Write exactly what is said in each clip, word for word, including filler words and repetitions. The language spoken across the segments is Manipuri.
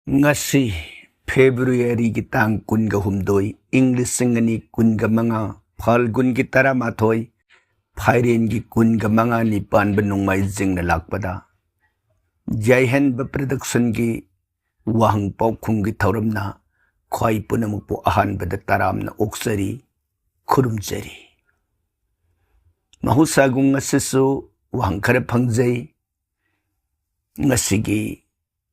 ꯉꯁꯤ ꯐꯦꯕ꯭ꯔꯨꯋꯥꯔꯤꯒꯤ ꯇꯥꯡ ꯀꯨꯟꯒ ꯍꯨꯝꯗꯣꯏ, ꯏꯪ ꯂꯤꯁꯤꯡ ꯑꯅꯤ ꯀꯨꯟꯒ ꯃꯉꯥ, ꯐꯥꯜꯒꯨꯟꯒꯤ ꯇꯔꯥꯃꯥꯊꯣꯏ, ꯐꯥꯏꯔꯦꯟꯒꯤ ꯀꯨꯟꯒ ꯃꯉꯥꯅꯤ ꯄꯥꯟꯕ ꯅꯣꯡꯃꯥꯏꯖꯤꯡꯅ ꯂꯥꯛꯄꯗ, ꯌꯥꯏꯍꯟꯕ ꯄ꯭ꯔꯗꯛꯁꯟꯒꯤ ꯋꯥꯍꯪ ꯄꯥꯎꯈꯨꯝꯒꯤ ꯊꯧꯔꯝꯅ ꯈ꯭ꯋꯥꯏ ꯄꯨꯝꯅꯃꯛꯄꯨ ꯑꯍꯥꯟꯕꯗ ꯇꯔꯥꯝꯅ ꯑꯣꯛꯆꯔꯤ, ꯈꯨꯔꯨꯝꯖꯔꯤ꯫ ꯃꯍꯧꯁꯥꯒꯨꯝ ꯉꯁꯤꯁꯨ ꯋꯥꯍꯪ ꯈꯔ ꯐꯪꯖꯩ꯫ ꯉꯁꯤꯒꯤ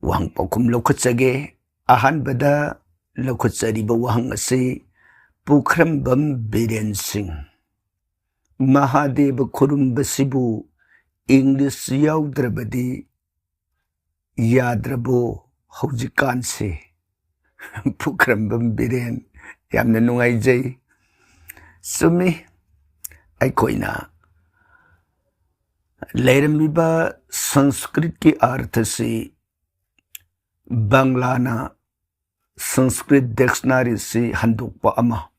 ꯋꯥꯍꯪ ꯄꯥꯎꯈꯨꯝ ꯂꯧꯈꯠꯆꯒꯦ꯫ ꯑꯍꯥꯟꯕꯗ ꯂꯧꯈꯠꯆꯔꯤꯕ ꯋꯥꯍꯪ ꯑꯁꯤ ꯄꯨꯈ꯭ꯔꯝꯕꯝ ꯕꯤꯔꯦꯟ ꯁꯤꯡ, "ꯃꯍꯥꯗꯦꯕ ꯈꯨꯔꯨꯝꯕꯁꯤꯕꯨ ꯏꯪꯂꯤꯁ ꯌꯥꯎꯗ꯭ꯔꯕꯗꯤ ꯌꯥꯗ꯭ꯔꯕꯣ ꯍꯧꯖꯤꯛꯀꯥꯟꯁꯦ?" ꯄꯨꯈ꯭ꯔꯝꯕꯝ ꯕꯤꯔꯦꯟ, ꯌꯥꯝꯅ ꯅꯨꯡꯉꯥꯏꯖꯩ꯫ ꯆꯨꯝꯃꯤ, ꯑꯩꯈꯣꯏꯅ ꯂꯩꯔꯝꯃꯤꯕ ꯁꯪꯁꯀ꯭ꯔꯤꯠꯀꯤ ꯑꯥꯔꯊꯁꯤ ꯕꯪꯂꯥꯅ ꯁꯪꯁꯀ꯭ꯔꯤꯠ ꯗꯤꯛꯁꯅꯥꯔꯤꯁꯤ ꯍꯟꯗꯣꯛꯄ ꯑꯃ,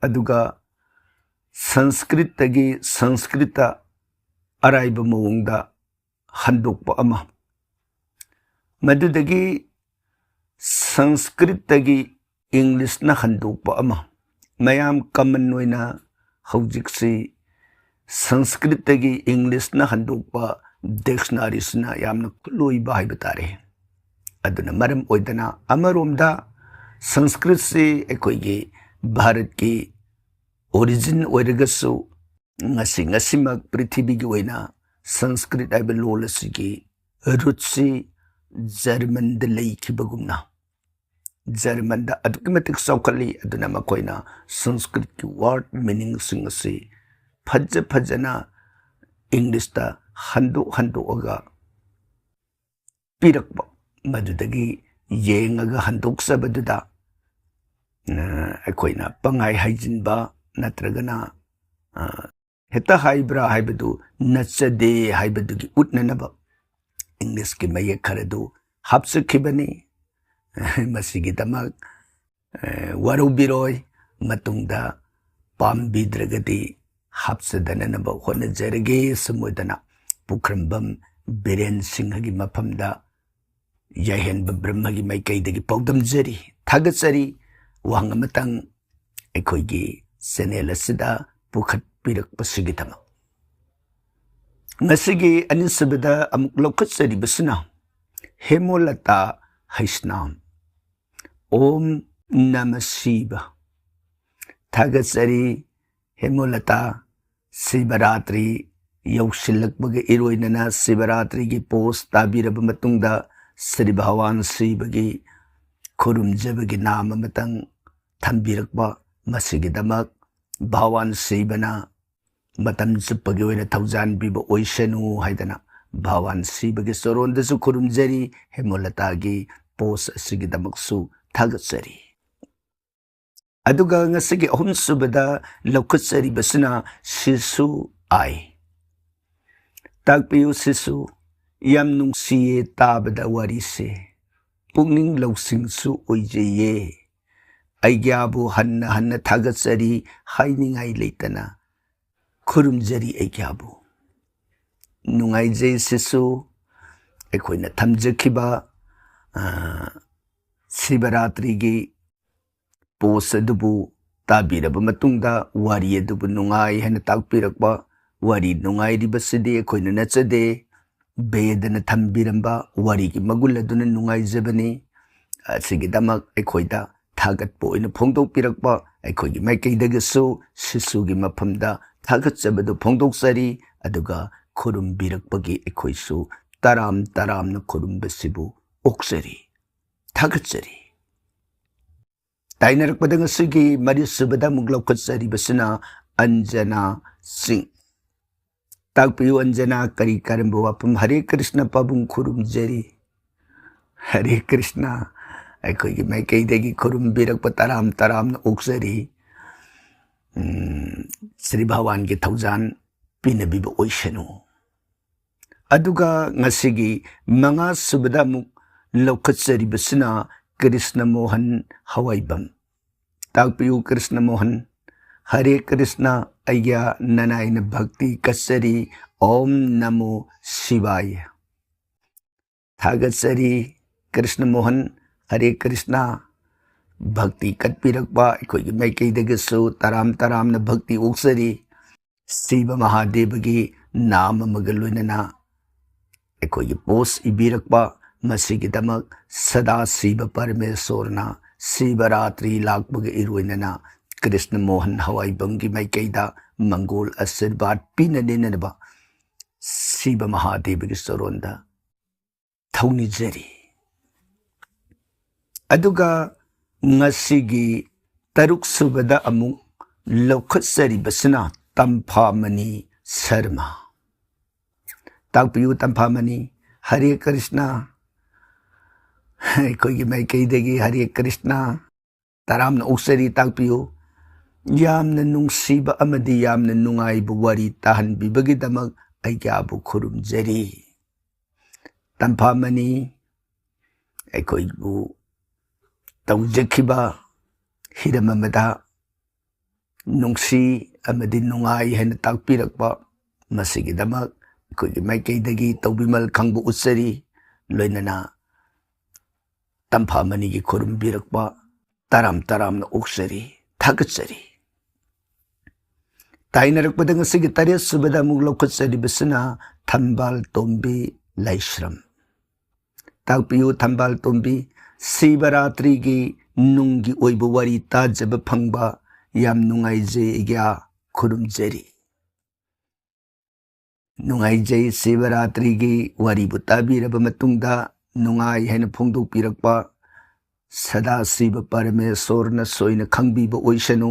ꯑꯗꯨꯒ ꯁꯪꯁꯀ꯭ꯔꯤꯠꯇꯒꯤ ꯁꯪꯁꯀ꯭ꯔꯤꯠꯇ ꯑꯔꯥꯏꯕ ꯃꯑꯣꯡꯗ ꯍꯟꯗꯣꯛꯄ ꯑꯃ, ꯃꯗꯨꯗꯒꯤ ꯁꯪꯁꯀ꯭ꯔꯤꯠꯇꯒꯤ ꯏꯪꯂꯤꯁꯅ ꯍꯟꯗꯣꯛꯄ ꯑꯃ, ꯃꯌꯥꯝ ꯀꯃꯟ ꯑꯣꯏꯅ ꯍꯧꯖꯤꯛꯁꯤ ꯁꯪꯁꯀ꯭ꯔꯤꯠꯇꯒꯤ ꯏꯪꯂꯤꯁꯅ ꯍꯟꯗꯣꯛꯄ ꯗꯤꯛꯁꯅꯥꯔꯤꯁꯤꯅ ꯌꯥꯝꯅ ꯈꯨꯂꯣꯏꯕ ꯍꯥꯏꯕ ꯇꯥꯔꯦ꯫ ꯑꯗꯨꯅ ꯃꯔꯝ ꯑꯣꯏꯗꯅ ꯑꯃꯔꯣꯝꯗ ꯁꯪꯁꯀ꯭ꯔꯤꯠꯁꯤ ꯑꯩꯈꯣꯏꯒꯤ ꯚꯥꯔꯠꯀꯤ ꯑꯣꯔꯤꯖꯤꯟ ꯑꯣꯏꯔꯒꯁꯨ, ꯉꯁꯤ ꯉꯁꯤꯃꯛ ꯄ꯭ꯔꯤꯊꯤꯕꯤꯒꯤ ꯑꯣꯏꯅ ꯁꯪꯁꯀ꯭ꯔꯤꯠ ꯍꯥꯏꯕ ꯂꯣꯜ ꯑꯁꯤꯒꯤ ꯔꯨꯠꯁꯤ ꯖꯔꯃꯟꯗ ꯂꯩꯈꯤꯕꯒꯨꯝꯅ, ꯖꯔꯃꯟꯗ ꯑꯗꯨꯛꯀꯤ ꯃꯇꯤꯛ ꯆꯥꯎꯈꯠꯂꯤ꯫ ꯑꯗꯨꯅ ꯃꯈꯣꯏꯅ ꯁꯪꯁꯀ꯭ꯔꯤꯠꯀꯤ ꯋꯥꯔꯗ ꯃꯤꯅꯤꯡꯁꯤꯡ ꯑꯁꯤ ꯐꯖ ꯐꯖꯅ ꯏꯪꯂꯤꯁꯇ ꯍꯟꯗꯣꯛ ꯍꯟꯗꯣꯛꯑꯒ ꯄꯤꯔꯛꯄ, ꯃꯗꯨꯗꯒꯤ ꯌꯦꯡꯉꯒ ꯍꯟꯗꯣꯛꯆꯕꯗꯨꯗ, ꯑ, ꯑꯩꯈꯣꯏꯅ ꯄꯪꯍꯥꯏ ꯍꯥꯏꯖꯤꯟꯕ ꯅꯠꯇ꯭ꯔꯒꯅ, ꯑ, ꯍꯦꯛꯇ ꯍꯥꯏꯕ꯭ꯔꯥ ꯍꯥꯏꯕꯗꯨ ꯅꯠꯆꯗꯦ ꯍꯥꯏꯕꯗꯨꯒꯤ ꯎꯠꯅꯅꯕ ꯏꯪꯂꯤꯁꯀꯤ ꯃꯌꯦꯛ ꯈꯔꯗꯨ ꯍꯥꯞꯆꯈꯤꯕꯅꯤ꯫ ꯃꯁꯤꯒꯤꯗꯃꯛ, ꯑ, ꯋꯥꯔꯧꯕꯤꯔꯣꯏ, ꯃꯇꯨꯡꯗ ꯄꯥꯝꯕꯤꯗ꯭ꯔꯒꯗꯤ ꯍꯥꯞꯆꯗꯅꯅꯕ ꯍꯣꯠꯅꯖꯔꯒꯦ꯫ ꯁꯨꯝ ꯑꯣꯏꯗꯅ ꯄꯨꯈ꯭ꯔꯝꯕꯝ ꯕꯤꯔꯦꯟ ꯁꯤꯡꯍꯒꯤ ꯃꯐꯝꯗ ꯌꯥꯏꯍꯟꯕ ꯕ꯭ꯔꯍ꯭ꯃꯒꯤ ꯃꯥꯏꯀꯩꯗꯒꯤ ꯄꯥꯎꯗꯝꯖꯔꯤ, ꯊꯥꯒꯠꯆꯔꯤ꯫ ꯋꯥꯍꯪ ꯑꯃꯇꯪ ꯑꯩꯈꯣꯏꯒꯤ ꯆꯦꯅꯦꯜ ꯑꯁꯤꯗ ꯄꯨꯈꯠꯄꯤꯔꯛꯄꯁꯤꯒꯤꯗꯃꯛ꯫ ꯉꯁꯤꯒꯤ ꯑꯅꯤꯁꯨꯕꯗ ꯑꯃꯨꯛ ꯂꯧꯈꯠꯆꯔꯤꯕꯁꯤꯅ ꯍꯦꯃꯣꯂꯇꯥ ꯍꯩꯁꯅꯥꯝ꯫ ꯑꯣꯝ ꯅꯃ ꯁꯤꯕ꯫ ꯊꯥꯒꯠꯆꯔꯤ ꯍꯦꯃꯣꯂꯇꯥ꯫ ꯁꯤꯕꯔꯥꯇ꯭ꯔꯤ ꯌꯧꯁꯤꯜꯂꯛꯄꯒ ꯏꯔꯣꯏꯅꯅ ꯁꯤꯕꯔꯥꯇ꯭ꯔꯤꯒꯤ ꯄꯣꯁ ꯇꯥꯕꯤꯔꯕ ꯃꯇꯨꯡꯗ ꯁ꯭ꯔꯤ ꯚꯒꯋꯥꯟ ꯁꯤꯕꯒꯤ ꯈꯨꯔꯨꯝꯖꯕꯒꯤ ꯅꯥꯝ ꯑꯃꯇꯪ ꯊꯝꯕꯤꯔꯛꯄ, ꯃꯁꯤꯒꯤꯗꯃꯛ ꯚꯒꯋꯥꯟ ꯁꯤꯕꯅ ꯃꯇꯝ ꯆꯨꯞꯄꯒꯤ ꯑꯣꯏꯅ ꯊꯧꯖꯥꯟ ꯄꯤꯕ ꯑꯣꯏꯁꯅꯨ ꯍꯥꯏꯗꯅ ꯚꯒꯋꯥꯟ ꯁꯤꯕꯒꯤ ꯆꯣꯔꯣꯟꯗꯁꯨ ꯈꯨꯔꯨꯝꯖꯔꯤ, ꯍꯦꯃꯣꯂꯇꯥꯒꯤ ꯄꯣꯁ ꯑꯁꯤꯒꯤꯗꯃꯛꯁꯨ ꯊꯥꯒꯠꯆꯔꯤ꯫ ꯑꯗꯨꯒ ꯉꯁꯤꯒꯤ ꯑꯍꯨꯝꯁꯨꯕꯗ ꯂꯧꯈꯠꯆꯔꯤꯕꯁꯤꯅ ꯁꯤꯁꯨ ꯑꯥꯏ꯫ ꯇꯥꯛꯄꯤꯌꯨ ꯁꯤꯁꯨ, ꯌꯥꯝ ꯅꯨꯡꯁꯤꯌꯦ ꯇꯥꯕꯗ ꯋꯥꯔꯤꯁꯦ, ꯄꯨꯛꯅꯤꯡ ꯂꯧꯁꯤꯡꯁꯨ ꯑꯣꯏꯖꯩꯌꯦ꯫ ꯑꯩꯒ꯭ꯌꯥꯕꯨ ꯍꯟꯅ ꯍꯟꯅ ꯊꯥꯒꯠꯆꯔꯤ, ꯍꯥꯏꯅꯤꯡꯉꯥꯏ ꯂꯩꯇꯅ ꯈꯨꯔꯨꯝꯖꯔꯤ ꯑꯩꯒ꯭ꯌꯥꯕꯨ꯫ ꯅꯨꯡꯉꯥꯏꯖꯩ ꯁꯤꯁꯨ, ꯑꯩꯈꯣꯏꯅ ꯊꯝꯖꯈꯤꯕ, ꯑ, ꯁꯤꯕꯔꯥꯇ꯭ꯔꯤꯒꯤ ꯄꯣꯁ ꯑꯗꯨꯕꯨ ꯇꯥꯕꯤꯔꯕ ꯃꯇꯨꯡꯗ ꯋꯥꯔꯤ ꯑꯗꯨꯕꯨ ꯅꯨꯡꯉꯥꯏ ꯍꯥꯏꯅ ꯇꯥꯛꯄꯤꯔꯛꯄ, ꯋꯥꯔꯤ ꯅꯨꯡꯉꯥꯏꯔꯤꯕꯁꯤꯗꯤ ꯑꯩꯈꯣꯏꯅ ꯅꯠꯆꯗꯦ, ꯕꯦꯗꯅ ꯊꯝꯕꯤꯔꯝꯕ ꯋꯥꯔꯤꯒꯤ ꯃꯒꯨꯟ ꯑꯗꯨꯅ ꯅꯨꯡꯉꯥꯏꯖꯕꯅꯤ꯫ ꯑꯁꯤꯒꯤꯗꯃꯛ ꯑꯩꯈꯣꯏꯗ ꯊꯥꯒꯠꯄ ꯑꯣꯏꯅ ꯐꯣꯡꯗꯣꯛꯄꯤꯔꯛꯄ ꯑꯩꯈꯣꯏꯒꯤ ꯃꯥꯏꯀꯩꯗꯒꯤꯁꯨ ꯁꯤꯁꯨꯒꯤ ꯃꯐꯝꯗ ꯊꯥꯒꯠꯆꯕꯗꯨ ꯐꯣꯡꯗꯣꯛꯆꯔꯤ, ꯑꯗꯨꯒ ꯈꯨꯔꯨꯝꯕꯤꯔꯛꯄꯒꯤ ꯑꯩꯈꯣꯏꯁꯨ ꯇꯔꯥꯝ ꯇꯔꯥꯝꯅ ꯈꯨꯔꯨꯝꯕꯁꯤꯕꯨ ꯑꯣꯛꯆꯔꯤ, ꯊꯥꯒꯠꯆꯔꯤ꯫ ꯇꯥꯏꯅꯔꯛꯄꯗ ꯉꯁꯤꯒꯤ ꯃꯔꯤꯁꯨꯕꯗ ꯑꯃꯨꯛ ꯂꯧꯈꯠꯆꯔꯤꯕꯁꯤꯅ ꯑꯟꯖꯅꯥ ꯁꯤꯡ꯫ ꯇꯥꯛꯄꯤꯌꯨ ꯑꯟꯖꯅꯥ, ꯀꯔꯤ ꯀꯔꯝꯕ ꯋꯥꯐꯝ? ꯍꯔꯦ ꯀ꯭ꯔꯤꯁꯅ ꯄꯥꯕꯨꯡ ꯈꯨꯔꯨꯝꯖꯔꯤ꯫ ꯍꯔꯦ ꯀ꯭ꯔꯤꯁꯅ, ꯑꯩꯈꯣꯏꯒꯤ ꯃꯥꯏꯀꯩꯗꯒꯤ ꯈꯨꯔꯨꯝꯕꯤꯔꯛꯄ ꯇꯔꯥꯝ ꯇꯔꯥꯝꯅ ꯑꯣꯛꯆꯔꯤ꯫ ꯎꯝ, ꯁ꯭ꯔꯤ ꯚꯒꯋꯥꯟꯒꯤ ꯊꯧꯖꯥꯟ ꯄꯤꯅꯕꯤꯕ ꯑꯣꯏꯁꯅꯨ꯫ ꯑꯗꯨꯒ ꯉꯁꯤꯒꯤ ꯃꯉꯥꯁꯨꯕꯗ ꯑꯃꯨꯛ ꯂꯧꯈꯠꯆꯔꯤꯕꯁꯤꯅ ꯀ꯭ꯔꯤꯁꯅ ꯃꯣꯍꯟ ꯍꯋꯥꯏꯕꯝ꯫ ꯇꯥꯛꯄꯤꯌꯨ ꯀ꯭ꯔꯤꯁꯅ ꯃꯣꯍꯟ꯫ ꯍꯔꯦ ꯀ꯭ꯔꯤꯁꯅ, ꯑꯩꯒ꯭ꯌꯥ ꯅꯅꯥꯏꯅ ꯚꯛꯇꯤ ꯀꯠꯆꯔꯤ꯫ ꯑꯣꯝ ꯅꯃꯣ ꯁꯤꯕꯥꯌ꯫ ꯊꯥꯒꯠꯆꯔꯤ꯫ ꯀ꯭ꯔꯤꯁꯅ ꯃꯣꯍꯟ, ꯍꯔꯦ ꯀ꯭ꯔꯤꯁꯅ꯫ ꯚꯛꯇꯤ ꯀꯠꯄꯤꯔꯛꯄ ꯑꯩꯈꯣꯏꯒꯤ ꯃꯥꯏꯀꯩꯗꯒꯤꯁꯨ ꯇꯔꯥꯝ ꯇꯔꯥꯝꯅ ꯚꯛꯇꯤ ꯑꯣꯛꯆꯔꯤ꯫ ꯁꯤꯕ ꯃꯍꯥꯗꯦꯕꯒꯤ ꯅꯥꯝ ꯑꯃꯒ ꯂꯣꯏꯅꯅ ꯑꯩꯈꯣꯏꯒꯤ ꯄꯣꯁ ꯏꯕꯤꯔꯛꯄ, ꯃꯁꯤꯒꯤꯗꯃꯛ ꯁꯗꯥ ꯁꯤꯕ ꯄꯔꯃꯦꯁꯣꯔꯅ ꯁꯤꯕꯔꯥꯇ꯭ꯔꯤ ꯂꯥꯛꯄꯒ ꯏꯔꯣꯏꯅꯅ ꯀ꯭ꯔꯤꯁꯅ ꯃꯣꯍꯟ ꯍꯋꯥꯏꯕꯝꯒꯤ ꯃꯥꯏꯀꯩꯗ ꯃꯪꯒꯣꯜ ꯑꯁꯤꯔꯕꯥꯗ ꯄꯤꯅꯅꯤꯡꯅꯕ ꯁꯤꯕ ꯃꯍꯥꯗꯦꯕꯒꯤ ꯆꯔꯣꯟꯗ ꯊꯧꯅꯤꯖꯔꯤ꯫ ꯑꯗꯨꯒ ꯉꯁꯤꯒꯤ ꯇꯔꯨꯛ ꯁꯨꯕꯗ ꯑꯃꯨꯛ ꯂꯧꯈꯠꯆꯔꯤꯕꯁꯤꯅ ꯇꯝꯐꯥꯃꯅꯤ ꯁꯔꯃ꯫ ꯇꯥꯛꯄꯤꯌꯨ ꯇꯝꯐꯥꯃꯅꯤ꯫ ꯍꯔꯦ ꯀ꯭ꯔꯤꯁꯅ꯫ ꯑꯩꯈꯣꯏꯒꯤ ꯃꯥꯏꯀꯩꯗꯒꯤ ꯍꯔꯦ ꯀ꯭ꯔꯤꯁꯅ꯫ ꯇꯔꯥꯝꯅ ꯑꯣꯛꯆꯔꯤ, ꯇꯥꯛꯄꯤꯌꯨ꯫ ꯌꯥꯝꯅ ꯅꯨꯡꯁꯤꯕ ꯑꯃꯗꯤ ꯌꯥꯝꯅ ꯅꯨꯡꯉꯥꯏꯕ ꯋꯥꯔꯤ ꯇꯥꯍꯟꯕꯤꯕꯒꯤꯗꯃꯛ ꯑꯩ ꯀꯌꯥꯕꯨ ꯈꯨꯔꯨꯝꯖꯔꯤ꯫ ꯇꯝꯐꯥꯃꯅꯤ ꯑꯩꯈꯣꯏꯕꯨ ꯇꯧꯖꯈꯤꯕ ꯍꯤꯔꯝ ꯑꯃꯗ ꯅꯨꯡꯁꯤ ꯑꯃꯗꯤ ꯅꯨꯡꯉꯥꯏ ꯍꯥꯏꯅ ꯇꯥꯛꯄꯤꯔꯛꯄ, ꯃꯁꯤꯒꯤꯗꯃꯛ ꯑꯩꯈꯣꯏꯒꯤ ꯃꯥꯏꯀꯩꯗꯒꯤ ꯇꯧꯕꯤꯃꯜ ꯈꯪꯕ ꯎꯠꯆꯔꯤ꯫ ꯂꯣꯏꯅꯅ ꯇꯝꯐꯥꯃꯅꯤꯒꯤ ꯈꯨꯔꯨꯝꯕꯤꯔꯛꯄ ꯇꯔꯥꯝ ꯇꯔꯥꯝꯅ ꯑꯣꯛꯆꯔꯤ, ꯊꯥꯒꯠꯆꯔꯤ꯫ ꯇꯥꯏꯅꯔꯛꯄꯗ ꯉꯁꯤꯒꯤ ꯇꯔꯦꯠ ꯁꯨꯕꯗ ꯑꯃꯨꯛ ꯂꯧꯈꯠꯆꯔꯤꯕꯁꯤꯅ ꯊꯝꯕꯥꯜ ꯇꯣꯝꯕꯤ ꯂꯥꯏꯁ꯭ꯔꯝ꯫ ꯇꯥꯛꯄꯤꯌꯨ ꯊꯝꯕꯥꯜ ꯇꯣꯝꯕꯤ꯫ ꯁꯤꯕꯔꯥꯇ꯭ꯔꯤꯒꯤ ꯅꯨꯡꯒꯤ ꯑꯣꯏꯕ ꯋꯥꯔꯤ ꯇꯥꯖꯕ ꯐꯪꯕ ꯌꯥꯝ ꯅꯨꯡꯉꯥꯏꯖꯩ, ꯑꯩꯒ꯭ꯌꯥ ꯈꯨꯔꯨꯝꯖꯔꯤ꯫ ꯅꯨꯡꯉꯥꯏꯖꯩ꯫ ꯁꯤꯕꯔꯥꯇ꯭ꯔꯤꯒꯤ ꯋꯥꯔꯤꯕꯨ ꯇꯥꯕꯤꯔꯕ ꯃꯇꯨꯡꯗ ꯅꯨꯡꯉꯥꯏ ꯍꯥꯏꯅ ꯐꯣꯡꯗꯣꯛꯄꯤꯔꯛꯄ ꯁꯗꯥꯁꯤꯕ ꯄꯔꯃꯦꯁꯣꯔꯅ ꯁꯣꯏꯅ ꯈꯪꯕꯤꯕ ꯑꯣꯏꯁꯅꯨ꯫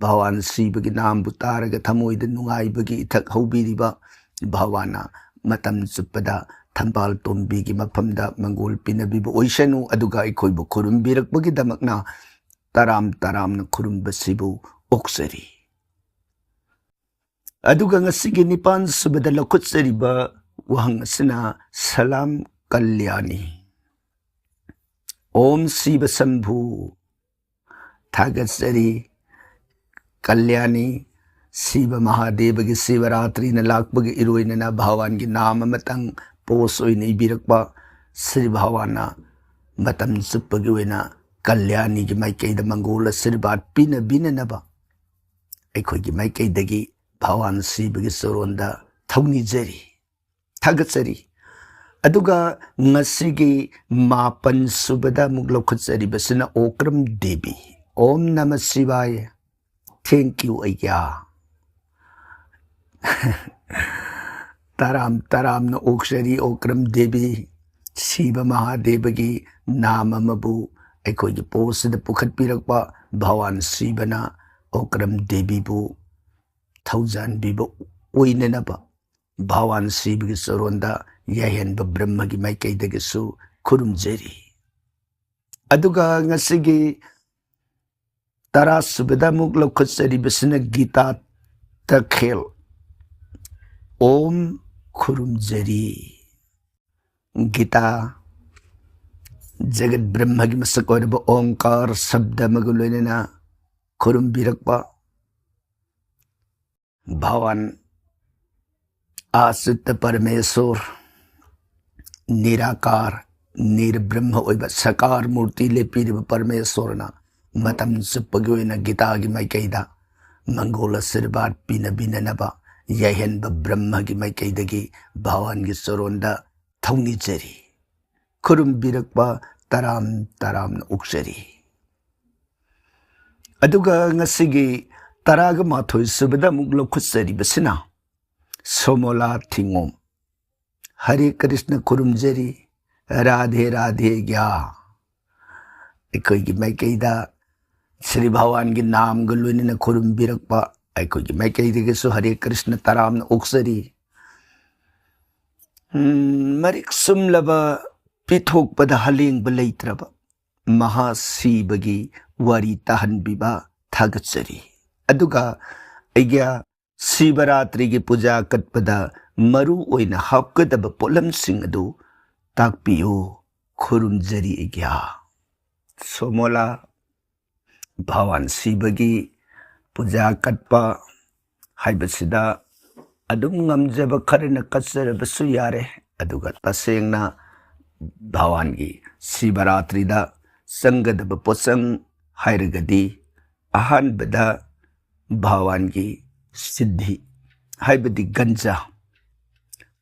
ꯚꯒꯋꯥꯟ ꯁꯤꯕꯒꯤ ꯅꯥꯝꯕꯨ ꯇꯥꯔꯒ ꯊꯃꯣꯏꯗ ꯅꯨꯡꯉꯥꯏꯕꯒꯤ ꯏꯊꯛ ꯍꯧꯕꯤꯔꯤꯕ ꯚꯒꯋꯥꯟꯅ ꯃꯇꯝ ꯆꯨꯞꯄꯗ ꯊꯝꯕꯥꯜ ꯇꯣꯝꯕꯤꯒꯤ ꯃꯐꯝꯗ ꯃꯪꯒꯣꯜ ꯄꯤꯅꯕꯤꯕ ꯑꯣꯏꯁꯅꯨ꯫ ꯑꯗꯨꯒ ꯑꯩꯈꯣꯏꯕꯨ ꯈꯨꯔꯨꯝꯕꯤꯔꯛꯄꯒꯤꯗꯃꯛꯅ ꯇꯔꯥꯝ ꯇꯔꯥꯝꯅ ꯈꯨꯔꯨꯝꯕꯁꯤꯕꯨ ꯑꯣꯛꯆꯔꯤ꯫ ꯑꯗꯨꯒ ꯉꯁꯤꯒꯤ ꯅꯤꯄꯥꯟ ꯁꯨꯕꯗ ꯂꯧꯈꯠꯆꯔꯤꯕ ꯋꯥꯍꯪ ꯑꯁꯤꯅ ꯁꯂꯥꯝ ꯀꯜꯌꯥꯅꯤ꯫ ꯑꯣꯝ ꯁꯤꯕ ꯁꯝꯚꯨ꯫ ꯊꯥꯒꯠꯆꯔꯤ꯫ ꯀꯜꯌꯥꯅꯤ, ꯁꯤꯕ ꯃꯍꯥꯗꯦꯕꯒꯤ ꯁꯤꯕꯔꯥꯇ꯭ꯔꯤꯅ ꯂꯥꯛꯄꯒꯤ ꯏꯔꯣꯏꯅꯅ ꯚꯒꯋꯥꯟꯒꯤ ꯅꯥꯝ ꯑꯃꯇꯪ ꯄꯣꯁ ꯑꯣꯏꯅ ꯏꯕꯤꯔꯛꯄ, ꯁ꯭ꯔꯤ ꯚꯒꯋꯥꯟꯅ ꯃꯇꯝ ꯆꯨꯞꯄꯒꯤ ꯑꯣꯏꯅ ꯀꯜꯌꯥꯅꯤꯒꯤ ꯃꯥꯏꯀꯩꯗ ꯃꯪꯒꯣꯜ ꯑꯁꯤꯔꯕꯥꯗ ꯄꯤꯅꯕꯤꯅꯅꯕ ꯑꯩꯈꯣꯏꯒꯤ ꯃꯥꯏꯀꯩꯗꯒꯤ ꯚꯒꯋꯥꯟ ꯁꯤꯕꯒꯤ ꯆꯔꯣꯟꯗ ꯊꯧꯅꯤꯖꯔꯤ, ꯊꯥꯒꯠꯆꯔꯤ꯫ ꯑꯗꯨꯒ ꯉꯁꯤꯒꯤ ꯃꯥꯄꯟ ꯁꯨꯕꯗ ꯑꯃꯨꯛ ꯂꯧꯈꯠꯆꯔꯤꯕꯁꯤꯅ ꯑꯣꯀ꯭ꯔꯝ ꯗꯦꯕꯤ꯫ ꯑꯣꯝ ꯅꯃ ꯁꯤꯕꯥꯌ꯫ Thank you ꯑꯩꯒ꯭ꯌꯥ꯫ ꯇꯔꯥꯝ ꯇꯔꯥꯝꯅ ꯑꯣꯛꯆꯔꯤ ꯑꯣꯀ꯭ꯔꯝ ꯗꯦꯕꯤ꯫ ꯁꯤꯕ ꯃꯍꯥꯗꯦꯕꯒꯤ ꯅꯥꯝ ꯑꯃꯕꯨ ꯑꯩꯈꯣꯏꯒꯤ ꯄꯣꯁꯤꯗ ꯄꯨꯈꯠꯄꯤꯔꯛꯄ ꯚꯒꯋꯥꯟ ꯁꯤꯕꯅ ꯑꯣꯀ꯭ꯔꯝ ꯗꯦꯕꯤꯕꯨ ꯊꯧꯖꯥꯟꯕꯤꯕ ꯑꯣꯏꯅꯅꯕ ꯚꯒꯋꯥꯟ ꯁꯤꯕꯒꯤ ꯆꯔꯣꯟꯗ ꯌꯥꯏꯍꯟꯕ ꯕ꯭ꯔꯍ꯭ꯃꯒꯤ ꯃꯥꯏꯀꯩꯗꯒꯤꯁꯨ ꯈꯨꯔꯨꯝꯖꯔꯤ꯫ ꯑꯗꯨꯒ ꯉꯁꯤꯒꯤ ꯇꯔꯥꯁꯨꯕꯗ ꯑꯃꯨꯛ ꯂꯧꯈꯠꯆꯔꯤꯕꯁꯤꯅ ꯒꯤꯇꯥ ꯇꯈꯦꯜ꯫ ꯑꯣꯝ ꯈꯨꯔꯨꯝꯖꯔꯤ꯫ ꯒꯤꯇꯥ ꯖꯒꯠ ꯕ꯭ꯔꯍ꯭ꯃꯒꯤ ꯃꯁꯛ ꯑꯣꯏꯔꯕ ꯑꯣꯡꯀꯥꯔ ꯁꯕꯗ ꯑꯃꯒ ꯂꯣꯏꯅꯅ ꯈꯨꯔꯨꯝꯕꯤꯔꯛꯄ ꯚꯒꯋꯥꯟ ꯑꯆꯨꯠꯇ ꯄꯔꯃꯦꯁꯣꯔ, ꯅꯤꯔꯥꯀꯥꯔ, ꯅꯤꯔꯕ꯭ꯔꯍ꯭ꯃ ꯑꯣꯏꯕ ꯁꯀꯥꯔ ꯃꯨꯔꯇꯤ ꯂꯦꯞꯄꯤꯔꯤꯕ ꯄꯔꯃꯦꯁꯣꯔꯅ ꯃꯇꯝ ꯆꯨꯞꯄꯒꯤ ꯑꯣꯏꯅ ꯒꯤꯇꯥꯒꯤ ꯃꯥꯏꯀꯩꯗ ꯃꯪꯒꯣꯜ ꯑꯁꯤꯔꯕꯥꯗ ꯄꯤꯅꯕꯤꯅꯅꯕ ꯌꯥꯏꯍꯟꯕ ꯕ꯭ꯔꯍ꯭ꯃꯒꯤ ꯃꯥꯏꯀꯩꯗꯒꯤ ꯚꯒꯋꯥꯟꯒꯤ ꯆꯔꯣꯟꯗ ꯊꯧꯅꯤꯖꯔꯤ, ꯈꯨꯔꯨꯝꯕꯤꯔꯛꯄ ꯇꯔꯥꯝ ꯇꯔꯥꯝꯅ ꯑꯣꯛꯆꯔꯤ꯫ ꯑꯗꯨꯒ ꯉꯁꯤꯒꯤ ꯇꯔꯥꯒ ꯃꯥꯊꯣꯏ ꯁꯨꯕꯗ ꯑꯃꯨꯛ ꯂꯧꯈꯠꯆꯔꯤꯕꯁꯤꯅ ꯁꯣꯃꯣꯂꯥ ꯊꯤꯉꯣꯝ꯫ ꯍꯔꯦ ꯀ꯭ꯔꯤꯁꯅ ꯈꯨꯔꯨꯝꯖꯔꯤ꯫ ꯔꯥꯙꯦ ꯔꯥꯙꯦ ꯒ꯭ꯌꯥ꯫ ꯑꯩꯈꯣꯏꯒꯤ ꯃꯥꯏꯀꯩꯗ ꯁ꯭ꯔꯤ ꯚꯒꯋꯥꯟꯒꯤ ꯅꯥꯝꯒ ꯂꯣꯏꯅꯅ ꯈꯨꯔꯨꯝꯕꯤꯔꯛꯄ ꯑꯩꯈꯣꯏꯒꯤ ꯃꯥꯏꯀꯩꯗꯒꯤꯁꯨ ꯍꯔꯦ ꯀ꯭ꯔꯤꯁꯅ ꯇꯔꯥꯝꯅ ꯑꯣꯛꯆꯔꯤ꯫ ꯎꯝ, ꯃꯔꯤꯛ ꯆꯨꯝꯂꯕ ꯄꯤꯊꯣꯛꯄꯗ ꯍꯂꯦꯡꯕ ꯂꯩꯇ꯭ꯔꯕ ꯃꯍꯥꯁꯤꯕꯒꯤ ꯋꯥꯔꯤ ꯇꯥꯍꯟꯕꯤꯕ ꯊꯥꯒꯠꯆꯔꯤ꯫ ꯑꯗꯨꯒ ꯑꯩꯒꯤ ꯁꯤꯕꯔꯥꯇ꯭ꯔꯤꯒꯤ ꯄꯨꯖꯥ ꯀꯠꯄꯗ ꯃꯔꯨ ꯑꯣꯏꯅ ꯍꯥꯞꯀꯗꯕ ꯄꯣꯠꯂꯝꯁꯤꯡ ꯑꯗꯨ ꯇꯥꯛꯄꯤꯌꯨ꯫ ꯈꯨꯔꯨꯝꯖꯔꯤ ꯑꯩꯒꯤ ꯁꯣꯃꯣꯂꯥ꯫ ꯚꯒꯋꯥꯟ ꯁꯤꯕꯒꯤ ꯄꯨꯖꯥ ꯀꯠꯄ ꯍꯥꯏꯕꯁꯤꯗ ꯑꯗꯨꯝ ꯉꯝꯖꯕ ꯈꯔꯅ ꯀꯠꯆꯔꯕꯁꯨ ꯌꯥꯔꯦ, ꯑꯗꯨꯒ ꯇꯁꯦꯡꯅ ꯚꯒꯋꯥꯟꯒꯤ ꯁꯤꯕꯔꯥꯇ꯭ꯔꯤꯗ ꯆꯪꯒꯗꯕ ꯄꯣꯠꯆꯪ ꯍꯥꯏꯔꯒꯗꯤ, ꯑꯍꯥꯟꯕꯗ ꯚꯒꯋꯥꯟꯒꯤ ꯁꯤꯗ꯭ꯙꯤ ꯍꯥꯏꯕꯗꯤ ꯒꯟꯖꯥ,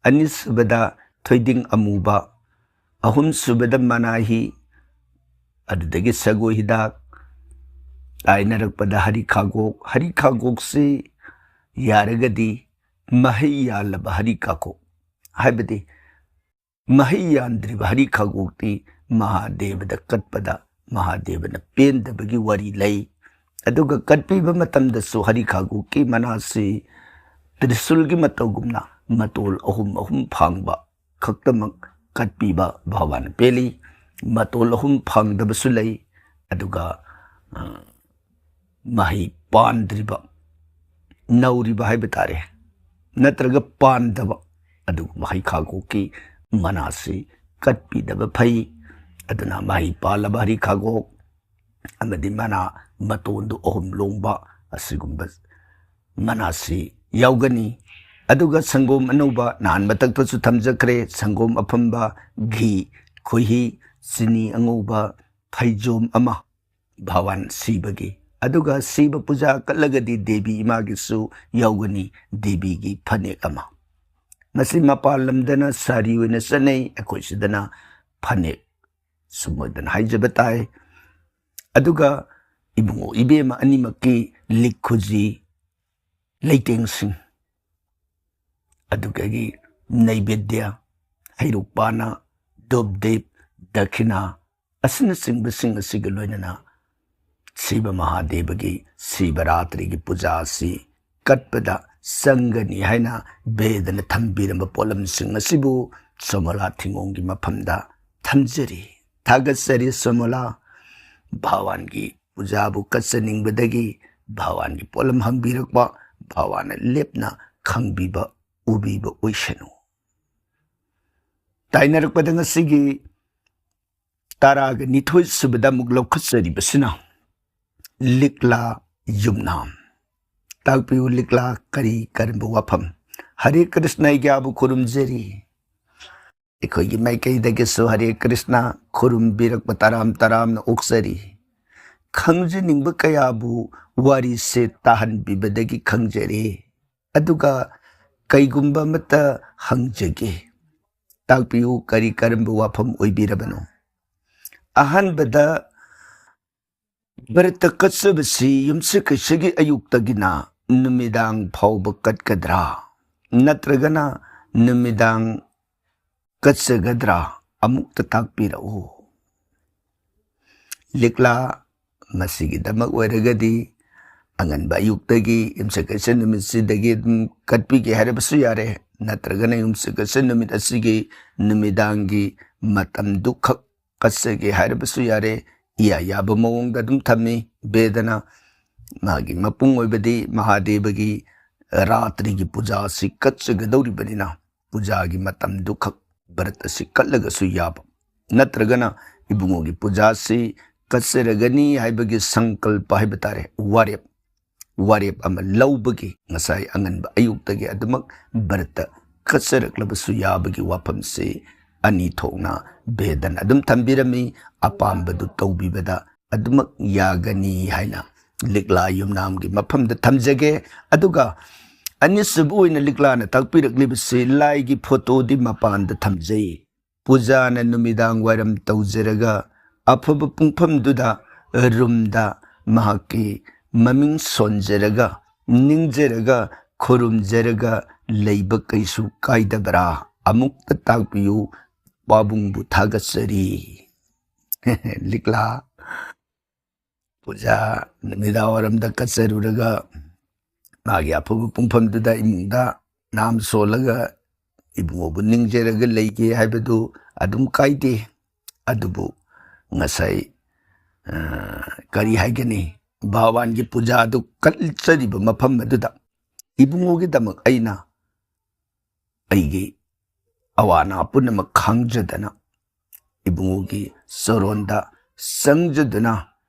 ꯑꯅꯤꯁꯨꯕꯗ ꯊꯣꯏꯗꯤꯡ ꯑꯃꯨꯕ, ꯑꯍꯨꯝꯁꯨꯕꯗ ꯃꯅꯥꯍꯤ, ꯑꯗꯨꯗꯒꯤ ꯁꯒꯣꯜ ꯍꯤꯗꯥꯛ, ꯇꯥꯏꯅꯔꯛꯄꯗ ꯍꯔꯤ ꯈꯥꯒꯣꯛ꯫ ꯍꯔꯤ ꯈꯥꯒꯣꯛꯁꯤ ꯌꯥꯔꯒꯗꯤ ꯃꯍꯩ ꯌꯥꯜꯂꯕ ꯍꯔꯤ ꯈꯥꯒꯣꯛ, ꯍꯥꯏꯕꯗꯤ ꯃꯍꯩ ꯌꯥꯟꯗ꯭ꯔꯤꯕ ꯍꯔꯤ ꯈꯥꯒꯣꯛꯇꯤ ꯃꯍꯥꯗꯦꯕꯗ ꯀꯠꯄꯗ ꯃꯍꯥꯗꯦꯕꯅ ꯄꯦꯟꯗꯕꯒꯤ ꯋꯥꯔꯤ ꯂꯩ꯫ ꯑꯗꯨꯒ ꯀꯠꯄꯤꯕ ꯃꯇꯝꯗꯁꯨ ꯍꯔꯤ ꯈꯥꯒꯣꯛꯀꯤ ꯃꯅꯥꯁꯤ ꯇ꯭ꯔꯤꯁꯨꯜꯒꯤ ꯃꯇꯧꯒꯨꯝꯅ ꯃꯇꯣꯜ ꯑꯍꯨꯝ ꯑꯍꯨꯝ ꯐꯥꯡꯕ ꯈꯛꯇꯃꯛ ꯀꯠꯄꯤꯕ ꯚꯒꯋꯥꯟꯅ ꯄꯦꯜꯂꯤ꯫ ꯃꯇꯣꯜ ꯑꯍꯨꯝ ꯐꯥꯡꯗꯕꯁꯨ ꯂꯩ꯫ ꯑꯗꯨꯒ, ꯑ, ꯃꯍꯩ ꯄꯥꯟꯗ꯭ꯔꯤꯕ, ꯅꯧꯔꯤꯕ ꯍꯥꯏꯕ ꯇꯥꯔꯦ, ꯅꯠꯇ꯭ꯔꯒ ꯄꯥꯟꯗꯕ ꯑꯗꯨꯒꯨꯝꯕ ꯍꯩꯈꯥꯒꯣꯛꯀꯤ ꯃꯅꯥꯁꯤ ꯀꯠꯄꯤꯗꯕ ꯐꯩ꯫ ꯑꯗꯨꯅ ꯃꯍꯩ ꯄꯥꯜꯂꯕ ꯍꯔꯤ ꯈꯥꯒꯣꯛ ꯑꯃꯗꯤ ꯃꯅꯥ ꯃꯇꯣꯟꯗꯨ ꯑꯍꯨꯝ ꯂꯣꯡꯕ ꯑꯁꯤꯒꯨꯝꯕ ꯃꯅꯥꯁꯤ ꯌꯥꯎꯒꯅꯤ꯫ ꯑꯗꯨꯒ ꯁꯪꯒꯣꯝ ꯑꯅꯧꯕ, ꯅꯍꯥꯟ ꯃꯊꯛꯇꯁꯨ ꯊꯝꯖꯈ꯭ꯔꯦ, ꯁꯪꯒꯣꯝ ꯑꯐꯝꯕ, ꯘꯤ, ꯈꯣꯏꯍꯤ, ꯆꯤꯅꯤ ꯑꯉꯧꯕ, ꯐꯩꯖꯣꯝ ꯑꯃ, ꯚꯒꯋꯥꯟ ꯁꯤꯕꯒꯤ꯫ ꯑꯗꯨꯒ ꯁꯤꯕ ꯄꯨꯖꯥ ꯀꯠꯂꯒꯗꯤ ꯗꯦꯕꯤ ꯏꯃꯥꯒꯤꯁꯨ ꯌꯥꯎꯒꯅꯤ, ꯗꯦꯕꯤꯒꯤ ꯐꯅꯦꯛ ꯑꯃ꯫ ꯃꯁꯤ ꯃꯄꯥꯟ ꯂꯝꯗꯅ ꯁꯥꯔꯤ ꯑꯣꯏꯅ ꯆꯠꯅꯩ, ꯑꯩꯈꯣꯏ ꯁꯤꯗꯅ ꯐꯅꯦꯛ ꯁꯨꯝ ꯑꯣꯏꯗꯅ ꯍꯥꯏꯖꯕ ꯇꯥꯏ꯫ ꯑꯗꯨꯒ ꯏꯕꯨꯡꯉꯣ ꯏꯕꯦꯝꯃ ꯑꯅꯤꯃꯛꯀꯤ ꯂꯤꯛ ꯈꯨꯖꯤ, ꯂꯩꯇꯦꯡꯁꯤꯡ, ꯑꯗꯨꯗꯒꯤ ꯅꯩꯕꯦꯗ꯭ꯌ, ꯍꯩꯔꯨꯛ ꯄꯥꯅ, ꯙꯨꯞ ꯗꯤꯞ, ꯗꯈꯤꯅꯥ ꯑꯁꯤꯅꯆꯤꯡꯕꯁꯤꯡ ꯑꯁꯤꯒ ꯂꯣꯏꯅꯅ ꯁꯤꯕ ꯃꯍꯥꯗꯦꯕꯒꯤ ꯁꯤꯕꯔꯥꯇ꯭ꯔꯤꯒꯤ ꯄꯨꯖꯥ ꯑꯁꯤ ꯀꯠꯄꯗ ꯆꯪꯒꯅꯤ ꯍꯥꯏꯅ ꯕꯦꯗꯅ ꯊꯝꯕꯤꯔꯝꯕ ꯄꯣꯠꯂꯝꯁꯤꯡ ꯑꯁꯤꯕꯨ ꯁꯣꯃꯣꯂꯥ ꯊꯤꯡꯒꯣꯡꯒꯤ ꯃꯐꯝꯗ ꯊꯝꯖꯔꯤ꯫ ꯊꯥꯒꯠꯆꯔꯤ ꯁꯣꯃꯣꯂꯥ꯫ ꯚꯒꯋꯥꯟꯒꯤ ꯄꯨꯖꯥꯕꯨ ꯀꯠꯆꯅꯤꯡꯕꯗꯒꯤ ꯚꯒꯋꯥꯟꯒꯤ ꯄꯣꯠꯂꯝ ꯍꯪꯕꯤꯔꯛꯄ, ꯚꯒꯋꯥꯟꯅ ꯂꯦꯞꯅ ꯈꯪꯕꯤꯕ, ꯎꯕꯤꯕ ꯑꯣꯏꯁꯅꯨ꯫ ꯇꯥꯏꯅꯔꯛꯄꯗ ꯉꯁꯤꯒꯤ ꯇꯔꯥꯒ ꯅꯤꯊꯣꯏ ꯁꯨꯕꯗ ꯑꯃꯨꯛ ꯂꯧꯈꯠꯆꯔꯤꯕꯁꯤꯅ ꯂꯤꯛꯂꯥ ꯌꯨꯝꯅꯥꯝ꯫ ꯇꯥꯛꯄꯤꯌꯨ, ꯂꯤꯛꯂꯥ ꯀꯔꯤ, ꯀꯔꯝꯕ ꯋꯥꯐꯝ? ꯍꯔꯦ ꯀ꯭ꯔꯤꯁꯅ, ꯑꯩꯒꯤ ꯑꯥꯕꯨ ꯈꯨꯔꯨꯝꯖꯔꯤ꯫ ꯑꯩꯈꯣꯏꯒꯤ ꯃꯥꯏꯀꯩꯗꯒꯤꯁꯨ ꯍꯔꯦ ꯀ꯭ꯔꯤꯁꯅ ꯈꯨꯔꯨꯝꯕꯤꯔꯛꯄ ꯇꯔꯥꯝ ꯇꯔꯥꯝꯅ ꯑꯣꯛꯆꯔꯤ꯫ ꯈꯪꯖꯅꯤꯡꯕ ꯀꯌꯥꯕꯨ ꯋꯥꯔꯤꯁꯦ ꯇꯥꯍꯟꯕꯤꯕꯗꯒꯤ ꯈꯪꯖꯔꯦ꯫ ꯑꯗꯨꯒ ꯀꯩꯒꯨꯝꯕ ꯑꯃꯠꯇ ꯍꯪꯖꯒꯦ, ꯇꯥꯛꯄꯤꯌꯨ, ꯀꯔꯤ ꯀꯔꯝꯕ ꯋꯥꯐꯝ ꯑꯣꯏꯕꯤꯔꯕꯅꯣ? ꯑꯍꯥꯟꯕꯗ, ꯕ꯭ꯔꯇ ꯀꯠꯆꯕꯁꯤ ꯌꯨꯝꯁꯀꯩꯁꯒꯤ ꯑꯌꯨꯛꯇꯒꯤꯅ ꯅꯨꯃꯤꯗꯥꯡ ꯐꯥꯎꯕ ꯀꯠꯀꯗ꯭ꯔꯥ, ꯅꯠꯇ꯭ꯔꯒꯅ ꯅꯨꯃꯤꯗꯥꯡ ꯀꯠꯆꯒꯗ꯭ꯔꯥ? ꯑꯃꯨꯛꯇ ꯇꯥꯛꯄꯤꯔꯛꯎ꯫ ꯂꯤꯛꯂꯥ, ꯃꯁꯤꯒꯤꯗꯃꯛ ꯑꯣꯏꯔꯒꯗꯤ ꯑꯉꯟꯕ ꯑꯌꯨꯛꯇꯒꯤ ꯌꯨꯝꯁꯀꯩꯁ ꯅꯨꯃꯤꯠꯁꯤꯗꯒꯤ ꯑꯗꯨꯝ ꯀꯠꯄꯤꯒꯦ ꯍꯥꯏꯔꯕꯁꯨ ꯌꯥꯔꯦ, ꯅꯠꯇ꯭ꯔꯒꯅ ꯌꯨꯝꯁꯀꯩꯁ ꯅꯨꯃꯤꯠ ꯑꯁꯤꯒꯤ ꯅꯨꯃꯤꯗꯥꯡꯒꯤ ꯃꯇꯝꯗꯨꯈꯛ ꯀꯠꯆꯒꯦ ꯍꯥꯏꯔꯕꯁꯨ ꯌꯥꯔꯦ꯫ ꯏꯌꯥ ꯌꯥꯕ ꯃꯑꯣꯡꯗ ꯑꯗꯨꯝ ꯊꯝꯃꯤ꯫ ꯕꯦꯗꯅ ꯃꯥꯒꯤ ꯃꯄꯨꯡ ꯑꯣꯏꯕꯗꯤ ꯃꯍꯥꯗꯦꯕꯒꯤ ꯔꯥꯇ꯭ꯔꯤꯒꯤ ꯄꯨꯖꯥ ꯑꯁꯤ ꯀꯠꯆꯒꯗꯧꯔꯤꯕꯅꯤꯅ, ꯄꯨꯖꯥꯒꯤ ꯃꯇꯝꯗꯨꯈꯛ ꯕ꯭ꯔꯠ ꯑꯁꯤ ꯀꯠꯂꯒꯁꯨ ꯌꯥꯕ, ꯅꯠꯇ꯭ꯔꯒꯅ ꯏꯕꯨꯡꯉꯣꯒꯤ ꯄꯨꯖꯥꯁꯤ ꯀꯠꯆꯔꯒꯅꯤ ꯍꯥꯏꯕꯒꯤ ꯁꯪꯀꯜꯄ ꯍꯥꯏꯕ ꯇꯥꯔꯦ, ꯋꯥꯔꯦꯞ, ꯋꯥꯔꯦꯞ ꯑꯃ ꯂꯧꯕꯒꯤ ꯉꯁꯥꯏ ꯑꯉꯟꯕ ꯑꯌꯨꯛꯇꯒꯤ ꯑꯗꯨꯃꯛ ꯕ꯭ꯔꯠꯇ ꯀꯠꯆꯔꯛꯂꯕꯁꯨ ꯌꯥꯕꯒꯤ ꯋꯥꯐꯝꯁꯤ ꯑꯅꯤ ꯊꯣꯛꯅ ꯕꯦꯗꯅ ꯑꯗꯨꯝ ꯊꯝꯕꯤꯔꯝꯃꯤ꯫ ꯑꯄꯥꯝꯕꯗꯨ ꯇꯧꯕꯤꯕꯗ ꯑꯗꯨꯃꯛ ꯌꯥꯒꯅꯤ ꯍꯥꯏꯅ ꯂꯤꯛꯂꯥ ꯌꯨꯝꯅꯥꯝꯒꯤ ꯃꯐꯝꯗ ꯊꯝꯖꯒꯦ꯫ ꯑꯗꯨꯒ ꯑꯅꯤꯁꯨꯕ ꯑꯣꯏꯅ ꯂꯤꯛꯂꯥꯅ ꯇꯥꯛꯄꯤꯔꯛꯂꯤꯕꯁꯤ ꯂꯥꯏꯒꯤ ꯐꯣꯇꯣꯗꯤ ꯃꯄꯥꯟꯗ ꯊꯝꯖꯩ꯫ ꯄꯨꯖꯥꯅ ꯅꯨꯃꯤꯗꯥꯡ ꯋꯥꯏꯔꯝ ꯇꯧꯖꯔꯒ ꯑꯐꯕ ꯄꯨꯡꯐꯝꯗꯨꯗ ꯔꯨꯝꯗ ꯃꯍꯥꯛꯀꯤ ꯃꯃꯤꯡ ꯁꯣꯟꯖꯔꯒ ꯅꯤꯡꯖꯔꯒ ꯈꯨꯔꯨꯝꯖꯔꯒ ꯂꯩꯕ ꯀꯩꯁꯨ ꯀꯥꯏꯗꯕ꯭ꯔꯥ? ꯑꯃꯨꯛꯇ ꯇꯥꯛꯄꯤꯌꯨ꯫ ꯄꯥꯕꯨꯡꯕꯨ ꯊꯥꯒꯠꯆꯔꯤ꯫ ꯂꯤꯛꯂꯥ ꯄꯨꯖꯥ ꯅꯨꯃꯤꯗꯥꯡ ꯋꯥꯏꯔꯝꯗ ꯀꯠꯆꯔꯨꯔꯒ ꯃꯥꯒꯤ ꯑꯐꯕ ꯄꯨꯡꯐꯝꯗꯨꯗ ꯏꯃꯨꯡꯗ ꯅꯥꯝ ꯁꯣꯜꯂꯒ ꯏꯕꯨꯡꯉꯣꯕꯨ ꯅꯤꯡꯖꯔꯒ ꯂꯩꯒꯦ ꯍꯥꯏꯕꯗꯨ ꯑꯗꯨꯝ ꯀꯥꯏꯗꯦ꯫ ꯑꯗꯨꯕꯨ ꯉꯁꯥꯏ, ꯑ, ꯀꯔꯤ ꯍꯥꯏꯒꯅꯤ, ꯚꯒꯋꯥꯟꯒꯤ ꯄꯨꯖꯥꯗꯨ ꯀꯠꯆꯔꯤꯕ ꯃꯐꯝ ꯑꯗꯨꯗ ꯏꯕꯨꯡꯉꯣꯒꯤꯗꯃꯛ ꯑꯩꯅ ꯑꯩꯒꯤ ꯑꯋꯥ ꯑꯅꯥ ꯄꯨꯝꯅꯃꯛ ꯈꯪꯖꯗꯅ ꯏꯕꯨꯡꯉꯣꯒꯤ ꯆꯔꯣꯟꯗ ꯆꯪꯖꯗꯨꯅ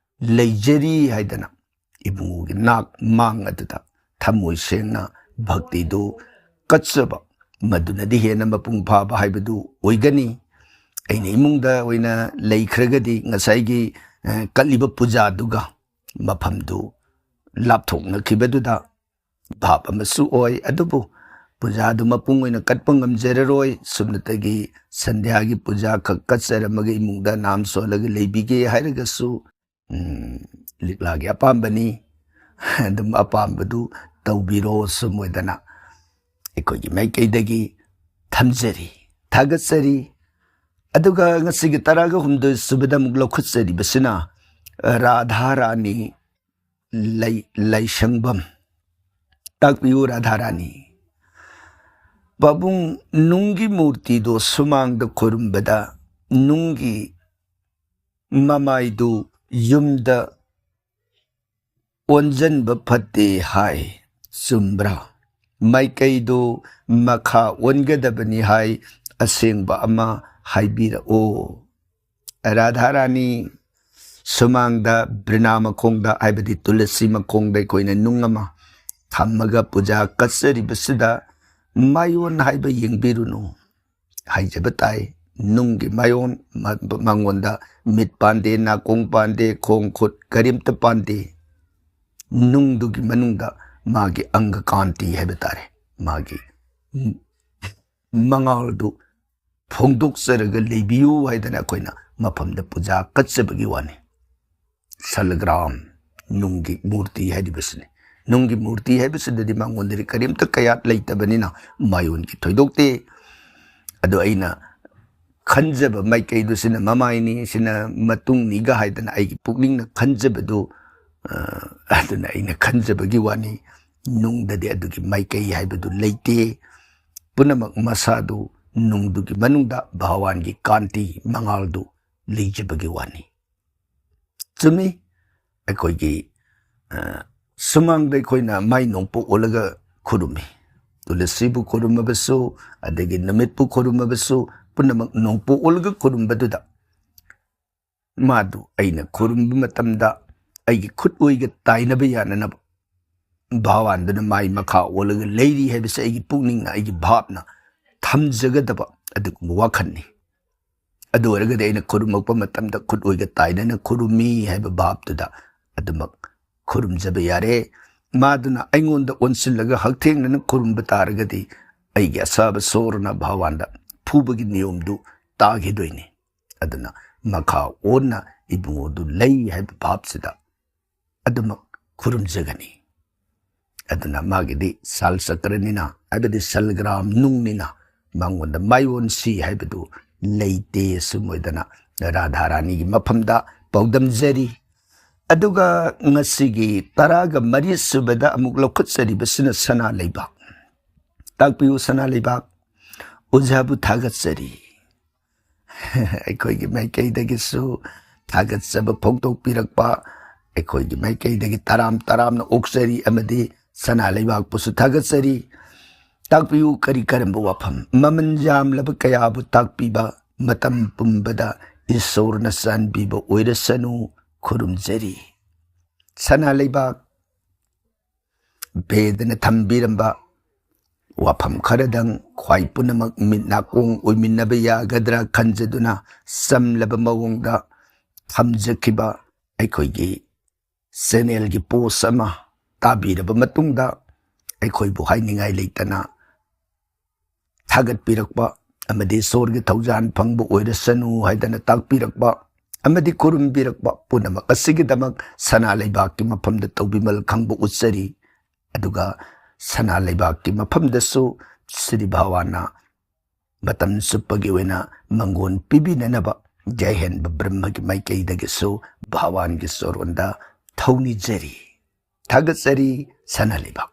ꯂꯩꯖꯔꯤ ꯍꯥꯏꯗꯅ ꯏꯕꯨꯡꯉꯣꯒꯤ ꯅꯥꯛ ꯃꯥꯡ ꯑꯗꯨꯗ ꯊꯃꯣꯏ ꯁꯦꯡꯅ ꯚꯛꯇꯤꯗꯨ ꯀꯠꯆꯕ, ꯃꯗꯨꯅꯗꯤ ꯍꯦꯟꯅ ꯃꯄꯨꯡ ꯐꯥꯕ ꯍꯥꯏꯕꯗꯨ ꯑꯣꯏꯒꯅꯤ꯫ ꯑꯩꯅ ꯏꯃꯨꯡꯗ ꯑꯣꯏꯅ ꯂꯩꯈ꯭ꯔꯒꯗꯤ ꯉꯁꯥꯏꯒꯤ, ꯑ, ꯀꯠꯂꯤꯕ ꯄꯨꯖꯥꯗꯨꯒ ꯃꯐꯝꯗꯨ ꯂꯥꯞꯊꯣꯛꯅꯈꯤꯕꯗꯨꯗ ꯚꯥꯞ ꯑꯃꯁꯨ ꯑꯣꯏ꯫ ꯑꯗꯨꯕꯨ ꯄꯨꯖꯥꯗꯨ ꯃꯄꯨꯡ ꯑꯣꯏꯅ ꯀꯠꯄ ꯉꯝꯖꯔꯔꯣꯏ꯫ ꯁꯨꯞꯅꯇꯒꯤ ꯁꯟꯙ꯭ꯌꯥꯒꯤ ꯄꯨꯖꯥ ꯈꯛ ꯀꯠꯆꯔꯝꯃꯒ ꯏꯃꯨꯡꯗ ꯅꯥꯝ ꯁꯣꯜꯂꯒ ꯂꯩꯕꯤꯒꯦ ꯍꯥꯏꯔꯒꯁꯨ, ꯎꯝ, ꯂꯤꯛꯂꯥꯒꯤ ꯑꯄꯥꯝꯕꯅꯤ꯫ ꯑꯗꯨꯝ ꯑꯄꯥꯝꯕꯗꯨ ꯇꯧꯕꯤꯔꯣ꯫ ꯁꯨꯝ ꯑꯣꯏꯗꯅ ꯑꯩꯈꯣꯏꯒꯤ ꯃꯥꯏꯀꯩꯗꯒꯤ ꯊꯝꯖꯔꯤ, ꯊꯥꯒꯠꯆꯔꯤ꯫ ꯑꯗꯨꯒ ꯉꯁꯤꯒꯤ ꯇꯔꯥꯒ ꯍꯨꯝꯗꯣꯏ ꯁꯨꯕꯗ ꯑꯃꯨꯛ ꯂꯧꯈꯠꯆꯔꯤꯕꯁꯤꯅ ꯔꯥꯙꯥ ꯔꯥꯅꯤ ꯂꯩ-, ꯂꯥꯏꯁꯪꯕꯝ꯫ ꯇꯥꯛꯄꯤꯌꯨ ꯔꯥꯙꯥ ꯔꯥꯅꯤ꯫ ꯄꯥꯕꯨꯡ, ꯅꯨꯡꯒꯤ ꯃꯨꯔꯇꯤꯗꯣ ꯁꯨꯃꯥꯡꯗ ꯈꯨꯔꯨꯝꯕꯗ ꯅꯨꯡꯒꯤ ꯃꯃꯥꯏꯗꯨ ꯌꯨꯝꯗ ꯑꯣꯟꯖꯟꯕ ꯐꯠꯇꯦ ꯍꯥꯏ, ꯆꯨꯝꯕ꯭ꯔꯥ? ꯃꯥꯏꯀꯩꯗꯨ ꯃꯈꯥ ꯑꯣꯟꯒꯗꯕꯅꯤ ꯍꯥꯏ, ꯑꯁꯦꯡꯕ ꯑꯃ ꯍꯥꯏꯕꯤꯔꯛꯑꯣ꯫ ꯔꯥꯙꯥ ꯔꯥꯅꯤ ꯁꯨꯃꯥꯡꯗ ꯕ꯭ꯔꯤꯅꯥ ꯃꯈꯣꯡꯗ, ꯍꯥꯏꯕꯗꯤ ꯇꯨꯂꯁꯤ ꯃꯈꯣꯡꯗ ꯑꯩꯈꯣꯏꯅ ꯅꯨꯡ ꯑꯃ ꯊꯝꯃꯒ ꯄꯨꯖꯥ ꯀꯠꯆꯔꯤꯕꯁꯤꯗ ꯃꯥꯏꯑꯣꯟ ꯍꯥꯏꯕ ꯌꯦꯡꯕꯤꯔꯨꯅꯨ꯫ ꯍꯥꯏꯖꯕ ꯇꯥꯏ, ꯅꯨꯡꯒꯤ ꯃꯥꯏꯑꯣꯟ ꯃ-, ꯃꯉꯣꯟꯗ ꯃꯤꯠ ꯄꯥꯟꯗꯦ, ꯅꯥꯀꯣꯡ ꯄꯥꯟꯗꯦ, ꯈꯣꯡ ꯈꯨꯠ ꯀꯔꯤꯝꯇ ꯄꯥꯟꯗꯦ꯫ ꯅꯨꯡꯗꯨꯒꯤ ꯃꯅꯨꯡꯗ ꯃꯥꯒꯤ ꯑꯪꯒ ꯀꯥꯟꯇꯤ ꯍꯥꯏꯕ ꯇꯥꯔꯦ, ꯃꯥꯒꯤ ꯃꯉꯥꯜꯗꯨ ꯐꯣꯡꯗꯣꯛꯆꯔꯒ ꯂꯩꯕꯤꯌꯨ ꯍꯥꯏꯗꯅ ꯑꯩꯈꯣꯏꯅ ꯃꯐꯝꯗ ꯄꯨꯖꯥ ꯀꯠꯆꯕꯒꯤ ꯋꯥꯅꯤ꯫ ꯁꯂꯒ꯭ꯔꯥꯝ, ꯅꯨꯡꯒꯤ ꯃꯨꯔꯇꯤ ꯍꯥꯏꯔꯤꯕꯁꯤꯅꯤ꯫ ꯅꯨꯡꯒꯤ ꯃꯨꯔꯇꯤ ꯍꯥꯏꯕꯁꯤꯗꯗꯤ ꯃꯉꯣꯟꯗꯗꯤ ꯀꯔꯤꯝꯇ ꯀꯌꯥꯠ ꯂꯩꯇꯕꯅꯤꯅ ꯃꯥꯏꯑꯣꯟꯒꯤ ꯊꯣꯏꯗꯣꯛꯇꯦ꯫ ꯑꯗꯣ ꯑꯩꯅ ꯈꯟꯖꯕ ꯃꯥꯏꯀꯩꯗꯨ ꯁꯤꯅ ꯃꯃꯥꯏꯅꯤ, ꯁꯤꯅ ꯃꯇꯨꯡꯅꯤꯒ ꯍꯥꯏꯗꯅ ꯑꯩꯒꯤ ꯄꯨꯛꯅꯤꯡꯅ ꯈꯟꯖꯕꯗꯨ, ꯑ, ꯑꯗꯨꯅ ꯑꯩꯅ ꯈꯟꯖꯕꯒꯤ ꯋꯥꯅꯤ꯫ ꯅꯨꯡꯗꯗꯤ ꯑꯗꯨꯒꯤ ꯃꯥꯏꯀꯩ ꯍꯥꯏꯕꯗꯨ ꯂꯩꯇꯦ꯫ ꯄꯨꯝꯅꯃꯛ ꯃꯁꯥꯗꯨ ꯅꯨꯡꯗꯨꯒꯤ ꯃꯅꯨꯡꯗ ꯚꯒꯋꯥꯟꯒꯤ ꯀꯥꯟꯇꯤ ꯃꯉꯥꯜꯗꯨ ꯂꯩꯖꯕꯒꯤ ꯋꯥꯅꯤ꯫ ꯆꯨꯝꯃꯤ, ꯑꯩꯈꯣꯏꯒꯤ, ꯑ, ꯁꯨꯃꯥꯡꯗ ꯑꯩꯈꯣꯏꯅ ꯃꯥꯏ ꯅꯣꯡꯄꯣꯛ ꯑꯣꯜꯂꯒ ꯈꯨꯔꯨꯝꯃꯤ꯫ ꯇꯨꯂꯁꯤꯕꯨ ꯈꯨꯔꯨꯝꯃꯕꯁꯨ, ꯑꯗꯒꯤ ꯅꯨꯃꯤꯠꯄꯨ ꯈꯨꯔꯨꯝꯃꯕꯁꯨ, ꯄꯨꯝꯅꯃꯛ ꯅꯣꯡꯄꯣꯛ ꯑꯣꯜꯂꯒ ꯈꯨꯔꯨꯝꯕꯗꯨꯗ ꯃꯥꯗꯨ ꯑꯩꯅ ꯈꯨꯔꯨꯝꯕ ꯃꯇꯝꯗ ꯑꯩꯒꯤ ꯈꯨꯠ ꯑꯣꯏꯒ ꯇꯥꯏꯅꯕ ꯌꯥꯅꯅꯕ ꯚꯒꯋꯥꯟꯗꯨꯅ ꯃꯥꯏ ꯃꯈꯥ ꯑꯣꯜꯂꯒ ꯂꯩꯔꯤ ꯍꯥꯏꯕꯁꯦ ꯑꯩꯒꯤ ꯄꯨꯛꯅꯤꯡꯅ, ꯑꯩꯒꯤ ꯚꯥꯞꯅ ꯊꯝꯖꯒꯗꯕ ꯑꯗꯨꯒꯨꯝꯕ ꯋꯥꯈꯜꯅꯤ꯫ ꯑꯗꯨ ꯑꯣꯏꯔꯒꯗꯤ ꯑꯩꯅ ꯈꯨꯔꯨꯝꯃꯛꯄ ꯃꯇꯝꯗ ꯈꯨꯠ ꯑꯣꯏꯒ ꯇꯥꯏꯅꯅ ꯈꯨꯔꯨꯝꯃꯤ ꯍꯥꯏꯕ ꯚꯥꯞꯇꯨꯗ ꯑꯗꯨꯃꯛ ꯈꯨꯔꯨꯝꯖꯕ ꯌꯥꯔꯦ꯫ ꯃꯥꯗꯨꯅ ꯑꯩꯉꯣꯟꯗ ꯑꯣꯟꯁꯤꯜꯂꯒ ꯍꯛꯊꯦꯡꯅꯅ ꯈꯨꯔꯨꯝꯕ ꯇꯥꯔꯒꯗꯤ ꯑꯩꯒꯤ ꯑꯁꯥꯕ ꯁꯣꯔꯅ ꯚꯒꯋꯥꯟꯗ ꯐꯨꯕꯒꯤ ꯅꯤꯌꯣꯝꯗꯨ ꯇꯥꯈꯤꯗꯣꯏꯅꯤ꯫ ꯑꯗꯨꯅ ꯃꯈꯥ ꯑꯣꯟꯅ ꯏꯕꯨꯡꯉꯣꯗꯨ ꯂꯩ ꯍꯥꯏꯕ ꯚꯥꯞꯁꯤꯗ ꯑꯗꯨꯃꯛ ꯈꯨꯔꯨꯝꯖꯒꯅꯤ꯫ ꯑꯗꯨꯅ ꯃꯥꯒꯤꯗꯤ ꯁꯥꯜ ꯆꯀ꯭ꯔꯅꯤꯅ, ꯍꯥꯏꯕꯗꯤ ꯁꯜꯒ꯭ꯔꯥꯝ ꯅꯨꯡꯅꯤꯅ, ꯃꯉꯣꯟꯗ ꯃꯥꯏꯑꯣꯟꯁꯤ ꯍꯥꯏꯕꯗꯨ ꯂꯩꯇꯦ꯫ ꯑꯁꯨꯝ ꯑꯣꯏꯗꯅ ꯔꯥꯙꯥ ꯔꯥꯅꯤꯒꯤ ꯃꯐꯝꯗ ꯄꯥꯎꯗꯝꯖꯔꯤ꯫ ꯑꯗꯨꯒ ꯉꯁꯤꯒꯤ ꯇꯔꯥꯒ ꯃꯔꯤ ꯁꯨꯕꯗ ꯑꯃꯨꯛ ꯂꯧꯈꯠꯆꯔꯤꯕꯁꯤꯅ ꯁꯅꯥ ꯂꯩꯕꯥꯛ꯫ ꯇꯥꯛꯄꯤꯌꯨ ꯁꯅꯥ ꯂꯩꯕꯥꯛ, ꯑꯣꯖꯥꯕꯨ ꯊꯥꯒꯠꯆꯔꯤ꯫ ꯑꯩꯈꯣꯏꯒꯤ ꯃꯥꯏꯀꯩꯗꯒꯤꯁꯨ ꯊꯥꯒꯠꯆꯕ ꯐꯣꯡꯗꯣꯛꯄꯤꯔꯛꯄ, ꯑꯩꯈꯣꯏꯒꯤ ꯃꯥꯏꯀꯩꯗꯒꯤ ꯇꯔꯥꯝ ꯇꯔꯥꯝꯅ ꯑꯣꯛꯆꯔꯤ ꯑꯃꯗꯤ ꯁꯅꯥ ꯂꯩꯕꯥꯛꯄꯨꯁꯨ ꯊꯥꯒꯠꯆꯔꯤ꯫ ꯇꯥꯛꯄꯤꯌꯨ, ꯀꯔꯤ ꯀꯔꯝꯕ ꯋꯥꯐꯝ? ꯃꯃꯜ ꯌꯥꯝꯂꯕ ꯀꯌꯥꯕꯨ ꯇꯥꯛꯄꯤꯕ, ꯃꯇꯝ ꯄꯨꯝꯕꯗ ꯏꯁꯣꯔꯅ ꯆꯥꯟꯕꯤꯕ ꯑꯣꯏꯔꯁꯅꯨ, ꯈꯨꯔꯨꯝꯖꯔꯤ꯫ ꯁꯅꯥ ꯂꯩꯕꯥꯛ ꯚꯦꯗꯅ ꯊꯝꯕꯤꯔꯝꯕ ꯋꯥꯐꯝ ꯈꯔꯗꯪ ꯈ꯭ꯋꯥꯏ ꯄꯨꯝꯅꯃꯛ ꯃꯤꯠ ꯅꯥꯀꯣꯡ ꯑꯣꯏꯃꯤꯟꯅꯕ ꯌꯥꯒꯗ꯭ꯔꯥ ꯈꯟꯖꯗꯨꯅ ꯆꯝꯂꯕ ꯃꯑꯣꯡꯗ ꯊꯝꯖꯈꯤꯕ ꯑꯩꯈꯣꯏꯒꯤ ꯆꯦꯅꯦꯜꯒꯤ ꯄꯣꯁ ꯑꯃ ꯇꯥꯕꯤꯔꯕ ꯃꯇꯨꯡꯗ ꯑꯩꯈꯣꯏꯕꯨ ꯍꯥꯏꯅꯤꯡꯉꯥꯏ ꯂꯩꯇꯅ ꯊꯥꯒꯠꯄꯤꯔꯛꯄ ꯑꯃꯗꯤ ꯏꯁꯣꯔꯒꯤ ꯊꯧꯖꯥꯜ ꯐꯪꯕ ꯑꯣꯏꯔꯁꯅꯨ ꯍꯥꯏꯗꯅ ꯇꯥꯛꯄꯤꯔꯛꯄ ꯑꯃꯗꯤ ꯈꯨꯔꯨꯝꯕꯤꯔꯛꯄ ꯄꯨꯝꯅꯃꯛ ꯑꯁꯤꯒꯤꯗꯃꯛ ꯁꯅꯥ ꯂꯩꯕꯥꯛꯀꯤ ꯃꯐꯝꯗ ꯇꯧꯕꯤꯃꯜ ꯈꯪꯕ ꯎꯠꯆꯔꯤ꯫ ꯑꯗꯨꯒ ꯁꯅꯥ ꯂꯩꯕꯥꯛꯀꯤ ꯃꯐꯝꯗꯁꯨ ꯁ꯭ꯔꯤ ꯚꯒꯋꯥꯟꯅ ꯃꯇꯝ ꯆꯨꯞꯄꯒꯤ ꯑꯣꯏꯅ ꯃꯪꯒꯣꯟ ꯄꯤꯕꯤꯅꯅꯕ ꯌꯥꯏꯍꯟꯕ ꯕ꯭ꯔꯍ꯭ꯃꯒꯤ ꯃꯥꯏꯀꯩꯗꯒꯤꯁꯨ ꯚꯒꯋꯥꯟꯒꯤ ꯆꯣꯔꯣꯟꯗ ꯊꯧꯅꯤꯖꯔꯤ, ꯊꯥꯒꯠꯆꯔꯤ꯫ ꯁꯅꯥ ꯂꯩꯕꯥꯛ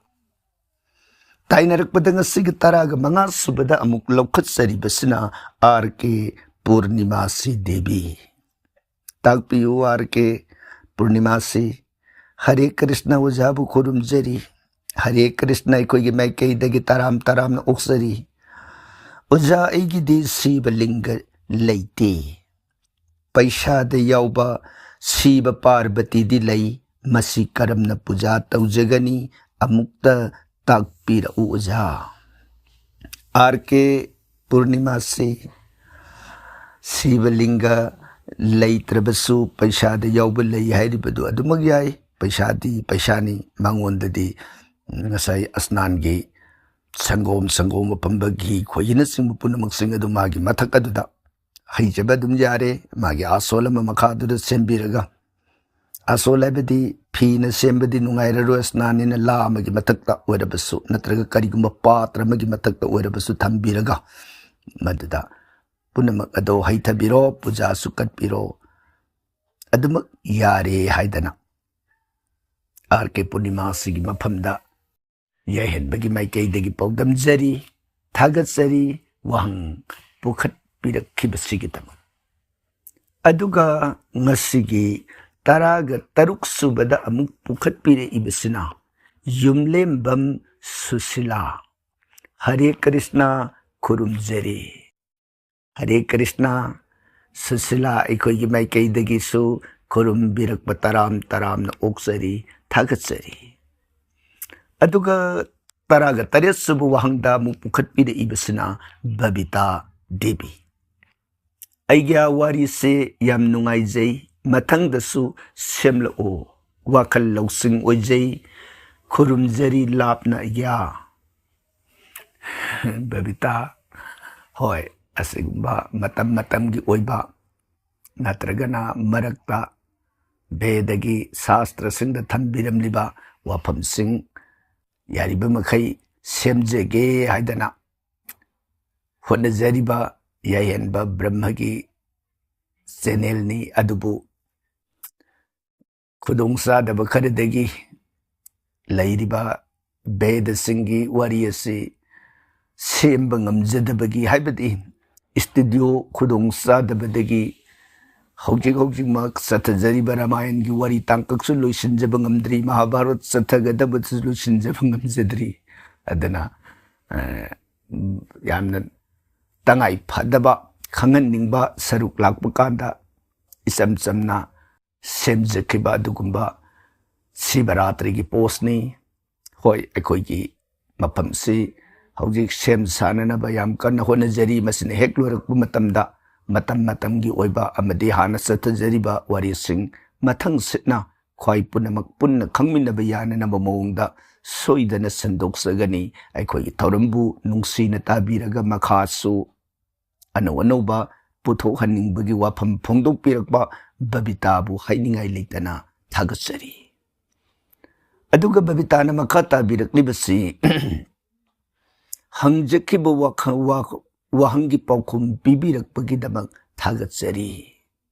ꯇꯥꯏꯅꯔꯛꯄꯗ ꯉꯁꯤꯒꯤ ꯇꯔꯥꯒ ꯃꯉꯥ ꯁꯨꯕꯗ ꯑꯃꯨꯛ ꯂꯧꯈꯠꯆꯔꯤꯕꯁꯤꯅ ꯑꯥꯔ ꯀꯦ ꯄꯨꯔꯅꯤꯃꯥꯁꯤ ꯗꯦꯕꯤ꯫ ꯇꯥꯛꯄꯤꯌꯨ ꯑꯥꯔ ꯀꯦ ꯄꯨꯔꯅꯤꯃꯥꯁꯤ꯫ ꯍꯔꯦ ꯀ꯭ꯔꯤꯁꯅ ꯑꯣꯖꯥꯕꯨ ꯈꯨꯔꯨꯝꯖꯔꯤ꯫ ꯍꯔꯦ ꯀ꯭ꯔꯤꯁꯅ ꯑꯩꯈꯣꯏꯒꯤ ꯃꯥꯏꯀꯩꯗꯒꯤ ꯇꯔꯥꯝ ꯇꯔꯥꯝꯅ ꯑꯣꯛꯆꯔꯤ꯫ ꯑꯣꯖꯥ, ꯑꯩꯒꯤꯗꯤ ꯁꯤꯕ ꯂꯤꯡꯒ ꯂꯩꯇꯦ꯫ ꯄꯩꯁꯥꯗ ꯌꯥꯎꯕ ꯁꯤꯕ ꯄꯥꯔꯕꯇꯤꯗꯤ ꯂꯩ꯫ ꯃꯁꯤ ꯀꯔꯝꯅ ꯄꯨꯖꯥ ꯇꯧꯖꯒꯅꯤ? ꯑꯃꯨꯛꯇ ꯇꯥꯛꯄꯤꯔꯛꯎ ꯑꯣꯖꯥ꯫ ꯑꯥꯔ ꯀꯦ ꯄꯨꯔꯅꯤꯃꯥꯁꯤ ꯁꯤꯕꯂꯤꯡꯒ ꯂꯩꯇ꯭ꯔꯕꯁꯨ ꯄꯩꯁꯥꯗ ꯌꯥꯎꯕ ꯂꯩ ꯍꯥꯏꯔꯤꯕꯗꯨ ꯑꯗꯨꯃꯛ ꯌꯥꯏ꯫ ꯄꯩꯁꯥꯗꯤ ꯄꯩꯁꯥꯅꯤ, ꯃꯉꯣꯟꯗꯗꯤ ꯉꯁꯥꯏ ꯑꯁꯅꯥꯟꯒꯤ ꯁꯪꯒꯣꯝ, ꯁꯪꯒꯣꯝ ꯑꯐꯝꯕ, ꯘꯤ ꯈꯣꯏꯍꯤꯅꯆꯤꯡꯕ ꯄꯨꯝꯅꯃꯛꯁꯤꯡ ꯑꯗꯨ ꯃꯥꯒꯤ ꯃꯊꯛ ꯑꯗꯨꯗ ꯍꯩꯖꯕ ꯑꯗꯨꯝ ꯌꯥꯔꯦ꯫ ꯃꯥꯒꯤ ꯑꯥꯁꯣꯜ ꯑꯃ ꯃꯈꯥꯗꯨꯗ ꯁꯦꯝꯕꯤꯔꯒ, ꯑꯥꯁꯣꯜ ꯍꯥꯏꯕꯗꯤ ꯐꯤꯅ ꯁꯦꯝꯕꯗꯤ ꯅꯨꯡꯉꯥꯏꯔꯔꯣꯏ, ꯑꯁꯅꯥꯟꯅꯤꯅ ꯂꯥ ꯑꯃꯒꯤ ꯃꯊꯛꯇ ꯑꯣꯏꯔꯕꯁꯨ ꯅꯠꯇ꯭ꯔꯒ ꯀꯔꯤꯒꯨꯝꯕ ꯄꯥꯇ꯭ꯔ ꯑꯃꯒꯤ ꯃꯊꯛꯇ ꯑꯣꯏꯔꯕꯁꯨ ꯊꯝꯕꯤꯔꯒ, ꯃꯗꯨꯗ ꯄꯨꯝꯅꯃꯛ ꯑꯗꯣ ꯍꯩꯊꯕꯤꯔꯣ, ꯄꯨꯖꯥꯁꯨ ꯀꯠꯄꯤꯔꯣ꯫ ꯑꯗꯨꯃꯛ ꯌꯥꯔꯦ ꯍꯥꯏꯗꯅ ꯑꯥꯔ ꯀꯦ ꯄꯨꯔꯅꯤꯃꯥꯁꯤꯒꯤ ꯃꯐꯝꯗ ꯌꯥꯏꯍꯟꯕꯒꯤ ꯃꯥꯏꯀꯩꯗꯒꯤ ꯄꯥꯎꯗꯝꯖꯔꯤ, ꯊꯥꯒꯠꯆꯔꯤ, ꯋꯥꯍꯪ ꯄꯨꯈꯠꯄꯤꯔꯛꯈꯤꯕꯁꯤꯒꯤꯗꯃꯛ꯫ ꯑꯗꯨꯒ ꯉꯁꯤꯒꯤ ꯇꯔꯥꯒ ꯇꯔꯨꯛ ꯁꯨꯕꯗ ꯑꯃꯨꯛ ꯄꯨꯈꯠꯄꯤꯔꯛꯏꯕꯁꯤꯅ ꯌꯨꯝꯂꯦꯝꯕꯝ ꯁꯨꯁꯤꯂꯥ꯫ ꯍꯔꯦ ꯀ꯭ꯔꯤꯁꯅ, ꯈꯨꯔꯨꯝꯖꯔꯤ꯫ ꯍꯔꯦ ꯀ꯭ꯔꯤꯁꯅ꯫ ꯁꯨꯁꯤꯂꯥ, ꯑꯩꯈꯣꯏꯒꯤ ꯃꯥꯏꯀꯩꯗꯒꯤꯁꯨ ꯈꯨꯔꯨꯝꯕꯤꯔꯛꯄ ꯇꯔꯥꯝ ꯇꯔꯥꯝꯅ ꯑꯣꯛꯆꯔꯤ, ꯊꯥꯒꯠꯆꯔꯤ꯫ ꯑꯗꯨꯒ ꯇꯔꯥꯒ ꯇꯔꯦꯠ ꯁꯨꯕ ꯋꯥꯍꯪꯗ ꯑꯃꯨꯛ ꯄꯨꯈꯠꯄꯤꯔꯛꯏꯕꯁꯤꯅ ꯕꯕꯤꯇꯥ ꯗꯦꯕꯤ꯫ ꯑꯩꯒꯤ ꯋꯥꯔꯤꯁꯦ ꯌꯥꯝ ꯅꯨꯡꯉꯥꯏꯖꯩ, ꯃꯊꯪꯗꯁꯨ ꯁꯦꯝꯂꯛꯑꯣ, ꯋꯥꯈꯜ ꯂꯧꯁꯤꯡ ꯑꯣꯏꯖꯩ, ꯈꯨꯔꯨꯝꯖꯔꯤ ꯂꯥꯞꯅ ꯑꯩꯒꯤ꯫ ꯕꯕꯤꯇꯥ, ꯍꯣꯏ, ꯑꯁꯤꯒꯨꯝꯕ ꯃꯇꯝ ꯃꯇꯝꯒꯤ ꯑꯣꯏꯕ ꯅꯠꯇ꯭ꯔꯒꯅ ꯃꯔꯛꯇ ꯚꯦꯗꯒꯤ ꯁꯥꯁꯇ꯭ꯔꯁꯤꯡꯗ ꯊꯝꯕꯤꯔꯝꯂꯤꯕ ꯋꯥꯐꯝꯁꯤꯡ ꯌꯥꯔꯤꯕ ꯃꯈꯩ ꯁꯦꯝꯖꯒꯦ ꯍꯥꯏꯗꯅ ꯍꯣꯠꯅꯖꯔꯤꯕ ꯌꯥꯏꯍꯟꯕ ꯕ꯭ꯔꯍ꯭ꯃꯒꯤ ꯆꯦꯅꯦꯜꯅꯤ꯫ ꯑꯗꯨꯕꯨ ꯈꯨꯗꯣꯡꯆꯥꯗꯕ ꯈꯔꯗꯒꯤ ꯂꯩꯔꯤꯕ ꯚꯦꯗꯁꯤꯡꯒꯤ ꯋꯥꯔꯤ ꯑꯁꯤ ꯁꯦꯝꯕ ꯉꯝꯖꯗꯕꯒꯤ, ꯍꯥꯏꯕꯗꯤ ꯁ꯭ꯇꯨꯗꯤꯑꯣ ꯈꯨꯗꯣꯡꯆꯥꯗꯕꯗꯒꯤ ꯍꯧꯖꯤꯛ ꯍꯧꯖꯤꯛꯃꯛ ꯆꯠꯊꯖꯔꯤꯕ ꯔꯥꯃꯥꯌꯟꯒꯤ ꯋꯥꯔꯤ ꯇꯥꯡꯀꯛꯁꯨ ꯂꯣꯏꯁꯤꯟꯖꯕ ꯉꯝꯗ꯭ꯔꯤ, ꯃꯍꯥꯚꯥꯔꯠ ꯆꯠꯊꯒꯗꯕꯗꯨꯁꯨ ꯂꯣꯏꯁꯤꯟꯖꯕ ꯉꯝꯖꯗ꯭ꯔꯤ꯫ ꯑꯗꯨꯅ, ꯑ, ꯌꯥꯝꯅ ꯇꯉꯥꯏ ꯐꯗꯕ ꯈꯪꯍꯟꯅꯤꯡꯕ ꯁꯔꯨꯛ ꯂꯥꯛꯄ ꯀꯥꯟꯗ ꯏꯆꯝ ꯆꯝꯅ ꯁꯦꯝꯖꯈꯤꯕ ꯑꯗꯨꯒꯨꯝꯕ ꯁꯤꯕꯔꯥꯇ꯭ꯔꯤꯒꯤ ꯄꯣꯁꯅꯤ꯫ ꯍꯣꯏ, ꯑꯩꯈꯣꯏꯒꯤ ꯃꯐꯝꯁꯤ ꯍꯧꯖꯤꯛ ꯁꯦꯝ ꯁꯥꯅꯅꯕ ꯌꯥꯝ ꯀꯟꯅ ꯍꯣꯠꯅꯖꯔꯤ꯫ ꯃꯁꯤꯅ ꯍꯦꯛ ꯂꯣꯏꯔꯛꯄ ꯃꯇꯝꯗ ꯃꯇꯝ ꯃꯇꯝꯒꯤ ꯑꯣꯏꯕ ꯑꯃꯗꯤ ꯍꯥꯟꯅ ꯆꯠꯊꯖꯔꯤꯕ ꯋꯥꯔꯤꯁꯤꯡ ꯃꯊꯪ ꯁꯤꯠꯅ ꯈ꯭ꯋꯥꯏ ꯄꯨꯝꯅꯃꯛ ꯄꯨꯟꯅ ꯈꯪꯃꯤꯟꯅꯕ ꯌꯥꯅꯅꯕ ꯃꯑꯣꯡꯗ ꯁꯣꯏꯗꯅ ꯁꯟꯗꯣꯛꯆꯒꯅꯤ꯫ ꯑꯩꯈꯣꯏꯒꯤ ꯊꯧꯔꯝꯕꯨ ꯅꯨꯡꯁꯤꯅ ꯇꯥꯕꯤꯔꯒ ꯃꯈꯥꯁꯨ ꯑꯅꯧ ꯑꯅꯧꯕ ꯄꯨꯊꯣꯛꯍꯟꯅꯤꯡꯕꯒꯤ ꯋꯥꯐꯝ ꯐꯣꯡꯗꯣꯛꯄꯤꯔꯛꯄ ꯕꯕꯤꯇꯥꯕꯨ ꯍꯥꯏꯅꯤꯡꯉꯥꯏ ꯂꯩꯇꯅ ꯊꯥꯒꯠꯆꯔꯤ꯫ ꯑꯗꯨꯒ ꯕꯕꯤꯇꯥꯅ ꯃꯈꯥ ꯇꯥꯕꯤꯔꯛꯂꯤꯕꯁꯤ ꯍꯪꯖꯈꯤꯕ ꯋꯥꯈ-, ꯋꯥ-, ꯋꯥꯍꯪꯒꯤ ꯄꯥꯎꯈꯨꯝ ꯄꯤꯕꯤꯔꯛꯄꯒꯤꯗꯃꯛ ꯊꯥꯒꯠꯆꯔꯤ꯫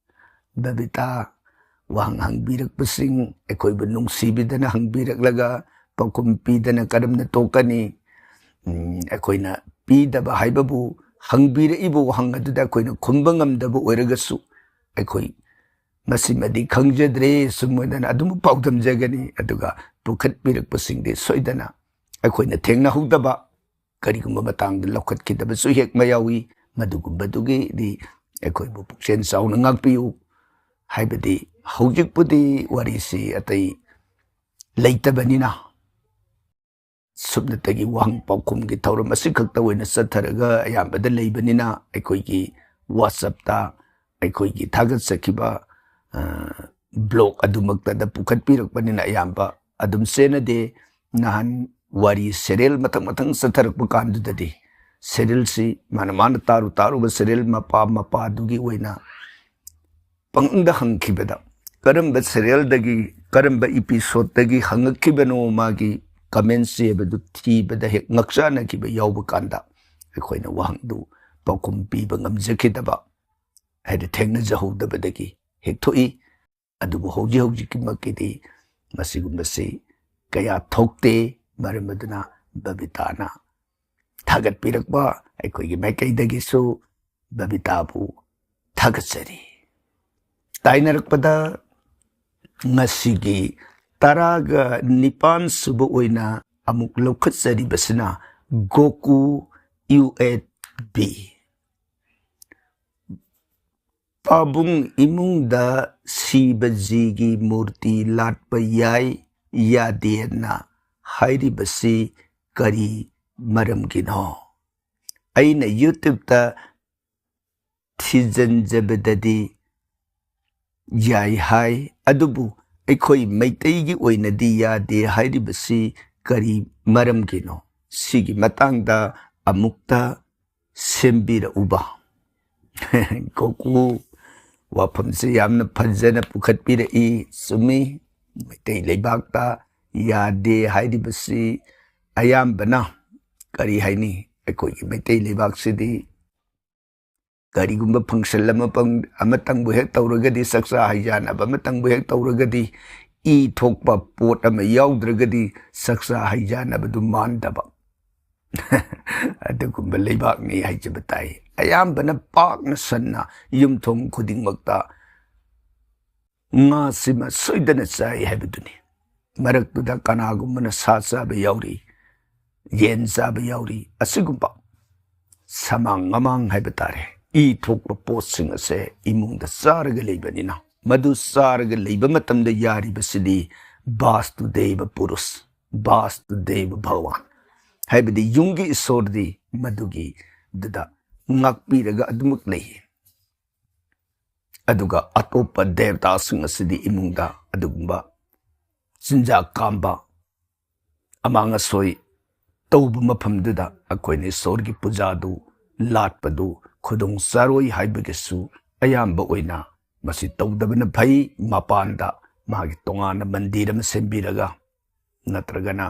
ꯕꯕꯤꯇꯥ, ꯋꯥꯍꯪ ꯍꯪꯕꯤꯔꯛꯄꯁꯤꯡ ꯑꯩꯈꯣꯏꯕꯨ ꯅꯨꯡꯁꯤꯕꯤꯗꯅ ꯍꯪꯕꯤꯔꯛꯂꯒ ꯄꯥꯎꯈꯨꯝ ꯄꯤꯗꯅ ꯀꯔꯝꯅ ꯇꯣꯛꯀꯅꯤ? ꯎꯝ, ꯑꯩꯈꯣꯏꯅ ꯄꯤꯗꯕ ꯍꯥꯏꯕꯕꯨ ꯍꯪꯕꯤꯔꯛꯏꯕ ꯋꯥꯍꯪ ꯑꯗꯨꯗ ꯑꯩꯈꯣꯏꯅ ꯈꯨꯝꯕ ꯉꯝꯗꯕ ꯑꯣꯏꯔꯒꯁꯨ ꯑꯩꯈꯣꯏ ꯃꯁꯤꯃꯗꯤ ꯈꯪꯖꯗ꯭ꯔꯦ ꯁꯨꯝ ꯑꯣꯏꯗꯅ ꯑꯗꯨꯝ ꯄꯥꯎꯗꯝꯖꯒꯅꯤ꯫ ꯑꯗꯨꯒ ꯄꯨꯈꯠꯄꯤꯔꯛꯄꯁꯤꯡꯗꯤ ꯁꯣꯏꯗꯅ ꯑꯩꯈꯣꯏꯅ ꯊꯦꯡꯅꯍꯧꯗꯕ ꯀꯔꯤꯒꯨꯝꯕ ꯃꯇꯥꯡꯗ ꯂꯧꯈꯠꯈꯤꯗꯕꯁꯨ ꯍꯦꯛ ꯃꯌꯥꯎꯏ꯫ ꯃꯗꯨꯒꯨꯝꯕꯗꯨꯒꯤꯗꯤ ꯑꯩꯈꯣꯏꯕꯨ ꯄꯨꯛꯆꯦꯜ ꯆꯥꯎꯅ ꯉꯥꯛꯄꯤꯌꯨ꯫ ꯍꯥꯏꯕꯗꯤ ꯍꯧꯖꯤꯛꯄꯨꯗꯤ ꯋꯥꯔꯤꯁꯤ ꯑꯇꯩ ꯂꯩꯇꯕꯅꯤꯅ, ꯁꯨꯞꯅꯇꯒꯤ ꯋꯥꯍꯪ ꯄꯥꯎꯈꯨꯝꯒꯤ ꯊꯧꯔꯝ ꯑꯁꯤꯈꯛꯇ ꯑꯣꯏꯅ ꯆꯠꯊꯔꯒ ꯑꯌꯥꯝꯕꯗ ꯂꯩꯕꯅꯤꯅ, ꯑꯩꯈꯣꯏꯒꯤ WhatsApp-ꯇ ꯑꯩꯈꯣꯏꯒꯤ ꯊꯥꯒꯠꯆꯈꯤꯕ, ꯑ, blog ꯑꯗꯨꯃꯛꯇꯗ ꯄꯨꯈꯠꯄꯤꯔꯛꯄꯅꯤꯅ ꯑꯌꯥꯝꯕ ꯑꯗꯨꯝ ꯆꯦꯟꯅꯗꯦ꯫ ꯅꯍꯥꯟ ꯋꯥꯔꯤ serial ꯃꯊꯪ ꯃꯊꯪ ꯆꯠꯊꯔꯛꯄ ꯀꯥꯟꯗꯨꯗꯗꯤ serial-ꯁꯤ ꯃꯥꯅ ꯃꯥꯅ ꯇꯥꯔꯨ ꯇꯥꯔꯨꯕ serial ꯃꯄꯥ ꯃꯄꯥꯗꯨꯒꯤ ꯑꯣꯏꯅ ꯄꯪꯍꯪꯗ ꯍꯪꯈꯤꯕꯗ, ꯀꯔꯝꯕ serial-ꯗꯒꯤ, ꯀꯔꯝꯕ episode-ꯇꯒꯤ ꯍꯪꯉꯛꯈꯤꯕꯅꯣ ꯃꯥꯒꯤ comment-ꯁꯦ ꯍꯥꯏꯕꯗꯨ ꯊꯤꯕꯗ ꯍꯦꯛ ꯉꯛꯆꯥꯟꯅꯈꯤꯕ ꯌꯥꯎꯕ ꯀꯥꯟꯗ, ꯑꯩꯈꯣꯏꯅ ꯋꯥꯍꯪꯗꯨ ꯄꯥꯎꯈꯨꯝ ꯄꯤꯕ ꯉꯝꯖꯈꯤꯗꯕ, ꯍꯥꯏꯗꯤ ꯊꯦꯡꯅꯖꯍꯧꯗꯕꯗꯒꯤ ꯍꯦꯛ ꯊꯣꯛꯏ꯫ ꯑꯗꯨꯕꯨ ꯍꯧꯖꯤꯛ ꯍꯧꯖꯤꯛꯀꯤꯃꯛꯀꯤꯗꯤ ꯃꯁꯤꯒꯨꯝꯕꯁꯤ ꯀꯌꯥ ꯊꯣꯛꯇꯦ꯫ ꯃꯔꯝ ꯑꯗꯨꯅ ꯕꯕꯤꯇꯥꯅ ꯊꯥꯒꯠꯄꯤꯔꯛꯄ ꯑꯩꯈꯣꯏꯒꯤ ꯃꯥꯏꯀꯩꯗꯒꯤꯁꯨ ꯕꯕꯤꯇꯥꯕꯨ ꯊꯥꯒꯠꯆꯔꯤ꯫ ꯇꯥꯏꯅꯔꯛꯄꯗ ꯉꯁꯤꯒꯤ ꯇꯔꯥꯒ ꯅꯤꯄꯥꯟ ꯁꯨꯕ ꯑꯣꯏꯅ ꯑꯃꯨꯛ ꯂꯧꯈꯠꯆꯔꯤꯕꯁꯤꯅ ꯒꯣꯀꯨ ꯌꯨ ꯑꯦꯠ ꯕꯤ꯫ ꯄꯥꯕꯨꯡ ꯏꯃꯨꯡꯗ ꯁꯤꯕꯖꯤꯒꯤ ꯃꯨꯔꯇꯤ ꯂꯥꯠꯄ ꯌꯥꯏ ꯌꯥꯗꯦꯅ ꯍꯥꯏꯔꯤꯕꯁꯤ ꯀꯔꯤ ꯃꯔꯝꯒꯤꯅꯣ? ꯑꯩꯅ YouTube-ꯇ ꯊꯤꯖꯤꯟꯖꯕꯗꯗꯤ ꯌꯥꯏ ꯍꯥꯏ, ꯑꯗꯨꯕꯨ ꯑꯩꯈꯣꯏ ꯃꯩꯇꯩꯒꯤ ꯑꯣꯏꯅꯗꯤ ꯌꯥꯗꯦ ꯍꯥꯏꯔꯤꯕꯁꯤ ꯀꯔꯤ ꯃꯔꯝꯒꯤꯅꯣ? ꯁꯤꯒꯤ ꯃꯇꯥꯡꯗ ꯑꯃꯨꯛꯇ ꯁꯦꯝꯕꯤꯔꯛꯎꯕ꯫ ꯒꯣꯀꯨ, ꯋꯥꯐꯝꯁꯤ ꯌꯥꯝꯅ ꯐꯖꯅ ꯄꯨꯈꯠꯄꯤꯔꯛꯏ꯫ ꯆꯨꯝꯃꯤ, ꯃꯩꯇꯩ ꯂꯩꯕꯥꯛꯇ ꯌꯥꯗꯦ ꯍꯥꯏꯔꯤꯕꯁꯤ ꯑꯌꯥꯝꯕꯅ, ꯀꯔꯤ ꯍꯥꯏꯅꯤ, ꯑꯩꯈꯣꯏꯒꯤ ꯃꯩꯇꯩ ꯂꯩꯕꯥꯛꯁꯤꯗꯤ ꯀꯔꯤꯒꯨꯝꯕ function ꯑꯃ ꯄꯪ-, ꯑꯃꯇꯪꯕꯨ ꯍꯦꯛ ꯇꯧꯔꯒꯗꯤ, ꯆꯥꯛꯆꯥ ꯍꯩꯖꯥꯟꯅꯕ ꯑꯃꯇꯪꯕꯨ ꯍꯦꯛ ꯇꯧꯔꯒꯗꯤ, ꯏ ꯊꯣꯛꯄ ꯄꯣꯠ ꯑꯃ ꯌꯥꯎꯗ꯭ꯔꯒꯗꯤ ꯆꯥꯛꯆꯥ ꯍꯩꯖꯥꯟꯅꯕꯗꯨ ꯃꯥꯟꯗꯕ ꯑꯗꯨꯒꯨꯝꯕ ꯂꯩꯕꯥꯛꯅꯤ ꯍꯥꯏꯖꯕ ꯇꯥꯏ꯫ ꯑꯌꯥꯝꯕꯅ ꯄꯥꯛꯅ ꯁꯟꯅ ꯌꯨꯝꯊꯣꯡ ꯈꯨꯗꯤꯡꯃꯛꯇ ꯉꯥꯁꯤꯃ ꯁꯣꯏꯗꯅ ꯆꯥꯏ ꯍꯥꯏꯕꯗꯨꯅꯤ꯫ ꯃꯔꯛꯇꯨꯗ ꯀꯅꯥꯒꯨꯝꯕꯅ ꯁꯥ ꯆꯥꯕ ꯌꯥꯎꯔꯤ, ꯌꯦꯟ ꯆꯥꯕ ꯌꯥꯎꯔꯤ꯫ ꯑꯁꯤꯒꯨꯝꯕ ꯁꯃꯥꯡ ꯉꯃꯥꯡ ꯍꯥꯏꯕ ꯇꯥꯔꯦ, ꯏ ꯊꯣꯛꯄ ꯄꯣꯠꯁꯤꯡ ꯑꯁꯦ ꯏꯃꯨꯡꯗ ꯆꯥꯔꯒ ꯂꯩꯕꯅꯤꯅ, ꯃꯗꯨ ꯆꯥꯔꯒ ꯂꯩꯕ ꯃꯇꯝꯗ ꯌꯥꯔꯤꯕꯁꯤꯗꯤ ꯕꯥꯁꯇꯨꯗꯦꯕ ꯄꯨꯔꯨꯁ, ꯕꯥꯁꯇꯨꯗꯦꯕ ꯚꯒꯋꯥꯟ, ꯍꯥꯏꯕꯗꯤ ꯌꯨꯝꯒꯤ ꯏꯁꯣꯔꯗꯤ ꯃꯗꯨꯒꯤꯗꯨꯗ ꯉꯥꯛꯄꯤꯔꯒ ꯑꯗꯨꯃꯛ ꯂꯩ꯫ ꯑꯗꯨꯒ ꯑꯇꯣꯞꯄ ꯗꯦꯕꯇꯥꯁꯤꯡ ꯑꯁꯤꯗꯤ ꯏꯃꯨꯡꯗ ꯑꯗꯨꯒꯨꯝꯕ ꯆꯤꯟꯖꯥꯛ ꯀꯥꯝꯕ, ꯑꯃꯥꯡ ꯑꯁꯣꯏ ꯇꯧꯕ ꯃꯐꯝꯗꯨꯗ ꯑꯩꯈꯣꯏꯅ ꯏꯁꯣꯔꯒꯤ ꯄꯨꯖꯥꯗꯨ ꯂꯥꯠꯄꯗꯨ ꯈꯨꯗꯣꯡ ꯆꯥꯔꯣꯏ ꯍꯥꯏꯕꯒꯤꯁꯨ ꯑꯌꯥꯝꯕ ꯑꯣꯏꯅ ꯃꯁꯤ ꯇꯧꯗꯕꯅ ꯐꯩ꯫ ꯃꯄꯥꯟꯗ ꯃꯥꯒꯤ ꯇꯣꯉꯥꯟꯅ ꯃꯟꯗꯤꯔ ꯑꯃ ꯁꯦꯝꯕꯤꯔꯒ, ꯅꯠꯇ꯭ꯔꯒꯅ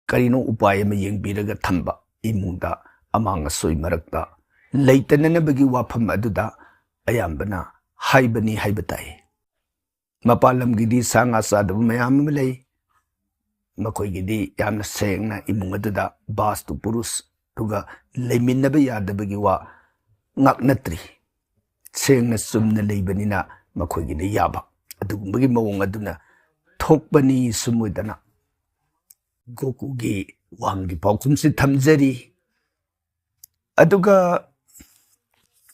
ꯀꯔꯤꯅꯣ ꯎꯄꯥꯏ ꯑꯃ ꯌꯦꯡꯕꯤꯔꯒ ꯊꯝꯕ, ꯏꯃꯨꯡꯗ ꯑꯃꯥꯡ ꯑꯁꯣꯏ ꯃꯔꯛꯇ ꯂꯩꯇꯅꯅꯕꯒꯤ ꯋꯥꯐꯝ ꯑꯗꯨꯗ ꯑꯌꯥꯝꯕꯅ ꯍꯥꯏꯕꯅꯤ ꯍꯥꯏꯕ ꯇꯥꯏ꯫ ꯃꯄꯥꯟ ꯂꯝꯒꯤꯗꯤ ꯁꯥ ꯉꯥ ꯆꯥꯗꯕ ꯃꯌꯥꯝ ꯑꯃ ꯂꯩ꯫ ꯃꯈꯣꯏꯒꯤꯗꯤ ꯌꯥꯝꯅ ꯁꯦꯡꯅ ꯏꯃꯨꯡ ꯑꯗꯨꯗ ꯕꯥꯁꯇꯨ ꯄꯨꯔꯨꯁꯇꯨꯒ ꯂꯩꯃꯤꯟꯅꯕ ꯌꯥꯗꯕꯒꯤ ꯋꯥ ꯉꯥꯛꯅꯗ꯭ꯔꯤ꯫ ꯁꯦꯡꯅ ꯆꯨꯝꯅ ꯂꯩꯕꯅꯤꯅ ꯃꯈꯣꯏꯒꯤꯗꯤ ꯌꯥꯕ꯫ ꯑꯗꯨꯒꯨꯝꯕꯒꯤ ꯃꯑꯣꯡ ꯑꯗꯨꯅ ꯊꯣꯛꯄꯅꯤ꯫ ꯁꯨꯝ ꯑꯣꯏꯗꯅ ꯒꯣꯀꯨꯒꯤ ꯋꯥꯍꯪꯒꯤ ꯄꯥꯎꯈꯨꯝꯁꯤ ꯊꯝꯖꯔꯤ꯫ ꯑꯗꯨꯒ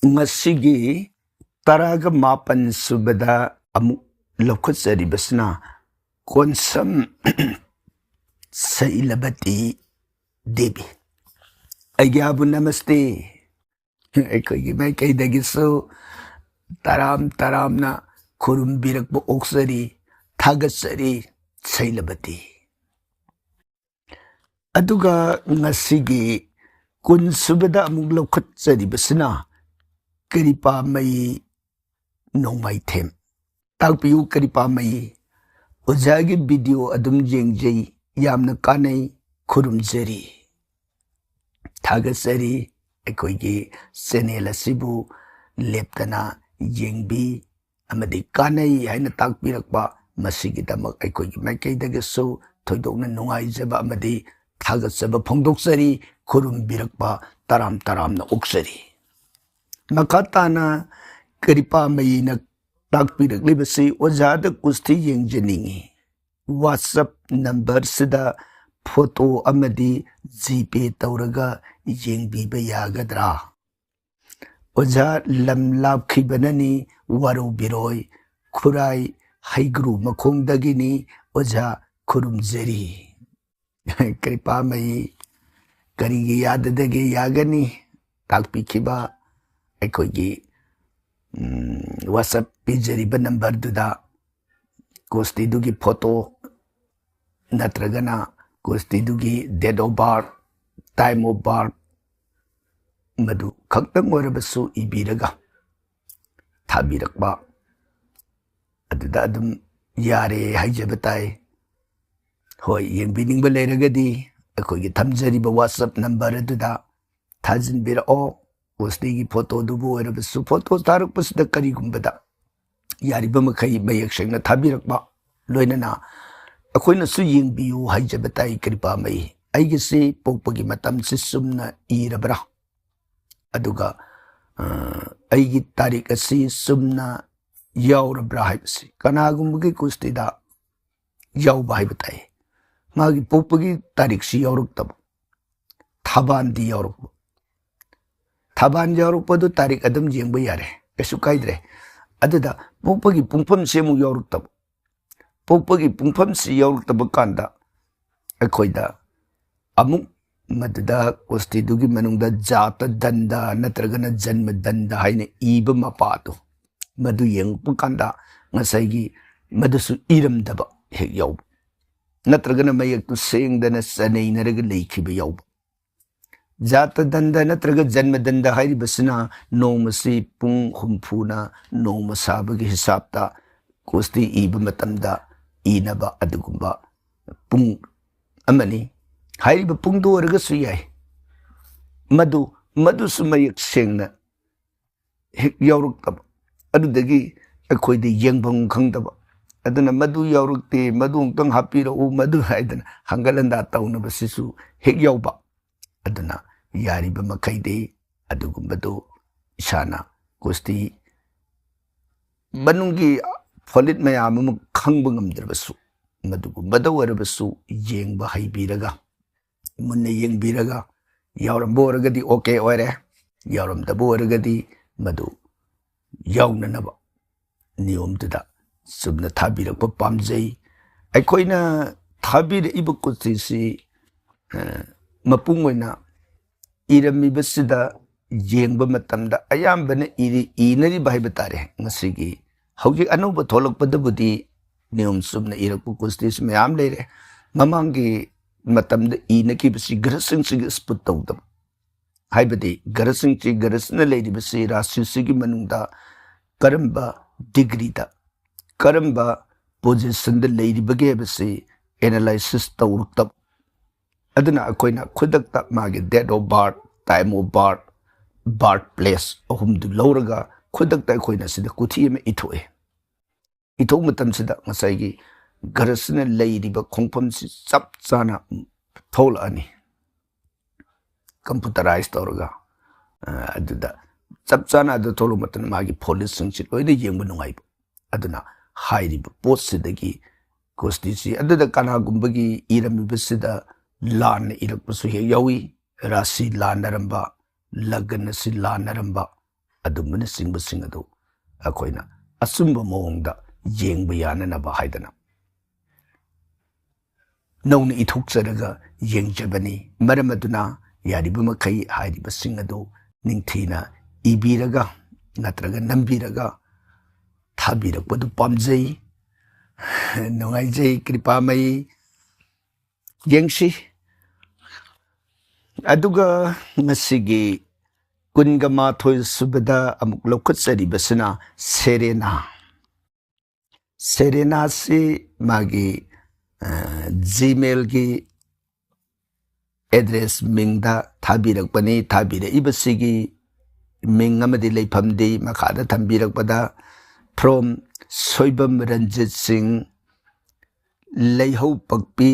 ꯉꯁꯤꯒꯤ ꯇꯔꯥꯒ ꯃꯥꯄꯟ ꯁꯨꯕꯗ ꯑꯃꯨꯛ ꯂꯧꯈꯠꯆꯔꯤꯕꯁꯤꯅ ꯀꯣꯟꯁꯝ ꯁꯩꯂꯕꯇꯤ ꯗꯦꯕꯤ꯫ ꯑꯩꯒ꯭ꯌꯥꯕꯨ ꯅꯃꯁꯇꯦ꯫ ꯑꯩꯈꯣꯏꯒꯤ ꯃꯥꯏꯀꯩꯗꯒꯤꯁꯨ ꯇꯔꯥꯝ ꯇꯔꯥꯝꯅ ꯈꯨꯔꯨꯝꯕꯤꯔꯛꯄ ꯑꯣꯛꯆꯔꯤ, ꯊꯥꯒꯠꯆꯔꯤ ꯁꯩꯂꯕꯇꯤ꯫ ꯑꯗꯨꯒ ꯉꯁꯤꯒꯤ ꯀꯨꯟ ꯁꯨꯕꯗ ꯑꯃꯨꯛ ꯂꯧꯈꯠꯆꯔꯤꯕꯁꯤꯅ ꯀꯔꯤꯄꯥꯃꯩ ꯅꯣꯡꯃꯥꯏꯊꯦꯝ꯫ ꯇꯥꯛꯄꯤꯌꯨ ꯀꯔꯤꯄꯥꯃꯩ꯫ ꯑꯣꯖꯥꯒꯤ ꯚꯤꯗꯤꯑꯣ ꯑꯗꯨꯝ ꯌꯦꯡꯖꯩ, ꯌꯥꯝꯅ ꯀꯥꯟꯅꯩ, ꯈꯨꯔꯨꯝꯖꯔꯤ꯫ ꯊꯥꯒꯠꯆꯔꯤ꯫ ꯑꯩꯈꯣꯏꯒꯤ ꯆꯦꯅꯦꯜ ꯑꯁꯤꯕꯨ ꯂꯦꯞꯇꯅ ꯌꯦꯡꯕꯤ ꯑꯃꯗꯤ ꯀꯥꯟꯅꯩ ꯍꯥꯏꯅ ꯇꯥꯛꯄꯤꯔꯛꯄ, ꯃꯁꯤꯒꯤꯗꯃꯛ ꯑꯩꯈꯣꯏꯒꯤ ꯃꯥꯏꯀꯩꯗꯒꯤꯁꯨ ꯊꯣꯏꯗꯣꯛꯅ ꯅꯨꯡꯉꯥꯏꯖꯕ ꯑꯃꯗꯤ ꯊꯥꯒꯠꯆꯕ ꯐꯣꯡꯗꯣꯛꯆꯔꯤ꯫ ꯈꯨꯔꯨꯝꯕꯤꯔꯛꯄ ꯇꯔꯥꯝ ꯇꯔꯥꯝꯅ ꯑꯣꯛꯆꯔꯤ꯫ ꯃꯈꯥ ꯇꯥꯅ ꯀ꯭ꯔꯤꯄꯥꯃꯌꯤꯅ ꯇꯥꯛꯄꯤꯔꯛꯂꯤꯕꯁꯤ ꯑꯣꯖꯥꯗ ꯀꯨꯁꯇꯤ ꯌꯦꯡꯖꯅꯤꯡꯏ꯫ WhatsApp ꯅꯝꯕꯔꯁꯤꯗ ꯐꯣꯇꯣ ꯑꯃꯗꯤ ꯖꯤꯄꯦ ꯇꯧꯔꯒ ꯌꯦꯡꯕꯤꯕ ꯌꯥꯒꯗ꯭ꯔꯥ? ꯑꯣꯖꯥ, ꯂꯝ ꯂꯥꯞꯈꯤꯕꯅꯅꯤ, ꯋꯥꯔꯧꯕꯤꯔꯣꯏ꯫ ꯈꯨꯔꯥꯏ ꯍꯩꯒ꯭ꯔꯨ ꯃꯈꯣꯡꯗꯒꯤꯅꯤ꯫ ꯑꯣꯖꯥ, ꯈꯨꯔꯨꯝꯖꯔꯤ꯫ ꯀ꯭ꯔꯤꯄꯥꯃꯌꯤ, ꯀꯔꯤꯒꯤ ꯌꯥꯗꯗꯒꯦ? ꯌꯥꯒꯅꯤ꯫ ꯇꯥꯛꯄꯤꯈꯤꯕ ꯑꯩꯈꯣꯏꯒꯤ, ꯎꯝ, WhatsApp ꯄꯤꯖꯔꯤꯕ ꯅꯝꯕꯔꯗꯨꯗ ꯀꯨꯁꯇꯤꯗꯨꯒꯤ ꯐꯣꯇꯣ ꯅꯠꯇ꯭ꯔꯒꯅ ꯀꯨꯁꯇꯤꯗꯨꯒꯤ date of birth, time of birth, ꯃꯗꯨ ꯈꯛꯇꯪ ꯑꯣꯏꯔꯕꯁꯨ ꯏꯕꯤꯔꯒ ꯊꯥꯕꯤꯔꯛꯄ, ꯑꯗꯨꯗ ꯑꯗꯨꯝ ꯌꯥꯔꯦ ꯍꯥꯏꯖꯕ ꯇꯥꯏ꯫ ꯍꯣꯏ, ꯌꯦꯡꯕꯤꯅꯤꯡꯕ ꯂꯩꯔꯒꯗꯤ ꯑꯩꯈꯣꯏꯒꯤ ꯊꯝꯖꯔꯤꯕ WhatsApp ꯅꯝꯕꯔ ꯑꯗꯨꯗ ꯊꯥꯖꯤꯟꯕꯤꯔꯛꯑꯣ꯫ ꯀꯨꯁꯇꯤꯒꯤ ꯐꯣꯇꯣꯗꯨꯕꯨ ꯑꯣꯏꯔꯕꯁꯨ, ꯐꯣꯇꯣ ꯊꯥꯔꯛꯄꯁꯤꯗ ꯀꯔꯤꯒꯨꯝꯕꯗ ꯌꯥꯔꯤꯕ ꯃꯈꯩ ꯃꯌꯦꯛ ꯁꯦꯡꯅ ꯊꯥꯕꯤꯔꯛꯄ, ꯂꯣꯏꯅꯅ ꯑꯩꯈꯣꯏꯅꯁꯨ ꯌꯦꯡꯕꯤꯌꯨ ꯍꯥꯏꯖꯕ ꯇꯥꯏ꯫ ꯀ꯭ꯔꯤꯄꯥꯃꯌꯤ, ꯑꯩꯒꯤꯁꯤ ꯄꯣꯛꯄꯒꯤ ꯃꯇꯝꯁꯤ ꯆꯨꯝꯅ ꯏꯔꯕ꯭ꯔꯥ? ꯑꯗꯨꯒ, ꯑ, ꯑꯩꯒꯤ ꯇꯥꯔꯤꯛ ꯑꯁꯤ ꯆꯨꯝꯅ ꯌꯥꯎꯔꯕ꯭ꯔꯥ ꯍꯥꯏꯕꯁꯤ ꯀꯅꯥꯒꯨꯝꯕꯒꯤ ꯀꯨꯁꯇꯤꯗ ꯌꯥꯎꯕ ꯍꯥꯏꯕ ꯇꯥꯏ꯫ ꯃꯥꯒꯤ ꯄꯣꯛꯄꯒꯤ ꯇꯥꯔꯤꯛꯁꯤ ꯌꯥꯎꯔꯛꯇꯕ, ꯊꯕꯥꯟꯗꯤ ꯌꯥꯎꯔꯛꯄ꯫ ꯊꯕꯥꯟ ꯌꯥꯎꯔꯛꯄꯗꯨ ꯇꯥꯔꯤꯛ ꯑꯗꯨꯝ ꯌꯦꯡꯕ ꯌꯥꯔꯦ, ꯀꯩꯁꯨ ꯀꯥꯏꯗ꯭ꯔꯦ꯫ ꯑꯗꯨꯗ ꯄꯣꯛꯄꯒꯤ ꯄꯨꯡꯐꯝꯁꯤ ꯑꯃꯨꯛ ꯌꯥꯎꯔꯛꯇꯕ꯫ ꯄꯣꯛꯄꯒꯤ ꯄꯨꯡꯐꯝꯁꯤ ꯌꯥꯎꯔꯛꯇꯕ ꯀꯥꯟꯗ ꯑꯩꯈꯣꯏꯗ ꯑꯃꯨꯛ ꯃꯗꯨꯗ ꯀꯨꯁꯇꯤꯗꯨꯒꯤ ꯃꯅꯨꯡꯗ ꯖꯥꯇ ꯗꯟꯗ ꯅꯠꯇ꯭ꯔꯒꯅ ꯖꯟꯃ ꯗꯟꯗ ꯍꯥꯏꯅ ꯏꯕ ꯃꯄꯥꯗꯨ, ꯃꯗꯨ ꯌꯦꯡꯉꯛꯄ ꯀꯥꯟꯗ ꯉꯁꯥꯏꯒꯤ ꯃꯗꯨꯁꯨ ꯏꯔꯝꯗꯕ ꯍꯦꯛ ꯌꯥꯎꯕ, ꯅꯠꯇ꯭ꯔꯒꯅ ꯃꯌꯦꯛꯇꯨ ꯁꯦꯡꯗꯅ ꯆꯅꯩꯅꯔꯒ ꯂꯩꯈꯤꯕ ꯌꯥꯎꯕ꯫ ꯖꯥꯇ ꯗꯟꯗ ꯅꯠꯇ꯭ꯔꯒ ꯖꯟꯃ ꯗꯟꯗ ꯍꯥꯏꯔꯤꯕꯁꯤꯅ ꯅꯣꯡꯃꯁꯤ ꯄꯨꯡ ꯍꯨꯝꯐꯨꯅ ꯅꯣꯡꯃ ꯁꯥꯕꯒꯤ ꯍꯤꯁꯥꯞꯇ ꯀꯨꯁꯇꯤ ꯏꯕ ꯃꯇꯝꯗ ꯏꯅꯕ ꯑꯗꯨꯒꯨꯝꯕ ꯄꯨꯡ ꯑꯃꯅꯤ꯫ ꯍꯥꯏꯔꯤꯕ ꯄꯨꯡꯗꯨ ꯑꯣꯏꯔꯒꯁꯨ ꯌꯥꯏ, ꯃꯗꯨ, ꯃꯗꯨꯁꯨ ꯃꯌꯦꯛ ꯁꯦꯡꯅ ꯍꯦꯛ ꯌꯥꯎꯔꯛꯇꯕ, ꯑꯗꯨꯗꯒꯤ ꯑꯩꯈꯣꯏꯗ ꯌꯦꯡꯐꯝ ꯈꯪꯗꯕ꯫ ꯑꯗꯨꯅ "ꯃꯗꯨ ꯌꯥꯎꯔꯛꯇꯦ, ꯃꯗꯨ ꯑꯃꯨꯛꯇꯪ ꯍꯥꯞꯄꯤꯔꯛꯎ", ꯃꯗꯨ ꯍꯥꯏꯗꯅ ꯍꯪꯒꯠ ꯍꯟꯗꯥ ꯇꯧꯅꯕꯁꯤꯁꯨ ꯍꯦꯛ ꯌꯥꯎꯕ꯫ ꯑꯗꯨꯅ ꯌꯥꯔꯤꯕ ꯃꯈꯩꯗꯤ ꯑꯗꯨꯒꯨꯝꯕꯗꯨ ꯏꯁꯥꯅ ꯀꯨꯁꯇꯤ ꯃꯅꯨꯡꯒꯤ ꯐꯣꯂꯤꯠ ꯃꯌꯥꯝ ꯑꯃ ꯈꯪꯕ ꯉꯝꯗ꯭ꯔꯕꯁꯨ, ꯃꯗꯨꯒꯨꯝꯕꯗ ꯑꯣꯏꯔꯕꯁꯨ ꯌꯦꯡꯕ ꯍꯩꯕꯤꯔꯒ, ꯃꯨꯟꯅ ꯌꯦꯡꯕꯤꯔꯒ, ꯌꯥꯎꯔꯝꯕ ꯑꯣꯏꯔꯒꯗꯤ ꯑꯣꯀꯦ ꯑꯣꯏꯔꯦ, ꯌꯥꯎꯔꯝꯗꯕ ꯑꯣꯏꯔꯒꯗꯤ ꯃꯗꯨ ꯌꯥꯎꯅꯅꯕ ꯅꯤꯌꯣꯝꯗꯨꯗ ꯆꯨꯝꯅ ꯊꯥꯕꯤꯔꯛꯄ ꯄꯥꯝꯖꯩ꯫ ꯑꯩꯈꯣꯏꯅ ꯊꯥꯕꯤꯔꯛꯏꯕ ꯀꯨꯁꯇꯤꯁꯤ, ꯑ, ꯃꯄꯨꯡ ꯑꯣꯏꯅ ꯏꯔꯝꯃꯤꯕꯁꯤꯗ ꯌꯦꯡꯕ ꯃꯇꯝꯗ ꯑꯌꯥꯝꯕꯅ ꯏꯔꯤ-, ꯏꯅꯔꯤꯕ ꯍꯥꯏꯕ ꯇꯥꯔꯦ꯫ ꯉꯁꯤꯒꯤ ꯍꯧꯖꯤꯛ ꯑꯅꯧꯕ ꯊꯣꯛꯂꯛꯄꯗꯕꯨꯗꯤ ꯅꯤꯌꯣꯝ ꯆꯨꯝꯅ ꯏꯔꯛꯄ ꯀꯨꯁꯇꯤꯁꯨ ꯃꯌꯥꯝ ꯂꯩꯔꯦ꯫ ꯃꯃꯥꯡꯒꯤ ꯃꯇꯝꯗ ꯏꯅꯈꯤꯕꯁꯤ ꯒ꯭ꯔꯍꯁꯤꯡꯁꯤꯒ ꯁ꯭ꯄꯨꯠ ꯇꯧꯗꯕ, ꯍꯥꯏꯕꯗꯤ ꯒ꯭ꯔꯍꯁꯤꯡꯁꯤ, ꯒ꯭ꯔꯍꯁꯤꯅ ꯂꯩꯔꯤꯕꯁꯤ ꯔꯥꯁꯤꯁꯤꯒꯤ ꯃꯅꯨꯡꯗ ꯀꯔꯝꯕ ꯗꯤꯒ꯭ꯔꯤꯗ, ꯀꯔꯝꯕ ꯄꯣꯖꯤꯁꯟꯗ ꯂꯩꯔꯤꯕꯒꯦ ꯍꯥꯏꯕꯁꯤ ꯑꯦꯅꯥꯂꯥꯏꯁꯤꯁ ꯇꯧꯔꯛꯇꯕ꯫ ꯑꯗꯨꯅ ꯑꯩꯈꯣꯏꯅ ꯈꯨꯗꯛꯇ ꯃꯥꯒꯤ date of birth, time of birth, birth place ꯑꯍꯨꯝꯗꯨ ꯂꯧꯔꯒ ꯈꯨꯗꯛꯇ ꯑꯩꯈꯣꯏꯅ ꯁꯤꯗ ꯀꯨꯊꯤ ꯑꯃ ꯏꯊꯣꯛꯑꯦ꯫ ꯏꯊꯣꯛꯄ ꯃꯇꯝꯁꯤꯗ ꯉꯁꯥꯏꯒꯤ ꯒ꯭ꯔꯍꯁꯤꯅ ꯂꯩꯔꯤꯕ ꯈꯣꯡꯐꯝꯁꯤ ꯆꯞ ꯆꯥꯅ ꯊꯣꯛꯂꯛꯑꯅꯤ, ꯀꯝꯄ꯭ꯌꯨꯇꯔꯥꯏꯁ ꯇꯧꯔꯒ꯫ ꯑ, ꯑꯗꯨꯗ ꯆꯞ ꯆꯥꯅ ꯑꯗꯨ ꯊꯣꯛꯂꯛꯄ ꯃꯇꯝꯗ ꯃꯥꯒꯤ ꯐꯣꯂꯤꯠꯁꯤꯡꯁꯤ ꯂꯣꯏꯅ ꯌꯦꯡꯕ ꯅꯨꯡꯉꯥꯏꯕ꯫ ꯑꯗꯨꯅ ꯍꯥꯏꯔꯤꯕ ꯄꯣꯠꯁꯤꯗꯒꯤ ꯀꯨꯁꯇꯤꯁꯤ, ꯑꯗꯨꯗ ꯀꯅꯥꯒꯨꯝꯕꯒꯤ ꯏꯔꯝꯃꯤꯕꯁꯤꯗ ꯂꯥꯟꯅ ꯏꯔꯛꯄꯁꯨ ꯍꯦꯛ ꯌꯥꯎꯏ, ꯔꯥꯁꯤ ꯂꯥꯟꯅꯔꯝꯕ, ꯂꯒꯟ ꯑꯁꯤ ꯂꯥꯟꯅꯔꯝꯕ, ꯑꯗꯨꯝꯕꯅꯆꯤꯡꯕꯁꯤꯡ ꯑꯗꯨ ꯑꯩꯈꯣꯏꯅ ꯑꯆꯨꯝꯕ ꯃꯑꯣꯡꯗ ꯌꯦꯡꯕ ꯌꯥꯅꯅꯕ ꯍꯥꯏꯗꯅ ꯅꯧꯅ ꯏꯊꯣꯛꯆꯔꯒ ꯌꯦꯡꯖꯕꯅꯤ꯫ ꯃꯔꯝ ꯑꯗꯨꯅ ꯌꯥꯔꯤꯕ ꯃꯈꯩ ꯍꯥꯏꯔꯤꯕꯁꯤꯡ ꯑꯗꯨ ꯅꯤꯡꯊꯤꯅ ꯏꯕꯤꯔꯒ ꯅꯠꯇ꯭ꯔꯒ ꯅꯝꯕꯤꯔꯒ ꯊꯥꯕꯤꯔꯛꯄꯗꯨ ꯄꯥꯝꯖꯩ꯫ ꯅꯨꯡꯉꯥꯏꯖꯩ꯫ ꯀ꯭ꯔꯤꯄꯥꯃꯩ ꯌꯦꯡꯁꯤ꯫ ꯑꯗꯨꯒ ꯉꯁꯤꯒꯤ ꯀꯨꯟꯒ ꯃꯥꯊꯣꯏ ꯁꯨꯕꯗ ꯑꯃꯨꯛ ꯂꯧꯈꯠꯆꯔꯤꯕꯁꯤꯅ ꯁꯦꯔꯦꯅꯥ꯫ ꯁꯦꯔꯦꯅꯥꯁꯤ ꯃꯥꯒꯤ, ꯑ, Gmailꯒꯤ address ꯃꯤꯡꯗ ꯊꯥꯕꯤꯔꯛꯄꯅꯤ꯫ ꯊꯥꯕꯤꯔꯛꯏꯕꯁꯤꯒꯤ ꯃꯤꯡ ꯑꯃꯗꯤ ꯂꯩꯐꯝꯗꯤ ꯃꯈꯥꯗ ꯊꯝꯕꯤꯔꯛꯄꯗ, from ꯁꯣꯏꯕꯝ ꯔꯟꯖꯤꯠ ꯁꯤꯡ, ꯂꯩꯍꯧ ꯄꯛꯄꯤ,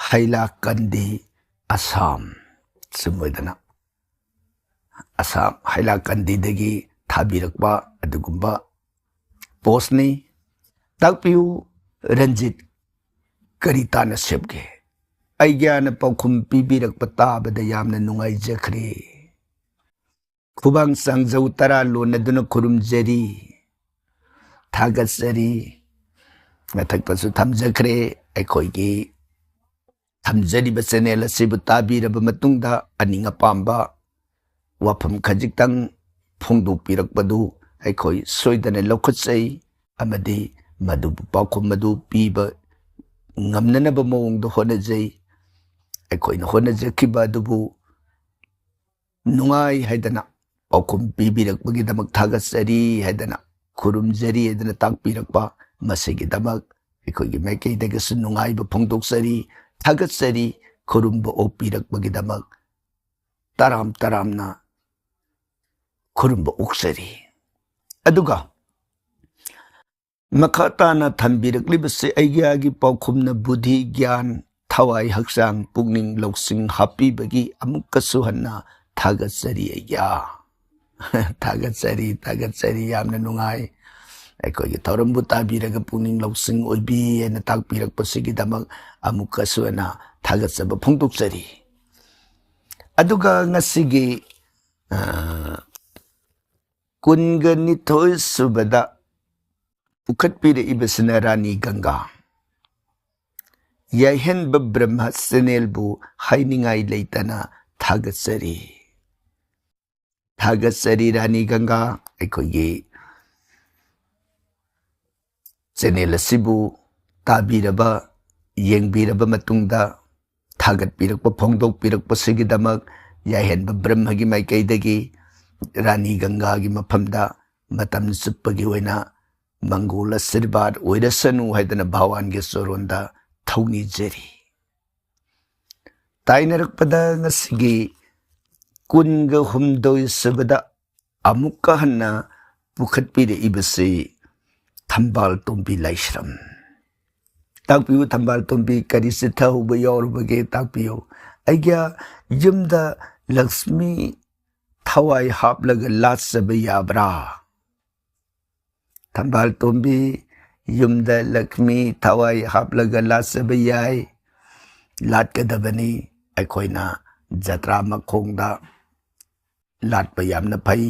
ꯍꯩꯂꯥꯀꯟꯗꯤ, ꯑꯁꯥꯝ꯫ ꯆꯨꯝꯃꯣꯏꯗꯅ ꯑꯁꯥꯝ ꯍꯩꯂꯥꯀꯟꯗꯤꯗꯒꯤ ꯊꯥꯕꯤꯔꯛꯄ ꯑꯗꯨꯒꯨꯝꯕ postꯅꯤ꯫ ꯇꯥꯛꯄꯤꯌꯨ ꯔꯟꯖꯤꯠ, ꯀꯔꯤ ꯇꯥꯟꯅ ꯁꯦꯝꯒꯦ? ꯑꯩꯒ꯭ꯌꯥꯅ ꯄꯥꯎꯈꯨꯝ ꯄꯤꯕꯤꯔꯛꯄ ꯇꯥꯕꯗ ꯌꯥꯝꯅ ꯅꯨꯡꯉꯥꯏꯖꯈ꯭ꯔꯦ꯫ ꯈꯨꯕꯥꯡ ꯆꯥꯡꯖꯧ ꯇꯔꯥ ꯂꯣꯟꯅꯗꯨꯅ ꯈꯨꯔꯨꯝꯖꯔꯤ, ꯊꯥꯒꯠꯆꯔꯤ꯫ ꯃꯊꯛꯇꯁꯨ ꯊꯝꯖꯈ꯭ꯔꯦ꯫ ꯑꯩꯈꯣꯏꯒꯤ ꯊꯝꯖꯔꯤꯕ channel ꯑꯁꯤꯕꯨ ꯇꯥꯕꯤꯔꯕ ꯃꯇꯨꯡꯗ ꯑꯅꯤꯡ ꯑꯄꯥꯝꯕ ꯋꯥꯐꯝ ꯈꯖꯤꯛꯇꯪ ꯐꯣꯡꯗꯣꯛꯄꯤꯔꯛꯄꯗꯨ ꯑꯩꯈꯣꯏ ꯁꯣꯏꯗꯅ ꯂꯧꯈꯠꯆꯩ ꯑꯃꯗꯤ ꯃꯗꯨꯕꯨ ꯄꯥꯎꯈꯨꯝ ꯑꯗꯨ ꯄꯤꯕ ꯉꯝꯅꯅꯕ ꯃꯑꯣꯡꯗ ꯍꯣꯠꯅꯖꯩ꯫ ꯑꯩꯈꯣꯏꯅ ꯍꯣꯠꯅꯖꯈꯤꯕ ꯑꯗꯨꯕꯨ ꯅꯨꯡꯉꯥꯏ ꯍꯥꯏꯗꯅ, ꯄꯥꯎꯈꯨꯝ ꯄꯤꯕꯤꯔꯛꯄꯒꯤꯗꯃꯛ ꯊꯥꯒꯠꯆꯔꯤ ꯍꯥꯏꯗꯅ, ꯈꯨꯔꯨꯝꯖꯔꯤ ꯍꯥꯏꯗꯅ ꯇꯥꯛꯄꯤꯔꯛꯄ, ꯃꯁꯤꯒꯤꯗꯃꯛ ꯑꯩꯈꯣꯏꯒꯤ ꯃꯥꯏꯀꯩꯗꯒꯤꯁꯨ ꯅꯨꯡꯉꯥꯏꯕ ꯐꯣꯡꯗꯣꯛꯆꯔꯤ, ꯊꯥꯒꯠꯆꯔꯤ꯫ ꯈꯨꯔꯨꯝꯕ ꯑꯣꯛꯄꯤꯔꯛꯄꯒꯤꯗꯃꯛ ꯇꯔꯥꯝ ꯇꯔꯥꯝꯅ ꯈꯨꯔꯨꯝꯕ ꯑꯣꯛꯆꯔꯤ꯫ ꯑꯗꯨꯒ ꯃꯈꯥ ꯇꯥꯅ ꯊꯝꯕꯤꯔꯛꯂꯤꯕꯁꯤ ꯑꯩꯒ꯭ꯌꯥꯒꯤ ꯄꯥꯎꯈꯨꯝꯅ ꯕꯨꯙꯤ, ꯒ꯭ꯌꯥꯟ, ꯊꯋꯥꯏ, ꯍꯛꯆꯥꯡ, ꯄꯨꯛꯅꯤꯡ, ꯂꯧꯁꯤꯡ ꯍꯥꯞꯄꯤꯕꯒꯤ ꯑꯃꯨꯛꯀꯁꯨ ꯍꯟꯅ ꯊꯥꯒꯠꯆꯔꯤ ꯑꯩꯒ꯭ꯌꯥ꯫ ꯊꯥꯒꯠꯆꯔꯤ, ꯊꯥꯒꯠꯆꯔꯤ, ꯌꯥꯝꯅ ꯅꯨꯡꯉꯥꯏ꯫ ꯑꯩꯈꯣꯏꯒꯤ ꯊꯧꯔꯝꯕꯨ ꯇꯥꯕꯤꯔꯒ ꯄꯨꯛꯅꯤꯡ ꯂꯧꯁꯤꯡ ꯑꯣꯏꯕꯤ ꯍꯥꯏꯅ ꯇꯥꯛꯄꯤꯔꯛꯄꯁꯤꯒꯤꯗꯃꯛ ꯑꯃꯨꯛꯀꯁꯨ ꯍꯟꯅ ꯊꯥꯒꯠꯆꯕ ꯐꯣꯡꯗꯣꯛꯆꯔꯤ꯫ ꯑꯗꯨꯒ ꯉꯁꯤꯒꯤ, ꯑ, ꯀꯨꯟꯒ ꯅꯤꯊꯣꯏ ꯁꯨꯕꯗ ꯄꯨꯈꯠꯄꯤꯔꯛꯏꯕꯁꯤꯅ ꯔꯥꯅꯤ ꯒꯪꯒꯥ꯫ ꯌꯥꯏꯍꯟꯕ ꯕ꯭ꯔꯍ꯭ꯃ ꯆꯦꯅꯦꯜꯕꯨ ꯍꯥꯏꯅꯤꯡꯉꯥꯏ ꯂꯩꯇꯅ ꯊꯥꯒꯠꯆꯔꯤ꯫ ꯊꯥꯒꯠꯆꯔꯤ ꯔꯥꯅꯤ ꯒꯪꯒꯥ, ꯑꯩꯈꯣꯏꯒꯤ ꯆꯦꯅꯦꯜ ꯑꯁꯤꯕꯨ ꯇꯥꯕꯤꯔꯕ, ꯌꯦꯡꯕꯤꯔꯕ ꯃꯇꯨꯡꯗ ꯊꯥꯒꯠꯄꯤꯔꯛꯄ, ꯐꯣꯡꯗꯣꯛꯄꯤꯔꯛꯄꯁꯤꯒꯤꯗꯃꯛ ꯌꯥꯏꯍꯟꯕ ꯕ꯭ꯔꯍ꯭ꯃꯒꯤ ꯃꯥꯏꯀꯩꯗꯒꯤ ꯔꯥꯅꯤ ꯒꯪꯒꯥꯒꯤ ꯃꯐꯝꯗ ꯃꯇꯝ ꯆꯨꯞꯄꯒꯤ ꯑꯣꯏꯅ ꯃꯪꯒꯣꯜ ꯑꯁꯤꯔꯕꯥꯗ ꯑꯣꯏꯔꯁꯅꯨ ꯍꯥꯏꯗꯅ ꯚꯒꯋꯥꯟꯒꯤ ꯆꯣꯔꯣꯟꯗ ꯊꯧꯅꯤꯖꯔꯤ꯫ ꯇꯥꯏꯅꯔꯛꯄꯗ ꯉꯁꯤꯒꯤ ꯀꯨꯟꯒ ꯍꯨꯝꯗꯣꯏ ꯁꯨꯕꯗ ꯑꯃꯨꯛꯀ ꯍꯟꯅ ꯄꯨꯈꯠꯄꯤꯔꯛꯏꯕꯁꯤ ꯊꯝꯕꯥꯜ ꯇꯣꯝꯕꯤ ꯂꯥꯏꯁ꯭ꯔꯝ꯫ ꯇꯥꯛꯄꯤꯌꯨ ꯊꯝꯕꯥꯜ ꯇꯣꯝꯕꯤ, ꯀꯔꯤ ꯆꯤꯊꯍꯧꯕ ꯌꯥꯎꯔꯕꯒꯦ ꯇꯥꯛꯄꯤꯌꯨ꯫ ꯑꯩꯒꯤ ꯌꯨꯝꯗ ꯂꯛꯁꯃꯤ ꯊꯋꯥꯏ ꯍꯥꯞꯂꯒ ꯂꯥꯠꯆꯕ ꯌꯥꯕ꯭ꯔꯥ? ꯊꯝꯕꯥꯜ ꯇꯣꯝꯕꯤ, ꯌꯨꯝꯗ ꯂꯛꯁꯃꯤ ꯊꯋꯥꯏ ꯍꯥꯞꯂꯒ ꯂꯥꯠꯆꯕ ꯌꯥꯏ, ꯂꯥꯠꯀꯗꯕꯅꯤ꯫ ꯑꯩꯈꯣꯏꯅ ꯖꯇ꯭ꯔꯥ ꯃꯈꯣꯡꯗ ꯂꯥꯠꯄ ꯌꯥꯝꯅ ꯐꯩ,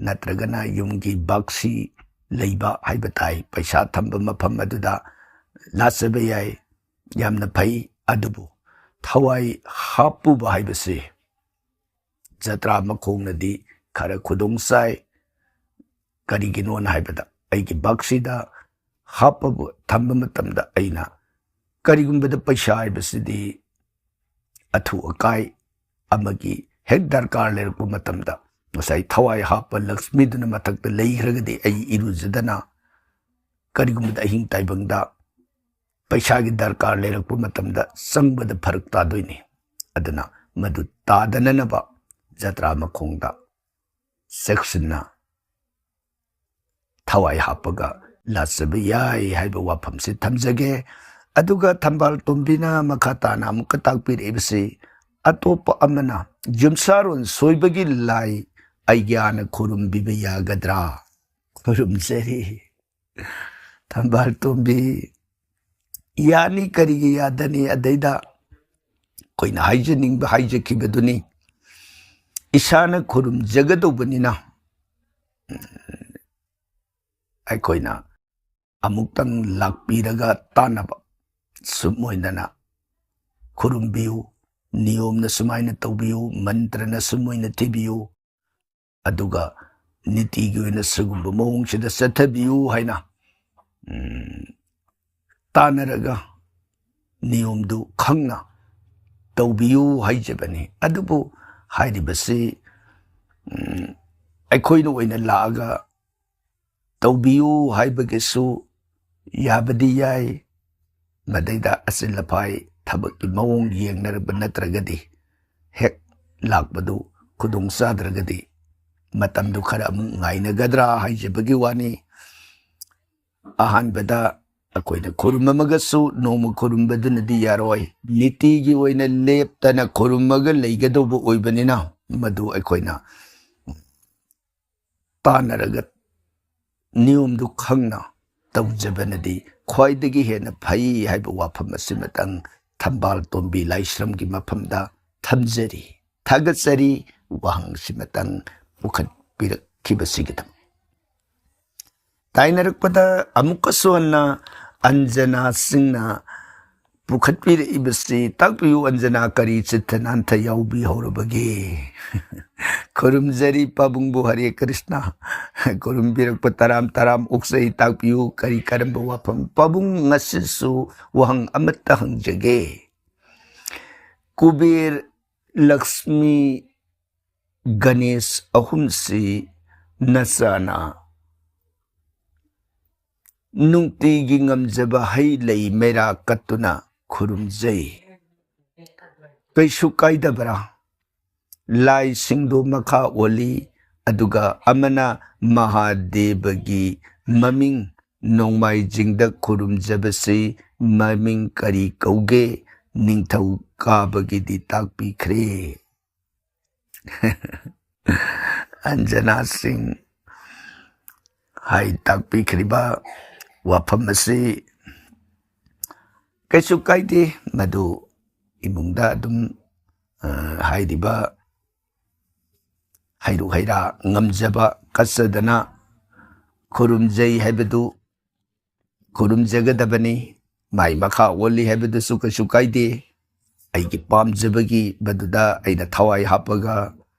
ꯅꯠꯇ꯭ꯔꯒꯅ ꯌꯨꯝꯒꯤ ꯕꯥꯛꯁꯤ ꯂꯩꯕ ꯍꯥꯏꯕ ꯇꯥꯏ, ꯄꯩꯁꯥ ꯊꯝꯕ ꯃꯐꯝ ꯑꯗꯨꯗ ꯂꯥꯠꯆꯕ ꯌꯥꯏ, ꯌꯥꯝꯅ ꯐꯩ꯫ ꯑꯗꯨꯕꯨ ꯊꯋꯥꯏ ꯍꯥꯞꯄꯨꯕ ꯍꯥꯏꯕꯁꯤ ꯖꯇ꯭ꯔꯥ ꯃꯈꯣꯡꯅꯗꯤ ꯈꯔ ꯈꯨꯗꯣꯡ ꯆꯥꯏ꯫ ꯀꯔꯤꯒꯤꯅꯣꯅ ꯍꯥꯏꯕꯗ, ꯑꯩꯒꯤ ꯕꯥꯛꯁꯤꯗ ꯍꯥꯞꯄꯕꯨ ꯊꯝꯕ ꯃꯇꯝꯗ ꯑꯩꯅ ꯀꯔꯤꯒꯨꯝꯕꯗ ꯄꯩꯁꯥ ꯍꯥꯏꯕꯁꯤꯗꯤ ꯑꯊꯨ ꯑꯀꯥꯏ ꯑꯃꯒꯤ ꯍꯦꯛ ꯗꯔꯀꯥꯔ ꯂꯩꯔꯛꯄ ꯃꯇꯝꯗ, ꯉꯁꯥꯏ ꯊꯋꯥꯏ ꯍꯥꯞꯄ ꯂꯛꯁꯃꯤꯗꯨꯅ ꯃꯊꯛꯇ ꯂꯩꯈ꯭ꯔꯒꯗꯤ ꯑꯩ ꯏꯔꯨꯖꯗꯅ ꯀꯔꯤꯒꯨꯝꯕꯗ ꯑꯍꯤꯡ ꯇꯥꯏꯕꯪꯗ ꯄꯩꯁꯥꯒꯤ ꯗꯔꯀꯥꯔ ꯂꯩꯔꯛꯄ ꯃꯇꯝꯗ ꯆꯪꯕꯗ ꯐꯔꯛ ꯇꯥꯗꯣꯏꯅꯤ꯫ ꯑꯗꯨꯅ ꯃꯗꯨ ꯇꯥꯗꯅꯅꯕ ꯖꯇ꯭ꯔꯥ ꯃꯈꯣꯡꯗ ꯆꯦꯛꯁꯤꯟꯅ ꯊꯋꯥꯏ ꯍꯥꯞꯄꯒ ꯂꯥꯠꯆꯕ ꯌꯥꯏ ꯍꯥꯏꯕ ꯋꯥꯐꯝꯁꯤ ꯊꯝꯖꯒꯦ꯫ ꯑꯗꯨꯒ ꯊꯝꯕꯥꯜ ꯇꯣꯝꯕꯤꯅ ꯃꯈꯥ ꯇꯥꯅ ꯑꯃꯨꯛꯀ ꯇꯥꯛꯄꯤꯔꯛꯏꯕꯁꯤ, ꯑꯇꯣꯞꯄ ꯑꯃꯅ ꯌꯨꯝꯁꯥꯔꯣꯟ ꯁꯣꯏꯕꯒꯤ ꯂꯥꯏ ꯑꯩꯒ꯭ꯌꯥꯅ ꯈꯨꯔꯨꯝꯕꯤꯕ ꯌꯥꯒꯗ꯭ꯔꯥ? ꯈꯨꯔꯨꯝꯖꯔꯤ꯫ ꯊꯝꯕꯥꯜ ꯇꯣꯝꯕꯤ, ꯌꯥꯅꯤ, ꯀꯔꯤꯒꯤ ꯌꯥꯗꯅꯤ? ꯑꯗꯩꯗ ꯑꯩꯈꯣꯏꯅ ꯍꯥꯏꯖꯅꯤꯡꯕ ꯍꯥꯏꯖꯈꯤꯕꯗꯨꯅꯤ, ꯏꯁꯥꯅ ꯈꯨꯔꯨꯝꯖꯒꯗꯧꯕꯅꯤꯅ꯫ ꯑꯩꯈꯣꯏꯅ ꯑꯃꯨꯛꯇꯪ ꯂꯥꯛꯄꯤꯔꯒ ꯇꯥꯟꯅꯕ, ꯁꯨꯝ ꯑꯣꯏꯅꯅ ꯈꯨꯔꯨꯝꯕꯤꯌꯨ, ꯅꯤꯌꯣꯝꯅ ꯁꯨꯃꯥꯏꯅ ꯇꯧꯕꯤꯌꯨ, ꯃꯟꯇ꯭ꯔꯅ ꯁꯨꯝ ꯑꯣꯏꯅ ꯊꯤꯕꯤꯌꯨ, ꯑꯗꯨꯒ ꯅꯤꯇꯤꯒꯤ ꯑꯣꯏꯅ ꯁꯤꯒꯨꯝꯕ ꯃꯑꯣꯡꯁꯤꯗ ꯆꯠꯊꯕꯤꯌꯨ ꯍꯥꯏꯅ, ꯎꯝ, ꯇꯥꯟꯅꯔꯒ ꯅꯤꯌꯣꯝꯗꯨ ꯈꯪꯅ ꯇꯧꯕꯤꯌꯨ ꯍꯥꯏꯖꯕꯅꯤ꯫ ꯑꯗꯨꯕꯨ ꯍꯥꯏꯔꯤꯕꯁꯤ, ꯎꯝ, ꯑꯩꯈꯣꯏꯅ ꯑꯣꯏꯅ ꯂꯥꯛꯑꯒ ꯇꯧꯕꯤꯌꯨ ꯍꯥꯏꯕꯒꯤꯁꯨ ꯌꯥꯕꯗꯤ ꯌꯥꯏ, ꯃꯗꯩꯗ ꯑꯆꯤꯜ ꯑꯐꯥꯏ ꯊꯕꯛꯀꯤ ꯃꯑꯣꯡ ꯌꯦꯡꯅꯔꯕ ꯅꯠꯇ꯭ꯔꯒꯗꯤ, ꯍꯦꯛ ꯂꯥꯛꯄꯗꯨ ꯈꯨꯗꯣꯡ ꯆꯥꯗ꯭ꯔꯒꯗꯤ ꯃꯇꯝꯗꯨ ꯈꯔ ꯑꯃꯨꯛ ꯉꯥꯏꯅꯒꯗ꯭ꯔꯥ ꯍꯥꯏꯖꯕꯒꯤ ꯋꯥꯅꯤ꯫ ꯑꯍꯥꯟꯕꯗ ꯑꯩꯈꯣꯏꯅ ꯈꯨꯔꯨꯝꯃꯒꯁꯨ ꯅꯣꯡꯃ ꯈꯨꯔꯨꯝꯕꯗꯨꯅꯗꯤ ꯌꯥꯔꯣꯏ꯫ ꯅꯤꯇꯤꯒꯤ ꯑꯣꯏꯅ ꯂꯦꯞꯇꯅ ꯈꯨꯔꯨꯝꯃꯒ ꯂꯩꯒꯗꯧꯕ ꯑꯣꯏꯕꯅꯤꯅ, ꯃꯗꯨ ꯑꯩꯈꯣꯏꯅ ꯇꯥꯟꯅꯔꯒ ꯅꯤꯌꯣꯝꯗꯨ ꯈꯪꯅ ꯇꯧꯖꯕꯅꯗꯤ ꯈ꯭ꯋꯥꯏꯗꯒꯤ ꯍꯦꯟꯅ ꯐꯩ ꯍꯥꯏꯕ ꯋꯥꯐꯝ ꯑꯁꯤꯃꯇꯪ ꯊꯝꯕꯥꯜ ꯇꯣꯝꯕꯤ ꯂꯥꯏꯁ꯭ꯔꯝꯒꯤ ꯃꯐꯝꯗ ꯊꯝꯖꯔꯤ꯫ ꯊꯥꯒꯠꯆꯔꯤ, ꯋꯥꯍꯪꯁꯤꯃꯇꯪ ꯄꯨꯈꯠꯄꯤꯔꯛꯈꯤꯕꯁꯤꯒꯤꯗꯃꯛ꯫ ꯇꯥꯏꯅꯔꯛꯄꯗ ꯑꯃꯨꯛꯀꯁꯨ ꯍꯟꯅ ꯑꯟꯖꯅꯥ ꯁꯤꯡꯅ ꯄꯨꯈꯠꯄꯤꯔꯛꯏꯕꯁꯤ, ꯇꯥꯛꯄꯤꯌꯨ ꯑꯟꯖꯅꯥ, ꯀꯔꯤ ꯆꯤꯠꯇ ꯅꯥꯟꯊ ꯌꯥꯎꯕꯤꯍꯧꯔꯕꯒꯦ? ꯈꯨꯔꯨꯝꯖꯔꯤ ꯄꯥꯕꯨꯡꯕꯨ, ꯍꯔꯦ ꯀ꯭ꯔꯤꯁꯅ꯫ ꯈꯨꯔꯨꯝꯕꯤꯔꯛꯄ ꯇꯔꯥꯝ ꯇꯔꯥꯝ ꯑꯣꯛꯆꯩ, ꯇꯥꯛꯄꯤꯌꯨ ꯀꯔꯤ ꯀꯔꯝꯕ ꯋꯥꯐꯝ? ꯄꯥꯕꯨꯡ, ꯉꯁꯤꯁꯨ ꯋꯥꯍꯪ ꯑꯃꯠꯇ ꯍꯪꯖꯒꯦ꯫ ꯀꯨꯕꯦꯔ, ꯂꯛꯁꯃꯤ, ꯒꯅꯦꯁ ꯑꯍꯨꯝꯁꯤ ꯅꯆꯥꯅ ꯅꯨꯡꯇꯤꯒꯤ ꯉꯝꯖꯕ ꯍꯩ ꯂꯩ ꯃꯩꯔꯥ ꯀꯠꯇꯨꯅ ꯈꯨꯔꯨꯝꯖꯩ꯫ ꯀꯩꯁꯨ ꯀꯥꯏꯗꯕ꯭ꯔꯥ? ꯂꯥꯏꯁꯤꯡꯗꯨ ꯃꯈꯥ ꯑꯣꯜꯂꯤ, ꯑꯗꯨꯒ ꯑꯃꯅ ꯃꯍꯥꯗꯦꯕꯒꯤ ꯃꯃꯤꯡ ꯅꯣꯡꯃꯥꯏꯖꯤꯡꯗ ꯈꯨꯔꯨꯝꯖꯕꯁꯤ ꯃꯃꯤꯡ ꯀꯔꯤ ꯀꯧꯒꯦ? ꯅꯤꯡꯊꯧꯀꯥꯕꯒꯤꯗꯤ ꯇꯥꯛꯄꯤꯈ꯭ꯔꯦ꯫ ꯑꯟꯖꯅꯥ ꯁꯤꯡ ꯍꯥꯏ ꯇꯥꯛꯄꯤꯈ꯭ꯔꯤꯕ ꯋꯥꯐꯝ ꯑꯁꯤ ꯀꯩꯁꯨ ꯀꯥꯏꯗꯦ, ꯃꯗꯨ ꯏꯃꯨꯡꯗ ꯑꯗꯨꯝ, ꯑ, ꯍꯥꯏꯔꯤꯕ ꯍꯩꯔꯨꯛ ꯍꯩꯔꯥ ꯉꯝꯖꯕ ꯀꯠꯆꯗꯅ ꯈꯨꯔꯨꯝꯖꯩ ꯍꯥꯏꯕꯗꯨ ꯈꯨꯔꯨꯝꯖꯒꯗꯕꯅꯤ꯫ ꯃꯥꯏ ꯃꯈꯥ ꯑꯣꯜꯂꯤ ꯍꯥꯏꯕꯗꯨꯁꯨ ꯀꯩꯁꯨ ꯀꯥꯏꯗꯦ꯫ ꯑꯩꯒꯤ ꯄꯥꯝꯖꯕꯒꯤ ꯃꯗꯨꯗ ꯑꯩꯅ ꯊꯋꯥꯏ ꯍꯥꯞꯄꯒ,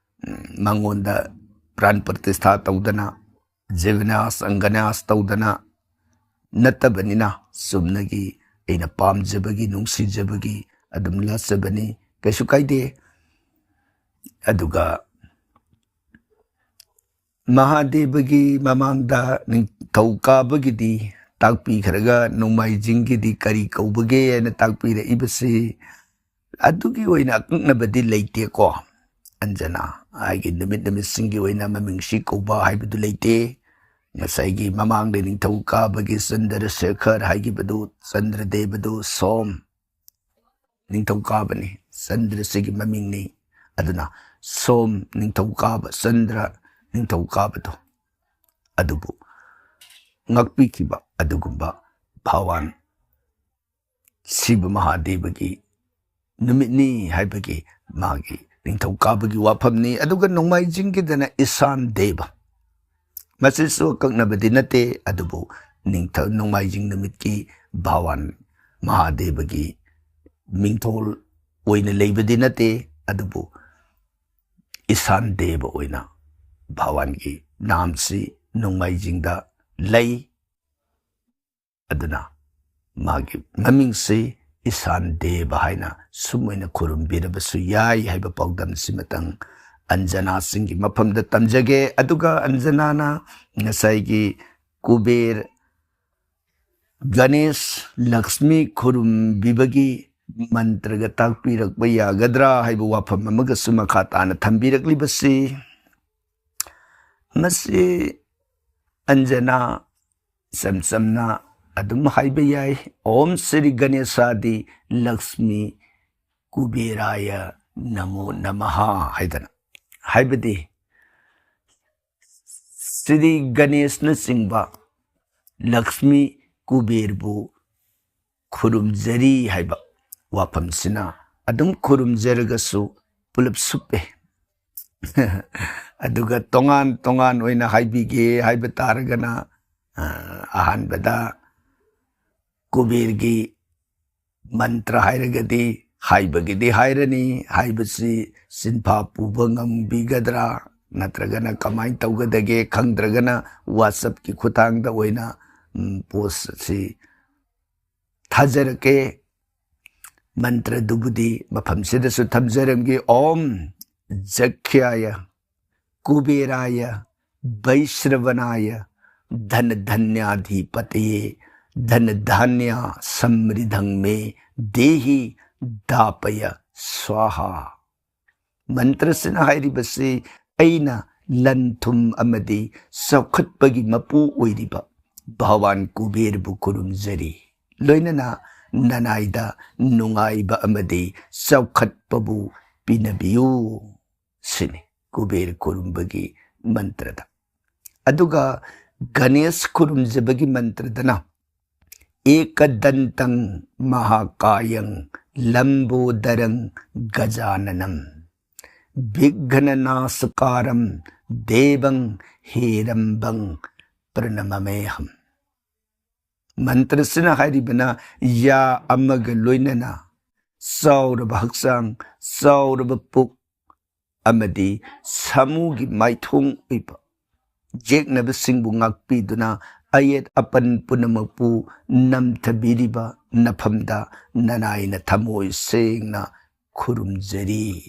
ꯎꯝ, ꯃꯉꯣꯟꯗ ꯄ꯭ꯔꯥꯟ ꯄ꯭ꯔꯇꯤꯁꯊꯥ ꯇꯧꯗꯅ, ꯖꯤꯕꯅ꯭ꯌꯥꯁ ꯑꯪꯒꯅ꯭ꯌꯥꯁ ꯇꯧꯗꯅ ꯅꯠꯇꯕꯅꯤꯅ, ꯆꯨꯝꯅꯒꯤ ꯑꯩꯅ ꯄꯥꯝꯖꯕꯒꯤ, ꯅꯨꯡꯁꯤꯖꯕꯒꯤ ꯑꯗꯨꯝ ꯂꯥꯠꯆꯕꯅꯤ, ꯀꯩꯁꯨ ꯀꯥꯏꯗꯦ꯫ ꯑꯗꯨꯒ ꯃꯍꯥꯗꯦꯕꯒꯤ ꯃꯃꯥꯡꯗ ꯅꯤꯡꯊꯧꯀꯥꯕꯒꯤꯗꯤ ꯇꯥꯛꯄꯤꯈ꯭ꯔꯒ, ꯅꯣꯡꯃꯥꯏꯖꯤꯡꯒꯤꯗꯤ ꯀꯔꯤ ꯀꯧꯕꯒꯦ ꯍꯥꯏꯅ ꯇꯥꯛꯄꯤꯔꯛꯏꯕꯁꯤ ꯑꯗꯨꯒꯤ ꯑꯣꯏꯅ ꯑꯀꯛꯅꯕꯗꯤ ꯂꯩꯇꯦꯀꯣ꯫ ꯑꯟꯖꯅꯥ ꯍꯥꯏꯒꯤ ꯅꯨꯃꯤꯠ ꯅꯨꯃꯤꯠꯁꯤꯡꯒꯤ ꯑꯣꯏꯅ ꯃꯃꯤꯡꯁꯤ ꯀꯧꯕ ꯍꯥꯏꯕꯗꯨ ꯂꯩꯇꯦ꯫ ꯉꯁꯥꯏꯒꯤ ꯃꯃꯥꯡꯗ ꯅꯤꯡꯊꯧꯀꯥꯕꯒꯤ ꯆꯟꯗ꯭ꯔꯁꯦꯈꯔ ꯍꯥꯏꯈꯤꯕꯗꯨ, ꯆꯟꯗ꯭ꯔꯗꯦꯕꯗꯨ ꯁꯣꯝ ꯅꯤꯡꯊꯧꯀꯥꯕꯅꯤ, ꯆꯟꯗ꯭ꯔꯁꯤꯒꯤ ꯃꯃꯤꯡꯅꯤ꯫ ꯑꯗꯨꯅ ꯁꯣꯝ ꯅꯤꯡꯊꯧꯀꯥꯕ, ꯆꯟꯗ꯭ꯔ ꯅꯤꯡꯊꯧꯀꯥꯕꯗꯣ ꯑꯗꯨꯕꯨ ꯉꯥꯛꯄꯤꯈꯤꯕ ꯑꯗꯨꯒꯨꯝꯕ ꯚꯥꯋꯥꯟ ꯁꯤꯕ ꯃꯍꯥꯗꯦꯕꯒꯤ ꯅꯨꯃꯤꯠꯅꯤ ꯍꯥꯏꯕꯒꯤ ꯃꯥꯒꯤ ꯅꯤꯡꯊꯧꯀꯥꯕꯒꯤ ꯋꯥꯐꯝꯅꯤ꯫ ꯑꯗꯨꯒ ꯅꯣꯡꯃꯥꯏꯖꯤꯡꯒꯤꯗꯅ ꯏꯁꯥꯟ ꯗꯦꯕ꯫ ꯃꯁꯤꯁꯨ ꯑꯀꯛꯅꯕꯗꯤ ꯅꯠꯇꯦ, ꯑꯗꯨꯕꯨ ꯅꯤꯡꯊ-, ꯅꯣꯡꯃꯥꯏꯖꯤꯡ ꯅꯨꯃꯤꯠꯀꯤ ꯚꯥꯋꯥꯟ ꯃꯍꯥꯗꯦꯕꯒꯤ ꯃꯤꯡꯊꯣꯜ ꯑꯣꯏꯅ ꯂꯩꯕꯗꯤ ꯅꯠꯇꯦ, ꯑꯗꯨꯕꯨ ꯏꯁꯥꯟ ꯗꯦꯕ ꯑꯣꯏꯅ ꯚꯥꯋꯥꯟꯒꯤ ꯅꯥꯝꯁꯤ ꯅꯣꯡꯃꯥꯏꯖꯤꯡꯗ ꯂꯩ꯫ ꯑꯗꯨꯅ ꯃꯥꯒꯤ ꯃꯃꯤꯡꯁꯤ ꯏꯁꯥꯟ ꯗꯦꯕ ꯍꯥꯏꯅ ꯁꯨꯝ ꯑꯣꯏꯅ ꯈꯨꯔꯨꯝꯕꯤꯔꯕꯁꯨ ꯌꯥꯏ ꯍꯥꯏꯕ ꯄꯥꯎꯗꯝꯁꯤꯃꯇꯪ ꯑꯟꯖꯅꯥꯁꯤꯡꯒꯤ ꯃꯐꯝꯗ ꯇꯝꯖꯒꯦ꯫ ꯑꯗꯨꯒ ꯑꯟꯖꯅꯥꯅ ꯉꯁꯥꯏꯒꯤ ꯀꯨꯕꯦꯔ, ꯒꯅꯦꯁ, ꯂꯛꯁꯃꯤ ꯈꯨꯔꯨꯝꯕꯤꯕꯒꯤ ꯃꯟꯇ꯭ꯔꯒ ꯇꯥꯛꯄꯤꯔꯛꯄ ꯌꯥꯒꯗ꯭ꯔꯥ ꯍꯥꯏꯕ ꯋꯥꯐꯝ ꯑꯃꯒꯁꯨ ꯃꯈꯥ ꯇꯥꯅ ꯊꯝꯕꯤꯔꯛꯂꯤꯕꯁꯤ, ꯃꯁꯤ ꯑꯟꯖꯅꯥ ꯏꯆꯝ ꯆꯝꯅ ꯑꯗꯨꯝ ꯍꯥꯏꯕ ꯌꯥꯏ, "ꯑꯣꯝ ꯁ꯭ꯔꯤ ꯒꯅꯦꯁꯥꯗꯤ ꯂꯛꯁꯃꯤ ꯀꯨꯕꯦꯔꯥꯌ ꯅꯃꯣ ꯅꯃꯍ" ꯍꯥꯏꯗꯅ꯫ ꯍꯥꯏꯕꯗꯤ ꯁ꯭ꯔꯤ ꯒꯅꯦꯁꯅꯆꯤꯡꯕ ꯂꯛꯁꯃꯤ ꯀꯨꯕꯦꯔꯕꯨ ꯈꯨꯔꯨꯝꯖꯔꯤ ꯍꯥꯏꯕ ꯋꯥꯐꯝꯁꯤꯅ ꯑꯗꯨꯝ ꯈꯨꯔꯨꯝꯖꯔꯒꯁꯨ ꯄꯨꯂꯞ ꯁꯨꯞꯄꯦ꯫ ꯑꯗꯨꯒ ꯇꯣꯉꯥꯟ ꯇꯣꯉꯥꯟ ꯑꯣꯏꯅ ꯍꯥꯏꯕꯤꯒꯦ ꯍꯥꯏꯕ ꯇꯥꯔꯒꯅ, ꯑ, ꯑꯍꯥꯟꯕꯗ ꯀꯨꯕꯦꯔꯒꯤ ꯃꯟꯇ꯭ꯔ ꯍꯥꯏꯔꯒꯗꯤ ꯍꯥꯏꯕꯒꯤꯗꯤ ꯍꯥꯏꯔꯅꯤ, ꯍꯥꯏꯕꯁꯤ ꯁꯤꯟꯐꯥ ꯄꯨꯕ ꯉꯝꯕꯤꯒꯗ꯭ꯔꯥ, ꯅꯠꯇ꯭ꯔꯒꯅ ꯀꯃꯥꯏꯅ ꯇꯧꯒꯗꯒꯦ ꯈꯪꯗ꯭ꯔꯒꯅ WhatsApp-ꯀꯤ ꯈꯨꯠꯊꯥꯡꯗ ꯑꯣꯏꯅ, ꯎꯝ, post ꯑꯁꯤ ꯊꯥꯖꯔꯛꯀꯦ꯫ ꯃꯟꯇ꯭ꯔꯗꯨꯕꯨꯗꯤ ꯃꯐꯝꯁꯤꯗꯁꯨ ꯊꯝꯖꯔꯝꯒꯦ꯫ ॐ जक्ष्याय कुबेराय वैश्रवणाय धनधान्याधिपतये धनधान्य समृद्धं मे देहि दापय स्वाहा꯫ ꯃꯟꯇ꯭ꯔꯁꯤꯅ ꯍꯥꯏꯔꯤꯕꯁꯤ ꯑꯩꯅ ꯂꯟ ꯊꯨꯝ ꯑꯃꯗꯤ ꯆꯥꯎꯈꯠꯄꯒꯤ ꯃꯄꯨ ꯑꯣꯏꯔꯤꯕ ꯚꯒꯋꯥꯟ ꯀꯨꯕꯦꯔꯕꯨ ꯈꯨꯔꯨꯝꯖꯔꯤ, ꯂꯣꯏꯅꯅ ꯅꯅꯥꯏꯗ ꯅꯨꯡꯉꯥꯏꯕ ꯑꯃꯗꯤ ꯆꯥꯎꯈꯠꯄꯕꯨ ꯄꯤꯅꯕꯤꯌꯨ ꯁꯤꯅꯤ ꯀꯨꯕꯦꯔ ꯈꯨꯔꯨꯝꯕꯒꯤ ꯃꯟꯇ꯭ꯔꯗ꯫ ꯑꯗꯨꯒ ꯒꯅꯦꯁ ꯈꯨꯔꯨꯝꯖꯕꯒꯤ ꯃꯟꯇ꯭ꯔꯗꯅ एकदन्तं महाकायं लम्बोदरं गजाननं विघ्ननाशकारं देवं हेरम्बं प्रणमाम्यहम्꯫ ꯃꯟꯇ꯭ꯔꯁꯤꯅ ꯍꯥꯏꯔꯤꯕꯅ ꯌꯥ ꯑꯃꯒ ꯂꯣꯏꯅꯅ ꯆꯥꯎꯔꯕ ꯍꯛꯆꯥꯡ, ꯆꯥꯎꯔꯕ ꯄꯨꯛ ꯑꯃꯗꯤ ꯁꯥꯃꯨꯒꯤ ꯃꯥꯏꯊꯣꯡ ꯑꯣꯏꯕ ꯌꯦꯛꯅꯕꯁꯤꯡꯕꯨ ꯉꯥꯛꯄꯤꯗꯨꯅ ꯑꯌꯦꯠ ꯑꯄꯟ ꯄꯨꯝꯅꯃꯛꯄꯨ ꯅꯝꯊꯕꯤꯔꯤꯕ ꯅꯐꯝꯗ ꯅꯅꯥꯏꯅ ꯊꯃꯣꯏ ꯁꯦꯡꯅ ꯈꯨꯔꯨꯝꯖꯔꯤ꯫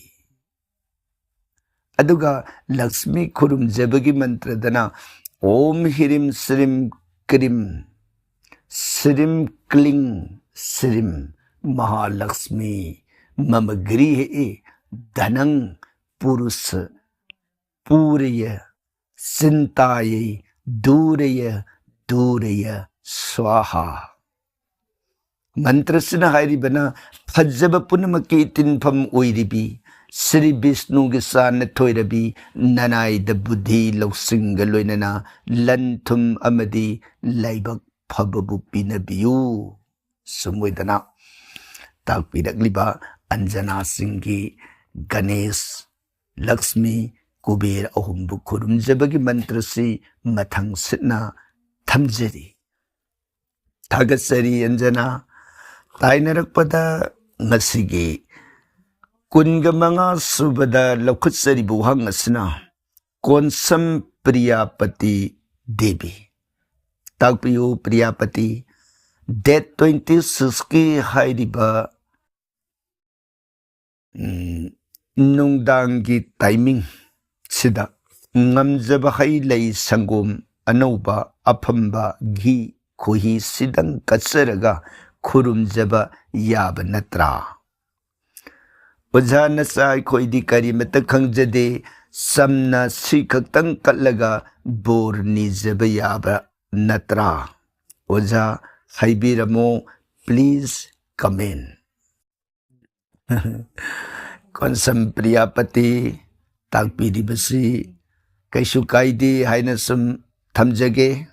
ꯑꯗꯨꯒ ꯂꯛꯁꯃꯤ ꯈꯨꯔꯨꯝꯖꯕꯒꯤ ꯃꯟꯇ꯭ꯔꯗꯅ ॐ ह्रीं श्रीं क्रीं श्रीं क्लीं श्रीं महालक्ष्मी मम गृहे धनं पुरुष पूरय चिन्तायै दूरय दूरय स्वाहा। ꯃꯟꯇ꯭ꯔꯁꯤꯅ ꯍꯥꯏꯔꯤꯕꯅ ꯐꯖꯕ ꯄꯨꯝꯅꯃꯛꯀꯤ ꯏꯇꯤꯟꯐꯝ ꯑꯣꯏꯔꯤꯕꯤ ꯁ꯭ꯔꯤ ꯕꯤꯁꯅꯨꯒꯤ ꯆꯥꯅ ꯊꯣꯏꯔꯕꯤ ꯅꯅꯥꯏꯗ ꯕꯨꯙꯤ ꯂꯧꯁꯤꯡꯒ ꯂꯣꯏꯅꯅ ꯂꯟ ꯊꯨꯝ ꯑꯃꯗꯤ ꯂꯥꯏꯕꯛ ꯐꯕꯕꯨ ꯄꯤꯅꯕꯤꯌꯨ꯫ ꯁꯨꯝ ꯑꯣꯏꯗꯅ ꯇꯥꯛꯄꯤꯔꯛꯂꯤꯕ ꯑꯟꯖꯅꯥꯁꯤꯡꯒꯤ ꯒꯅꯦꯁ, ꯂꯛꯁꯃꯤ, ꯀꯨꯕꯦꯔ ꯑꯍꯨꯝꯕꯨ ꯈꯨꯔꯨꯝꯖꯕꯒꯤ ꯃꯟꯇ꯭ꯔꯁꯤ ꯃꯊꯪ ꯁꯤꯠꯅ ꯊꯝꯖꯔꯤ꯫ ꯊꯥꯒꯠꯆꯔꯤ ꯑꯟꯖꯅꯥ꯫ ꯇꯥꯏꯅꯔꯛꯄꯗ ꯉꯁꯤꯒꯤ ꯀꯨꯟꯒ ꯃꯉꯥ ꯁꯨꯕꯗ ꯂꯧꯈꯠꯆꯔꯤꯕ ꯋꯥꯍꯪ ꯑꯁꯤꯅ ꯀꯣꯟꯁꯝ ꯄ꯭ꯔꯤꯌꯥꯄꯇꯤ ꯗꯦꯕꯤ꯫ ꯇꯥꯛꯄꯤꯌꯨ ꯄ꯭ꯔꯤꯌꯥꯄꯇꯤ, date twenty sixꯀꯤ ꯍꯥꯏꯔꯤꯕ ꯎꯝ, ꯅꯨꯡꯗꯥꯡꯒꯤ timing ꯁꯤꯗ ꯉꯝꯖꯕ ꯍꯩ ꯂꯩ ꯁꯪꯒꯣꯝ ꯑꯅꯧꯕ ꯑꯐꯝꯕ ꯘꯤ ꯈꯣꯏꯍꯤ ꯁꯤꯗꯪ ꯀꯠꯆꯔꯒ ꯈꯨꯔꯨꯝꯖꯕ ꯌꯥꯕ ꯅꯠꯇ꯭ꯔꯥ? ꯑꯣꯖꯥ ꯅꯆꯥ ꯑꯩꯈꯣꯏꯗꯤ ꯀꯔꯤꯃꯇ ꯈꯪꯖꯗꯦ, ꯆꯝꯅ ꯁꯤ ꯈꯛꯇꯪ ꯀꯠꯂꯒ ꯕꯣꯔ ꯅꯤꯖꯕ ꯌꯥꯕ ꯅꯠꯇ꯭ꯔꯥ? ꯑꯣꯖꯥ ꯍꯥꯏꯕꯤꯔꯝꯃꯣ, please comment꯫ ꯀꯣꯟꯁꯝ ꯄ꯭ꯔꯤꯌꯥꯄꯇꯤ ꯇꯥꯛꯄꯤꯔꯤꯕꯁꯤ ꯀꯩꯁꯨ ꯀꯥꯏꯗꯦ ꯍꯥꯏꯅ ꯁꯨꯝ ꯊꯝꯖꯒꯦ꯫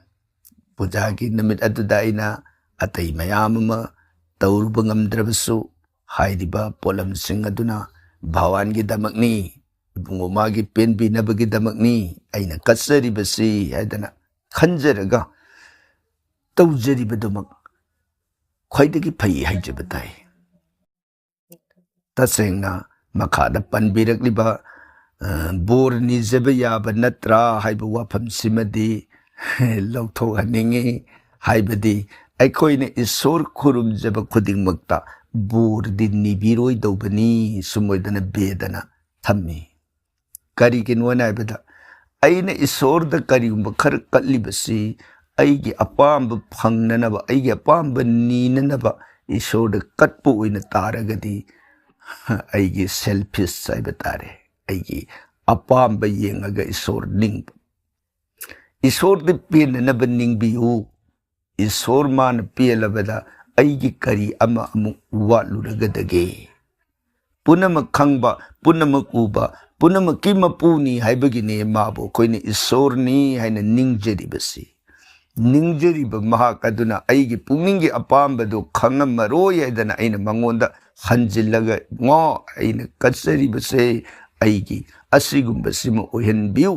ꯄꯨꯖꯥꯒꯤ ꯅꯨꯃꯤꯠ ꯑꯗꯨꯗ ꯑꯩꯅ ꯑꯇꯩ ꯃꯌꯥꯝ ꯑꯃ ꯇꯧꯔꯨꯕ ꯉꯝꯗ꯭ꯔꯕꯁꯨ, ꯍꯥꯏꯔꯤꯕ ꯄꯣꯠꯂꯝꯁꯤꯡ ꯑꯗꯨꯅ ꯚꯒꯋꯥꯟꯒꯤꯗꯃꯛꯅꯤ, ꯏꯕꯨꯡꯉꯣ ꯃꯥꯒꯤ ꯄꯦꯟꯕꯤꯅꯕꯒꯤꯗꯃꯛꯅꯤ ꯑꯩꯅ ꯀꯠꯆꯔꯤꯕꯁꯤ ꯍꯥꯏꯗꯅ ꯈꯟꯖꯔꯒ ꯇꯧꯖꯔꯤꯕꯗꯨꯃꯛ ꯈ꯭ꯋꯥꯏꯗꯒꯤ ꯐꯩ ꯍꯥꯏꯖꯕ ꯇꯥꯏ꯫ ꯇꯁꯦꯡꯅ ꯃꯈꯥꯗ ꯄꯟꯕꯤꯔꯛꯂꯤꯕ, ꯑ, "ꯕꯣꯔ ꯅꯤꯖꯕ ꯌꯥꯕ ꯅꯠꯇ꯭ꯔꯥ?" ꯍꯥꯏꯕ ꯋꯥꯐꯝꯁꯤꯃꯗꯤ ꯂꯧꯊꯣꯛꯍꯟꯅꯤꯡꯉꯤ꯫ ꯍꯥꯏꯕꯗꯤ ꯑꯩꯈꯣꯏꯅ ꯏꯁꯣꯔ ꯈꯨꯔꯨꯝꯖꯕ ꯈꯨꯗꯤꯡꯃꯛꯇ ꯕꯣꯔꯗꯤ ꯅꯤꯕꯤꯔꯣꯏꯗꯧꯕꯅꯤ, ꯁꯨꯝ ꯑꯣꯏꯗꯅ ꯕꯦꯗꯅ ꯊꯝꯃꯤ꯫ ꯀꯔꯤꯒꯤꯅꯣꯅ ꯍꯥꯏꯕꯗ, ꯑꯩꯅ ꯏꯁꯣꯔꯗ ꯀꯔꯤꯒꯨꯝꯕ ꯈꯔ ꯀꯠꯂꯤꯕꯁꯤ ꯑꯩꯒꯤ ꯑꯄꯥꯝꯕ ꯐꯪꯅꯅꯕ, ꯑꯩꯒꯤ ꯑꯄꯥꯝꯕ ꯅꯤꯅꯅꯕ ꯏꯁꯣꯔꯗ ꯀꯠꯄ ꯑꯣꯏꯅ ꯇꯥꯔꯒꯗꯤ, ꯑꯩꯒꯤ selfish ꯍꯥꯏꯕ ꯇꯥꯔꯦ, ꯑꯩꯒꯤ ꯑꯄꯥꯝꯕ ꯌꯦꯡꯉꯒ ꯏꯁꯣꯔ ꯅꯤꯡꯕ꯫ ꯏꯁꯣꯔꯗꯤ ꯄꯦꯟꯅꯅꯕ ꯅꯤꯡꯕꯤꯌꯨ꯫ ꯏꯁꯣꯔ ꯃꯥꯅ ꯄꯦꯜꯂꯕꯗ ꯑꯩꯒꯤ ꯀꯔꯤ ꯑꯃ ꯑꯃꯨꯛ ꯋꯥꯠꯂꯨꯔꯒꯗꯒꯦ? ꯄꯨꯝꯅꯃꯛ ꯈꯪꯕ, ꯄꯨꯝꯅꯃꯛ ꯎꯕ, ꯄꯨꯝꯅꯃꯛꯀꯤ ꯃꯄꯨꯅꯤ ꯍꯥꯏꯕꯒꯤꯅꯦ ꯃꯥꯕꯨ ꯑꯩꯈꯣꯏꯅ ꯏꯁꯣꯔꯅꯤ ꯍꯥꯏꯅ ꯅꯤꯡꯖꯔꯤꯕꯁꯤ꯫ ꯅꯤꯡꯖꯔꯤꯕ ꯃꯍꯥꯛ ꯑꯗꯨꯅ ꯑꯩꯒꯤ ꯄꯨꯛꯅꯤꯡꯒꯤ ꯑꯄꯥꯝꯕꯗꯨ ꯈꯪꯉꯝꯃꯔꯣꯏ ꯍꯥꯏꯗꯅ ꯑꯩꯅ ꯃꯉꯣꯟꯗ ꯍꯟꯖꯤꯜꯂꯒ, "ꯏꯕꯨꯡꯉꯣ, ꯑꯩꯅ ꯀꯠꯆꯔꯤꯕꯁꯦ ꯑꯩꯒꯤ ꯑꯁꯤꯒꯨꯝꯕꯁꯤꯃ ꯑꯣꯏꯍꯟꯕꯤꯌꯨ"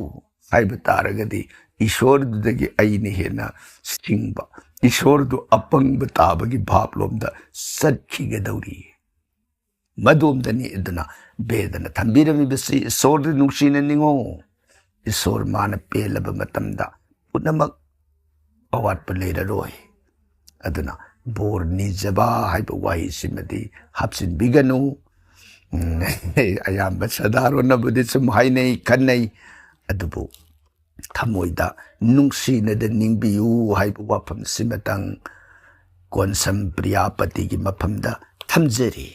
ꯍꯥꯏꯕ ꯇꯥꯔꯒꯗꯤ, ꯏꯁꯣꯔꯗꯨꯗꯒꯤ ꯑꯩꯅ ꯍꯦꯟꯅ ꯁꯤꯡꯕ, ꯏꯁꯣꯔꯗꯨ ꯑꯄꯪꯕ ꯇꯥꯕꯒꯤ ꯚꯥꯞꯂꯣꯝꯗ ꯆꯠꯈꯤꯒꯗꯧꯔꯤ꯫ ꯃꯗꯣꯝꯗꯅꯤ꯫ ꯑꯗꯨꯅ ꯕꯦꯗꯅ ꯊꯝꯕꯤꯔꯝꯃꯤꯕꯁꯤ ꯏꯁꯣꯔꯗ ꯅꯨꯡꯁꯤꯅ ꯅꯤꯡꯉꯣ꯫ ꯏꯁꯣꯔ ꯃꯥꯅ ꯄꯦꯜꯂꯕ ꯃꯇꯝꯗ ꯄꯨꯝꯅꯃꯛ ꯑꯋꯥꯠꯄ ꯂꯩꯔꯔꯣꯏ꯫ ꯑꯗꯨꯅ ꯕꯣꯔ ꯅꯤꯖꯕ ꯍꯥꯏꯕ ꯋꯥꯍꯩꯁꯤꯃꯗꯤ ꯍꯥꯞꯆꯤꯟꯕꯤꯒꯅꯨ꯫ ꯎꯝ, ꯑꯌꯥꯝꯕ ꯁꯥꯗꯥꯔꯣꯟꯅꯕꯨꯗꯤ ꯁꯨꯝ ꯍꯥꯏꯅꯩ, ꯈꯟꯅꯩ, ꯑꯗꯨꯕꯨ ꯊꯃꯣꯏꯗ ꯅꯨꯡꯁꯤꯅꯗ ꯅꯤꯡꯕꯤꯌꯨ ꯍꯥꯏꯕ ꯋꯥꯐꯝꯁꯤꯃꯇꯪ ꯀꯣꯟꯁꯝ ꯄ꯭ꯔꯤꯌꯥꯄꯇꯤꯒꯤ ꯃꯐꯝꯗ ꯊꯝꯖꯔꯤ꯫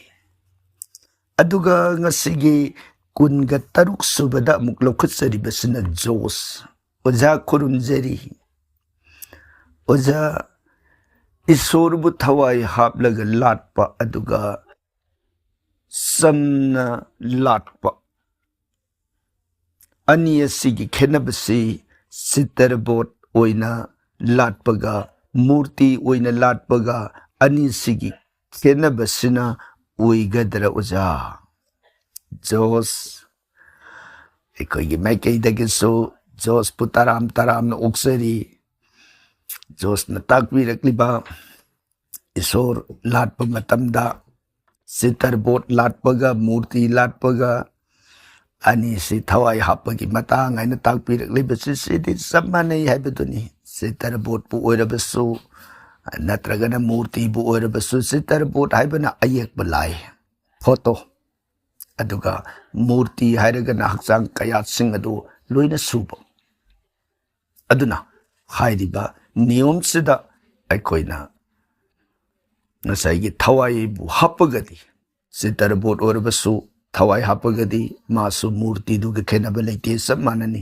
ꯑꯗꯨꯒ ꯉꯁꯤꯒꯤ ꯀꯨꯟꯒ ꯇꯔꯨꯛ ꯁꯨꯕꯗ ꯑꯃꯨꯛ ꯂꯧꯈꯠꯆꯔꯤꯕꯁꯤꯅ ꯖꯣꯁ꯫ ꯑꯣꯖꯥ ꯈꯨꯔꯨꯝꯖꯔꯤ꯫ ꯑꯣꯖꯥ, ꯏꯁꯣꯔꯕꯨ ꯊꯋꯥꯏ ꯍꯥꯞꯂꯒ ꯂꯥꯠꯄ ꯑꯗꯨꯒ ꯆꯝꯅ ꯂꯥꯠꯄ ꯑꯅꯤ ꯑꯁꯤꯒꯤ ꯈꯦꯠꯅꯕꯁꯤ ꯆꯤꯇ꯭ꯔꯕꯣꯠ ꯑꯣꯏꯅ ꯂꯥꯠꯄꯒ ꯃꯨꯔꯇꯤ ꯑꯣꯏꯅ ꯂꯥꯠꯄꯒ ꯑꯅꯤꯁꯤꯒꯤ ꯈꯦꯠꯅꯕꯁꯤꯅ ꯑꯣꯏꯒꯗ꯭ꯔꯥ ꯑꯣꯖꯥ? ꯖꯣꯁ, ꯑꯩꯈꯣꯏꯒꯤ ꯃꯥꯏꯀꯩꯗꯒꯤꯁꯨ ꯖꯣꯁꯄꯨ ꯇꯔꯥꯝ ꯇꯔꯥꯝꯅ ꯑꯣꯛꯆꯔꯤ꯫ ꯖꯣꯁꯅ ꯇꯥꯛꯄꯤꯔꯛꯂꯤꯕ ꯏꯁꯣꯔ ꯂꯥꯠꯄ ꯃꯇꯝꯗ ꯆꯤꯇ꯭ꯔꯕꯣꯠ ꯂꯥꯠꯄꯒ ꯃꯨꯔꯇꯤ ꯂꯥꯠꯄꯒ ꯑꯅꯤꯁꯤ ꯊꯋꯥꯏ ꯍꯥꯞꯄꯒꯤ ꯃꯇꯥꯡ ꯍꯥꯏꯅ ꯇꯥꯛꯄꯤꯔꯛꯂꯤꯕꯁꯤ ꯁꯤꯗꯤ ꯆꯞ ꯃꯥꯟꯅꯩ ꯍꯥꯏꯕꯗꯨꯅꯤ꯫ ꯆꯤꯇ꯭ꯔꯕꯣꯠꯄꯨ ꯑꯣꯏꯔꯕꯁꯨ ꯅꯠꯇ꯭ꯔꯒꯅ ꯃꯨꯔꯇꯤꯕꯨ ꯑꯣꯏꯔꯕꯁꯨ ꯆꯤꯇ꯭ꯔꯕꯣꯠ ꯍꯥꯏꯕꯅ ꯑꯌꯦꯛꯄ ꯂꯥꯏ, ꯐꯣꯇꯣ, ꯑꯗꯨꯒ ꯃꯨꯔꯇꯤ ꯍꯥꯏꯔꯒꯅ ꯍꯛꯆꯥꯡ ꯀꯌꯥꯠꯁꯤꯡ ꯑꯗꯨ ꯂꯣꯏꯅ ꯁꯨꯕ꯫ ꯑꯗꯨꯅ ꯍꯥꯏꯔꯤꯕ ꯅꯤꯌꯣꯝꯁꯤꯗ ꯑꯩꯈꯣꯏꯅ ꯉꯁꯥꯏꯒꯤ ꯊꯋꯥꯏꯕꯨ ꯍꯥꯞꯄꯒꯗꯤ, ꯆꯤꯇ꯭ꯔꯕꯣꯠ ꯑꯣꯏꯔꯕꯁꯨ ꯊꯋꯥꯏ ꯍꯥꯞꯄꯒꯗꯤ ꯃꯥꯁꯨ ꯃꯨꯔꯇꯤꯗꯨꯒ ꯈꯦꯠꯅꯕ ꯂꯩꯇꯦ, ꯆꯞ ꯃꯥꯟꯅꯅꯤ꯫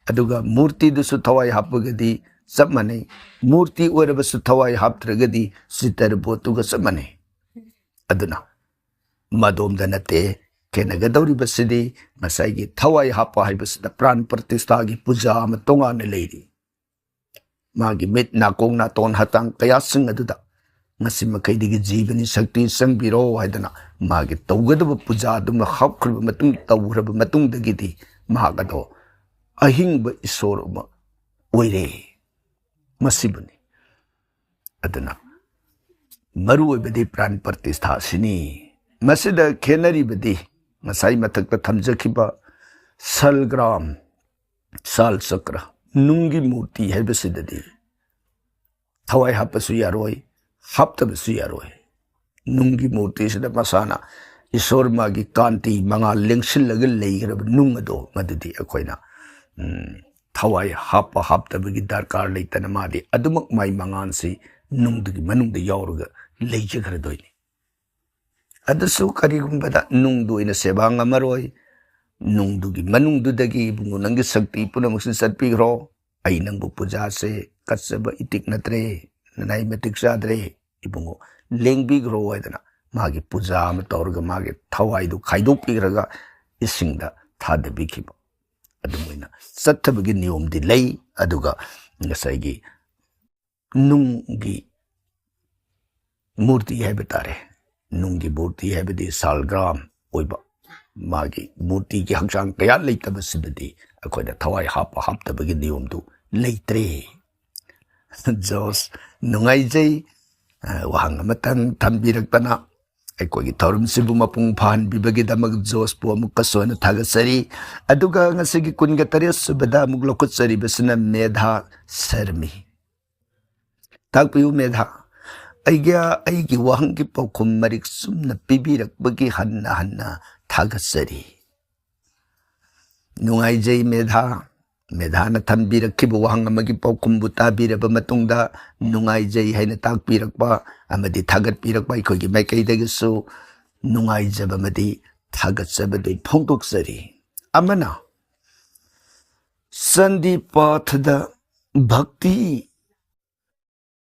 ꯑꯗꯨꯒ ꯃꯨꯔꯇꯤꯗꯨꯁꯨ ꯊꯋꯥꯏ ꯍꯥꯞꯄꯒꯗꯤ ꯆꯞ ꯃꯥꯟꯅꯩ꯫ ꯃꯨꯔꯇꯤ ꯑꯣꯏꯔꯕꯁꯨ ꯊꯋꯥꯏ ꯍꯥꯞꯇ꯭ꯔꯒꯗꯤ ꯆꯤꯇ꯭ꯔꯕꯣꯠꯇꯨꯒ ꯆꯞ ꯃꯥꯟꯅꯩ꯫ ꯑꯗꯨꯅ ꯃꯗꯣꯝꯗ ꯅꯠꯇꯦ ꯈꯦꯠꯅꯒꯗꯧꯔꯤꯕꯁꯤꯗꯤ, ꯉꯁꯥꯏꯒꯤ ꯊꯋꯥꯏ ꯍꯥꯞꯄ ꯍꯥꯏꯕꯁꯤꯗ ꯄ꯭ꯔꯥꯟ ꯄ꯭ꯔꯇꯤꯁꯊꯥꯒꯤ ꯄꯨꯖꯥ ꯑꯃ ꯇꯣꯉꯥꯟꯅ ꯂꯩꯔꯤ꯫ ꯃꯥꯒꯤ ꯃꯤꯠ, ꯅꯥꯀꯣꯡ, ꯅꯥꯇꯣꯟ, ꯍꯛꯆꯥꯡ ꯀꯌꯥꯁꯤꯡ ꯑꯗꯨꯗ ꯉꯁꯤ ꯃꯈꯩꯗꯒꯤ ꯖꯤꯕꯅꯤ ꯁꯛꯇꯤ ꯆꯪꯕꯤꯔꯣ ꯍꯥꯏꯗꯅ ꯃꯥꯒꯤ ꯇꯧꯒꯗꯕ ꯄꯨꯖꯥ ꯑꯗꯨꯃ ꯍꯥꯞꯈ꯭ꯔꯕ ꯃꯇꯨꯡ, ꯇꯧꯈ꯭ꯔꯕ ꯃꯇꯨꯡꯗꯒꯤꯗꯤ ꯃꯍꯥꯛ ꯑꯗꯣ ꯑꯍꯤꯡꯕ ꯏꯁꯣꯔ ꯑꯃ ꯑꯣꯏꯔꯦ꯫ ꯃꯁꯤꯕꯨꯅꯤ꯫ ꯑꯗꯨꯅ ꯃꯔꯨꯑꯣꯏꯕꯗꯤ ꯄ꯭ꯔꯥꯟ ꯄ꯭ꯔꯇꯤꯁꯊꯥ ꯑꯁꯤꯅꯤ꯫ ꯃꯁꯤꯗ ꯈꯦꯠꯅꯔꯤꯕꯗꯤ ꯉꯁꯥꯏ ꯃꯊꯛꯇ ꯊꯝꯖꯈꯤꯕ ꯁꯜꯒ꯭ꯔꯥꯝ, ꯁꯥꯜ ꯆꯀ꯭ꯔ, ꯅꯨꯡꯒꯤ ꯃꯨꯔꯇꯤ ꯍꯥꯏꯕꯁꯤꯗꯗꯤ ꯊꯋꯥꯏ ꯍꯥꯞꯄꯁꯨ ꯌꯥꯔꯣꯏ, ꯍꯥꯞꯇꯕꯁꯨ ꯌꯥꯔꯣꯏ꯫ ꯅꯨꯡꯒꯤ ꯃꯨꯔꯇꯤꯁꯤꯗ ꯃꯁꯥꯅ ꯏꯁꯣꯔ ꯃꯥꯒꯤ ꯀꯥꯟꯇꯤ ꯃꯉꯥꯜ ꯂꯦꯡꯁꯤꯜꯂꯒ ꯂꯩꯈ꯭ꯔꯕ ꯅꯨꯡ ꯑꯗꯣ, ꯃꯗꯨꯗꯤ ꯑꯩꯈꯣꯏꯅ, ꯎꯝ, ꯊꯋꯥꯏ ꯍꯥꯞꯄ ꯍꯥꯞꯇꯕꯒꯤ ꯗꯔꯀꯥꯔ ꯂꯩꯇꯅ ꯃꯥꯗꯤ ꯑꯗꯨꯃꯛ ꯃꯥꯏ ꯃꯉꯥꯜꯁꯤ ꯅꯨꯡꯗꯨꯒꯤ ꯃꯅꯨꯡꯗ ꯌꯥꯎꯔꯒ ꯂꯩꯖꯈ꯭ꯔꯗꯣꯏꯅꯤ꯫ ꯑꯗꯨꯁꯨ ꯀꯔꯤꯒꯨꯝꯕꯗ ꯅꯨꯡꯗꯨ ꯑꯣꯏꯅ ꯁꯦꯕꯥ ꯉꯝꯃꯔꯣꯏ꯫ ꯅꯨꯡꯗꯨꯒꯤ ꯃꯅꯨꯡꯗꯨꯗꯒꯤ, "ꯏꯕꯨꯡꯉꯣ, ꯅꯪꯒꯤ ꯁꯛꯇꯤ ꯄꯨꯝꯅꯃꯛꯁꯤ ꯆꯠꯄꯤꯈ꯭ꯔꯣ, ꯑꯩ ꯅꯪꯕꯨ ꯄꯨꯖꯥꯁꯦ ꯀꯠꯆꯕ ꯏꯇꯤꯛ ꯅꯠꯇ꯭ꯔꯦ, ꯅꯅꯥꯏ ꯃꯇꯤꯛ ꯆꯥꯗ꯭ꯔꯦ, ꯏꯕꯨꯡꯉꯣ, ꯂꯦꯡꯕꯤꯈ꯭ꯔꯣ" ꯍꯥꯏꯗꯅ ꯃꯥꯒꯤ ꯄꯨꯖꯥ ꯑꯃ ꯇꯧꯔꯒ ꯃꯥꯒꯤ ꯊꯋꯥꯏꯗꯨ ꯈꯥꯏꯗꯣꯛꯄꯤꯈ꯭ꯔꯒ ꯏꯁꯤꯡꯗ ꯊꯥꯗꯕꯤꯈꯤꯕ꯫ ꯑꯗꯨꯃꯥꯏꯅ ꯆꯠꯊꯕꯒꯤ ꯅꯤꯌꯣꯝꯗꯤ ꯂꯩ꯫ ꯑꯗꯨꯒ ꯉꯁꯥꯏꯒꯤ ꯅꯨꯡꯒꯤ ꯃꯨꯔꯇꯤ ꯍꯥꯏꯕ ꯇꯥꯔꯦ, ꯅꯨꯡꯒꯤ ꯃꯨꯔꯇꯤ ꯍꯥꯏꯕꯗꯤ ꯁꯥꯜꯒ꯭ꯔꯥꯝ ꯑꯣꯏꯕ, ꯃꯥꯒꯤ ꯃꯨꯔꯇꯤꯒꯤ ꯍꯛꯆꯥꯡ ꯀꯌꯥ ꯂꯩꯇꯕꯁꯤꯗꯗꯤ ꯑꯩꯈꯣꯏꯅ ꯊꯋꯥꯏ ꯍꯥꯞꯄ ꯍꯥꯞꯇꯕꯒꯤ ꯅꯤꯌꯣꯝꯗꯨ ꯂꯩꯇ꯭ꯔꯦ꯫ ꯖꯣꯁ, ꯅꯨꯡꯉꯥꯏꯖꯩ꯫ ꯑ, ꯋꯥꯍꯪ ꯑꯃꯇꯪ ꯊꯝꯕꯤꯔꯛꯇꯅ ꯑꯩꯈꯣꯏꯒꯤ ꯊꯧꯔꯝꯁꯤꯕꯨ ꯃꯄꯨꯡ ꯐꯥꯍꯟꯕꯤꯕꯒꯤꯗꯃꯛ ꯖꯣꯁꯄꯨ ꯑꯃꯨꯛꯀꯁꯨ ꯍꯟꯅ ꯊꯥꯒꯠꯆꯔꯤ꯫ ꯑꯗꯨꯒ ꯉꯁꯤꯒꯤ ꯀꯨꯟꯒ ꯇꯔꯦꯠ ꯁꯨꯕꯗ ꯑꯃꯨꯛ ꯂꯧꯈꯠꯆꯔꯤꯕꯁꯤꯅ ꯃꯦꯙꯥ ꯁꯔꯃꯤ꯫ ꯇꯥꯛꯄꯤꯌꯨ ꯃꯦꯙꯥ꯫ ꯑꯩꯒꯤ, ꯑꯩꯒꯤ ꯋꯥꯍꯪꯒꯤ ꯄꯥꯎꯈꯨꯝ ꯃꯔꯤꯛ ꯆꯨꯝꯅ ꯄꯤꯕꯤꯔꯛꯄꯒꯤ ꯍꯟꯅ ꯍꯟꯅ ꯊꯥꯒꯠꯆꯔꯤ꯫ ꯅꯨꯡꯉꯥꯏꯖꯩ ꯃꯦꯙꯥ꯫ ꯃꯦꯙꯥꯅ ꯊꯝꯕꯤꯔꯛꯈꯤꯕ ꯋꯥꯍꯪ ꯑꯃꯒꯤ ꯄꯥꯎꯈꯨꯝꯕꯨ ꯇꯥꯕꯤꯔꯕ ꯃꯇꯨꯡꯗ ꯅꯨꯡꯉꯥꯏꯖꯩ ꯍꯥꯏꯅ ꯇꯥꯛꯄꯤꯔꯛꯄ ꯑꯃꯗꯤ ꯊꯥꯒꯠꯄꯤꯔꯛꯄ ꯑꯩꯈꯣꯏꯒꯤ ꯃꯥꯏꯀꯩꯗꯒꯤꯁꯨ ꯅꯨꯡꯉꯥꯏꯖꯕ ꯑꯃꯗꯤ ꯊꯥꯒꯠꯆꯕꯗꯨ ꯐꯣꯡꯗꯣꯛꯆꯔꯤ꯫ ꯑꯃꯅ, ꯆꯥꯟꯗꯤ ꯄꯥꯊꯗ ꯚꯛꯇꯤ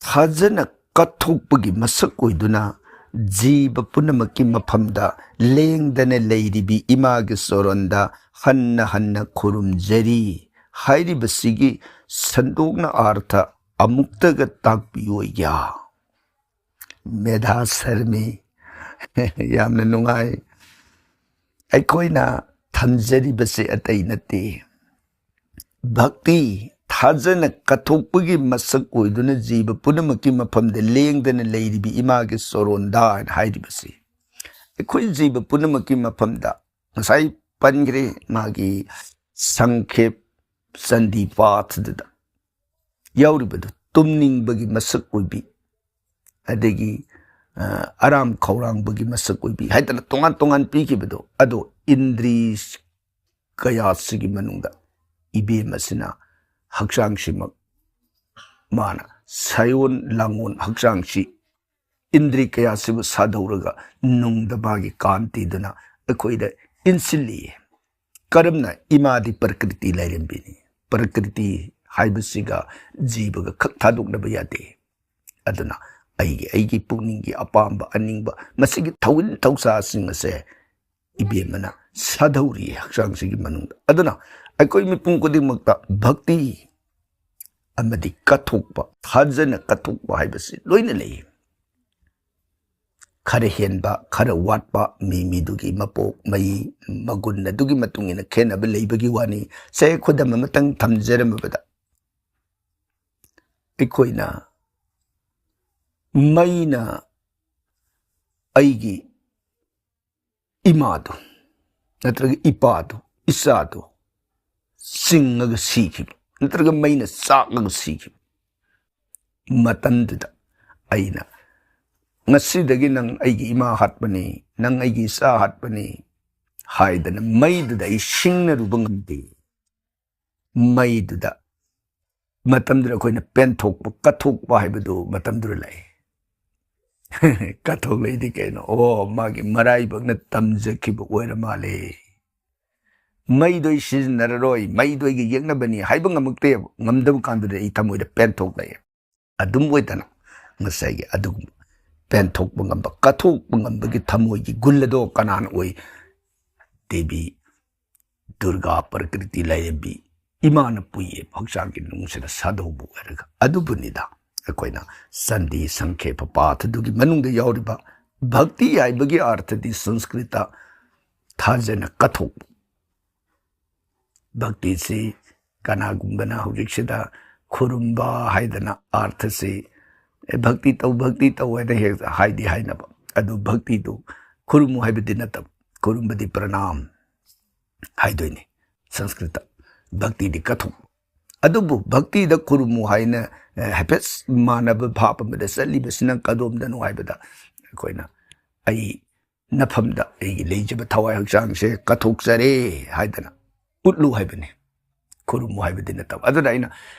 ꯊꯥꯖꯅ ꯀꯠꯊꯣꯛꯄꯒꯤ ꯃꯁꯛ ꯑꯣꯏꯗꯨꯅ ꯖꯤꯕ ꯄꯨꯝꯅꯃꯛꯀꯤ ꯃꯐꯝꯗ ꯂꯦꯡꯗꯅ ꯂꯩꯔꯤꯕꯤ ꯏꯃꯥꯒꯤ ꯆꯣꯔꯣꯟꯗ ꯍꯟꯅ ꯍꯟꯅ ꯈꯨꯔꯨꯝꯖꯔꯤ ꯍꯥꯏꯔꯤꯕꯁꯤꯒꯤ ꯁꯟꯗꯣꯛꯅ ꯑꯥꯔꯊ ꯑꯃꯨꯛꯇꯒ ꯇꯥꯛꯄꯤꯌꯨ ꯑꯣꯏꯌꯥ꯫ ꯃꯦꯙꯥ ꯁꯔꯃꯤ, ꯌꯥꯝꯅ ꯅꯨꯡꯉꯥꯏ꯫ ꯑꯩꯈꯣꯏꯅ ꯊꯝꯖꯔꯤꯕꯁꯦ ꯑꯇꯩ ꯅꯠꯇꯦ, ꯚꯛꯇꯤ ꯊꯥꯖꯅ ꯀꯠꯊꯣꯛꯄꯒꯤ ꯃꯁꯛ ꯑꯣꯏꯗꯨꯅ ꯖꯤꯕ ꯄꯨꯝꯅꯃꯛꯀꯤ ꯃꯐꯝꯗ ꯂꯦꯡꯗꯅ ꯂꯩꯔꯤꯕꯤ ꯏꯃꯥꯒꯤ ꯆꯣꯔꯣꯟꯗꯥ ꯍꯥꯏꯅ ꯍꯥꯏꯔꯤꯕꯁꯤ, ꯑꯩꯈꯣꯏ ꯖꯤꯕ ꯄꯨꯝꯅꯃꯛꯀꯤ ꯃꯐꯝꯗ ꯉꯁꯥꯏ ꯄꯟꯈ꯭ꯔꯦ, ꯃꯥꯒꯤ ꯁꯪꯈꯦꯞ ꯆꯟꯗꯤ ꯄꯥꯊꯗꯨꯗ ꯌꯥꯎꯔꯤꯕꯗꯨ ꯇꯨꯝꯅꯤꯡꯕꯒꯤ ꯃꯁꯛ ꯑꯣꯏꯕꯤ, ꯑꯗꯒꯤ ꯑ, ꯑꯔꯥꯝ ꯈꯧꯔꯥꯡꯕꯒꯤ ꯃꯁꯛ ꯑꯣꯏꯕꯤ ꯍꯥꯏꯗꯅ ꯇꯣꯉꯥꯟ ꯇꯣꯉꯥꯟ ꯄꯤꯈꯤꯕꯗꯣ, ꯑꯗꯣ ꯏꯟꯗ꯭ꯔꯤ ꯀꯌꯥꯁꯤꯒꯤ ꯃꯅꯨꯡꯗ ꯏꯕꯦꯝ ꯑꯁꯤꯅ ꯍꯛꯆꯥꯡꯁꯤꯃꯛ ꯃꯥꯅ ꯁꯥꯏꯑꯣꯟ ꯂꯥꯡꯑꯣꯟ ꯍꯛꯆꯥꯡꯁꯤ ꯏꯟꯗ꯭ꯔꯤ ꯀꯌꯥꯁꯤꯕꯨ ꯁꯥꯗꯧꯔꯒ ꯅꯨꯡꯗ ꯃꯥꯒꯤ ꯀꯥꯟꯇꯤꯗꯨꯅ ꯑꯩꯈꯣꯏꯗ ꯏꯟꯁꯤꯜꯂꯤ꯫ ꯀꯔꯝꯅ? ꯏꯃꯥꯗꯤ ꯄ꯭ꯔꯀ꯭ꯔꯤꯇꯤ ꯂꯥꯏꯔꯦꯝꯕꯤꯅꯤ꯫ ꯄ꯭ꯔꯀ꯭ꯔꯤꯇꯤ ꯍꯥꯏꯕꯁꯤꯒ ꯖꯤꯕꯒ ꯈꯛ ꯊꯥꯗꯣꯛꯅꯕ ꯌꯥꯗꯦ꯫ ꯑꯗꯨꯅ ꯑꯩꯒꯤ, ꯑꯩꯒꯤ ꯄꯨꯛꯅꯤꯡꯒꯤ ꯑꯄꯥꯝꯕ ꯑꯅꯤꯡꯕ ꯃꯁꯤꯒꯤ ꯊꯧꯏꯟ ꯊꯧꯁꯥꯁꯤꯡ ꯑꯁꯦ ꯏꯕꯦꯝꯃꯅ ꯁꯥꯗꯧꯔꯤ ꯍꯛꯆꯥꯡꯁꯤꯒꯤ ꯃꯅꯨꯡꯗ꯫ ꯑꯗꯨꯅ ꯑꯩꯈꯣꯏ ꯃꯤꯄꯨꯝ ꯈꯨꯗꯤꯡꯃꯛꯇ ꯚꯛꯇꯤ ꯑꯃꯗꯤ ꯀꯠꯊꯣꯛꯄ, ꯊꯥꯖꯅ ꯀꯠꯊꯣꯛꯄ ꯍꯥꯏꯕꯁꯤ ꯂꯣꯏꯅ ꯂꯩ꯫ ꯈꯔ ꯍꯦꯟꯕ, ꯈꯔ ꯋꯥꯠꯄ, ꯃꯤ ꯃꯤꯗꯨꯒꯤ ꯃꯄꯣꯛ, ꯃꯩ, ꯃꯒꯨꯟ ꯑꯗꯨꯒꯤ ꯃꯇꯨꯡ ꯏꯟꯅ ꯈꯦꯠꯅꯕ ꯂꯩꯕꯒꯤ ꯋꯥꯅꯤ꯫ ꯁꯦ, ꯈꯨꯗꯝ ꯑꯃꯇꯪ ꯊꯝꯖꯔꯝꯃꯕꯗ, ꯑꯩꯈꯣꯏꯅ ꯃꯩꯅ ꯑꯩꯒꯤ ꯏꯃꯥꯗꯨ ꯅꯠꯇ꯭ꯔꯒ ꯏꯄꯥꯗꯨ, ꯏꯆꯥꯗꯨ ꯆꯤꯡꯉꯒ ꯁꯤꯈꯤꯕ, ꯅꯠꯇ꯭ꯔꯒ ꯃꯩꯅ ꯆꯥꯛꯂꯒ ꯁꯤꯈꯤꯕ ꯃꯇꯝꯗꯨꯗ, ꯑꯩꯅ "ꯉꯁꯤꯗꯒꯤ ꯅꯪ ꯑꯩꯒꯤ ꯏꯃꯥ ꯍꯥꯠꯄꯅꯤ, ꯅꯪ ꯑꯩꯒꯤ ꯏꯆꯥ ꯍꯥꯠꯄꯅꯤ" ꯍꯥꯏꯗꯅ ꯃꯩꯗꯨꯗ ꯑꯩ ꯁꯤꯡꯅꯔꯨꯕ ꯉꯝꯗꯦ꯫ ꯃꯩꯗꯨꯗ ꯃꯇꯝꯗꯨꯗ ꯑꯩꯈꯣꯏꯅ ꯄꯦꯟꯊꯣꯛꯄ, ꯀꯠꯊꯣꯛꯄ ꯍꯥꯏꯕꯗꯨ ꯃꯇꯝꯗꯨꯗ ꯂꯥꯛꯏ꯫ ꯀꯠꯊꯣꯛꯂꯛꯏꯗꯤ ꯀꯩꯅꯣ? ꯑꯣ, ꯃꯥꯒꯤ ꯃꯔꯥꯏꯕꯛꯅ ꯇꯝꯖꯈꯤꯕ ꯑꯣꯏꯔ ꯃꯥꯜꯂꯦ꯫ ꯃꯩꯗꯣ ꯑꯩ ꯁꯤꯖꯤꯟꯅꯔꯔꯣꯏ, ꯃꯩꯗꯣ ꯑꯩꯒ ꯌꯦꯛꯅꯕꯅꯤ ꯍꯥꯏꯕ ꯉꯝꯃꯛꯇꯦꯕ꯫ ꯉꯝꯗꯕ ꯀꯥꯟꯗꯨꯗ ꯑꯩ ꯊꯃꯣꯏꯗ ꯄꯦꯟꯊꯣꯛꯂꯛꯑꯦ꯫ ꯑꯗꯨꯝ ꯑꯣꯏꯗꯅ ꯉꯁꯥꯏꯒꯤ ꯑꯗꯨꯒꯨꯝꯕ ꯄꯦꯟꯊꯣꯛꯄ ꯉꯝꯕ, ꯀꯠꯊꯣꯛꯄ ꯉꯝꯕꯒꯤ ꯊꯃꯣꯏꯒꯤ ꯒꯨꯜ ꯑꯗꯣ ꯀꯅꯥꯅ ꯑꯣꯏ? ꯗꯦꯕꯤ ꯗꯨꯔꯒꯥ, ꯄ꯭ꯔꯀ꯭ꯔꯤꯇꯤ ꯂꯥꯏꯔꯦꯝꯕꯤ ꯏꯃꯥꯅ ꯄꯨꯏꯌꯦ ꯍꯛꯆꯥꯡꯒꯤ ꯅꯨꯡꯁꯤꯅ ꯁꯥꯗꯧꯕ ꯑꯣꯏꯔꯒ꯫ ꯑꯗꯨꯕꯨꯅꯤꯗ ꯑꯩꯈꯣꯏꯅ ꯆꯟꯗꯤ ꯁꯪꯈꯦꯄ ꯄꯥꯊꯗꯨꯒꯤ ꯃꯅꯨꯡꯗ ꯌꯥꯎꯔꯤꯕ ꯚꯛꯇꯤ ꯍꯥꯏꯕꯒꯤ ꯑꯥꯔꯊꯗꯤ ꯁꯪꯁꯀ꯭ꯔꯤꯠꯇ ꯊꯥꯖꯅ ꯀꯠꯊꯣꯛꯄ꯫ ꯚꯛꯇꯤꯁꯤ ꯀꯅꯥꯒꯨꯝꯕꯅ ꯍꯧꯖꯤꯛꯁꯤꯗ ꯈꯨꯔꯨꯝꯕ ꯍꯥꯏꯗꯅ ꯑꯥꯔꯊꯁꯤ, "ꯑꯦ, ꯚꯛꯇꯤ ꯇꯧ, ꯚꯛꯇꯤ ꯇꯧ" ꯍꯥꯏꯅ ꯍꯦꯛ ꯍꯥꯏꯗꯤ ꯍꯥꯏꯅꯕ꯫ ꯑꯗꯨ ꯚꯛꯇꯤꯗꯨ ꯈꯨꯔꯨꯝꯃꯨ ꯍꯥꯏꯕꯗꯤ ꯅꯠꯇꯕ, ꯈꯨꯔꯨꯝꯕꯗꯤ ꯄ꯭ꯔꯅꯥꯝ ꯍꯥꯏꯗꯣꯏꯅꯤ ꯁꯪꯁꯀ꯭ꯔꯤꯠꯇ, ꯚꯛꯇꯤꯗꯤ ꯀꯠꯊꯣꯛ꯫ ꯑꯗꯨꯕꯨ ꯚꯛꯇꯤꯗ ꯈꯨꯔꯨꯝꯃꯨ ꯍꯥꯏꯅ, ꯑꯦ, ꯍꯥꯏꯐꯦꯠ ꯃꯥꯟꯅꯕ ꯚꯥꯞ ꯑꯃꯗ ꯆꯠꯂꯤꯕꯁꯤꯅ ꯀꯗꯣꯝꯗꯅꯣ ꯍꯥꯏꯕꯗ, ꯑꯩꯈꯣꯏꯅ "ꯑꯩ ꯅꯐꯝꯗ ꯑꯩꯒꯤ ꯂꯩꯖꯕ ꯊꯋꯥꯏ ꯍꯛꯆꯥꯡꯁꯦ ꯀꯠꯊꯣꯛꯆꯔꯦ" ꯍꯥꯏꯗꯅ ꯎꯠꯂꯨ ꯍꯥꯏꯕꯅꯤ꯫ ꯈꯨꯔꯨꯝꯃꯨ ꯍꯥꯏꯕꯗꯤ ꯅꯠꯇꯕ꯫ ꯑꯗꯨꯅ ꯑꯩꯅ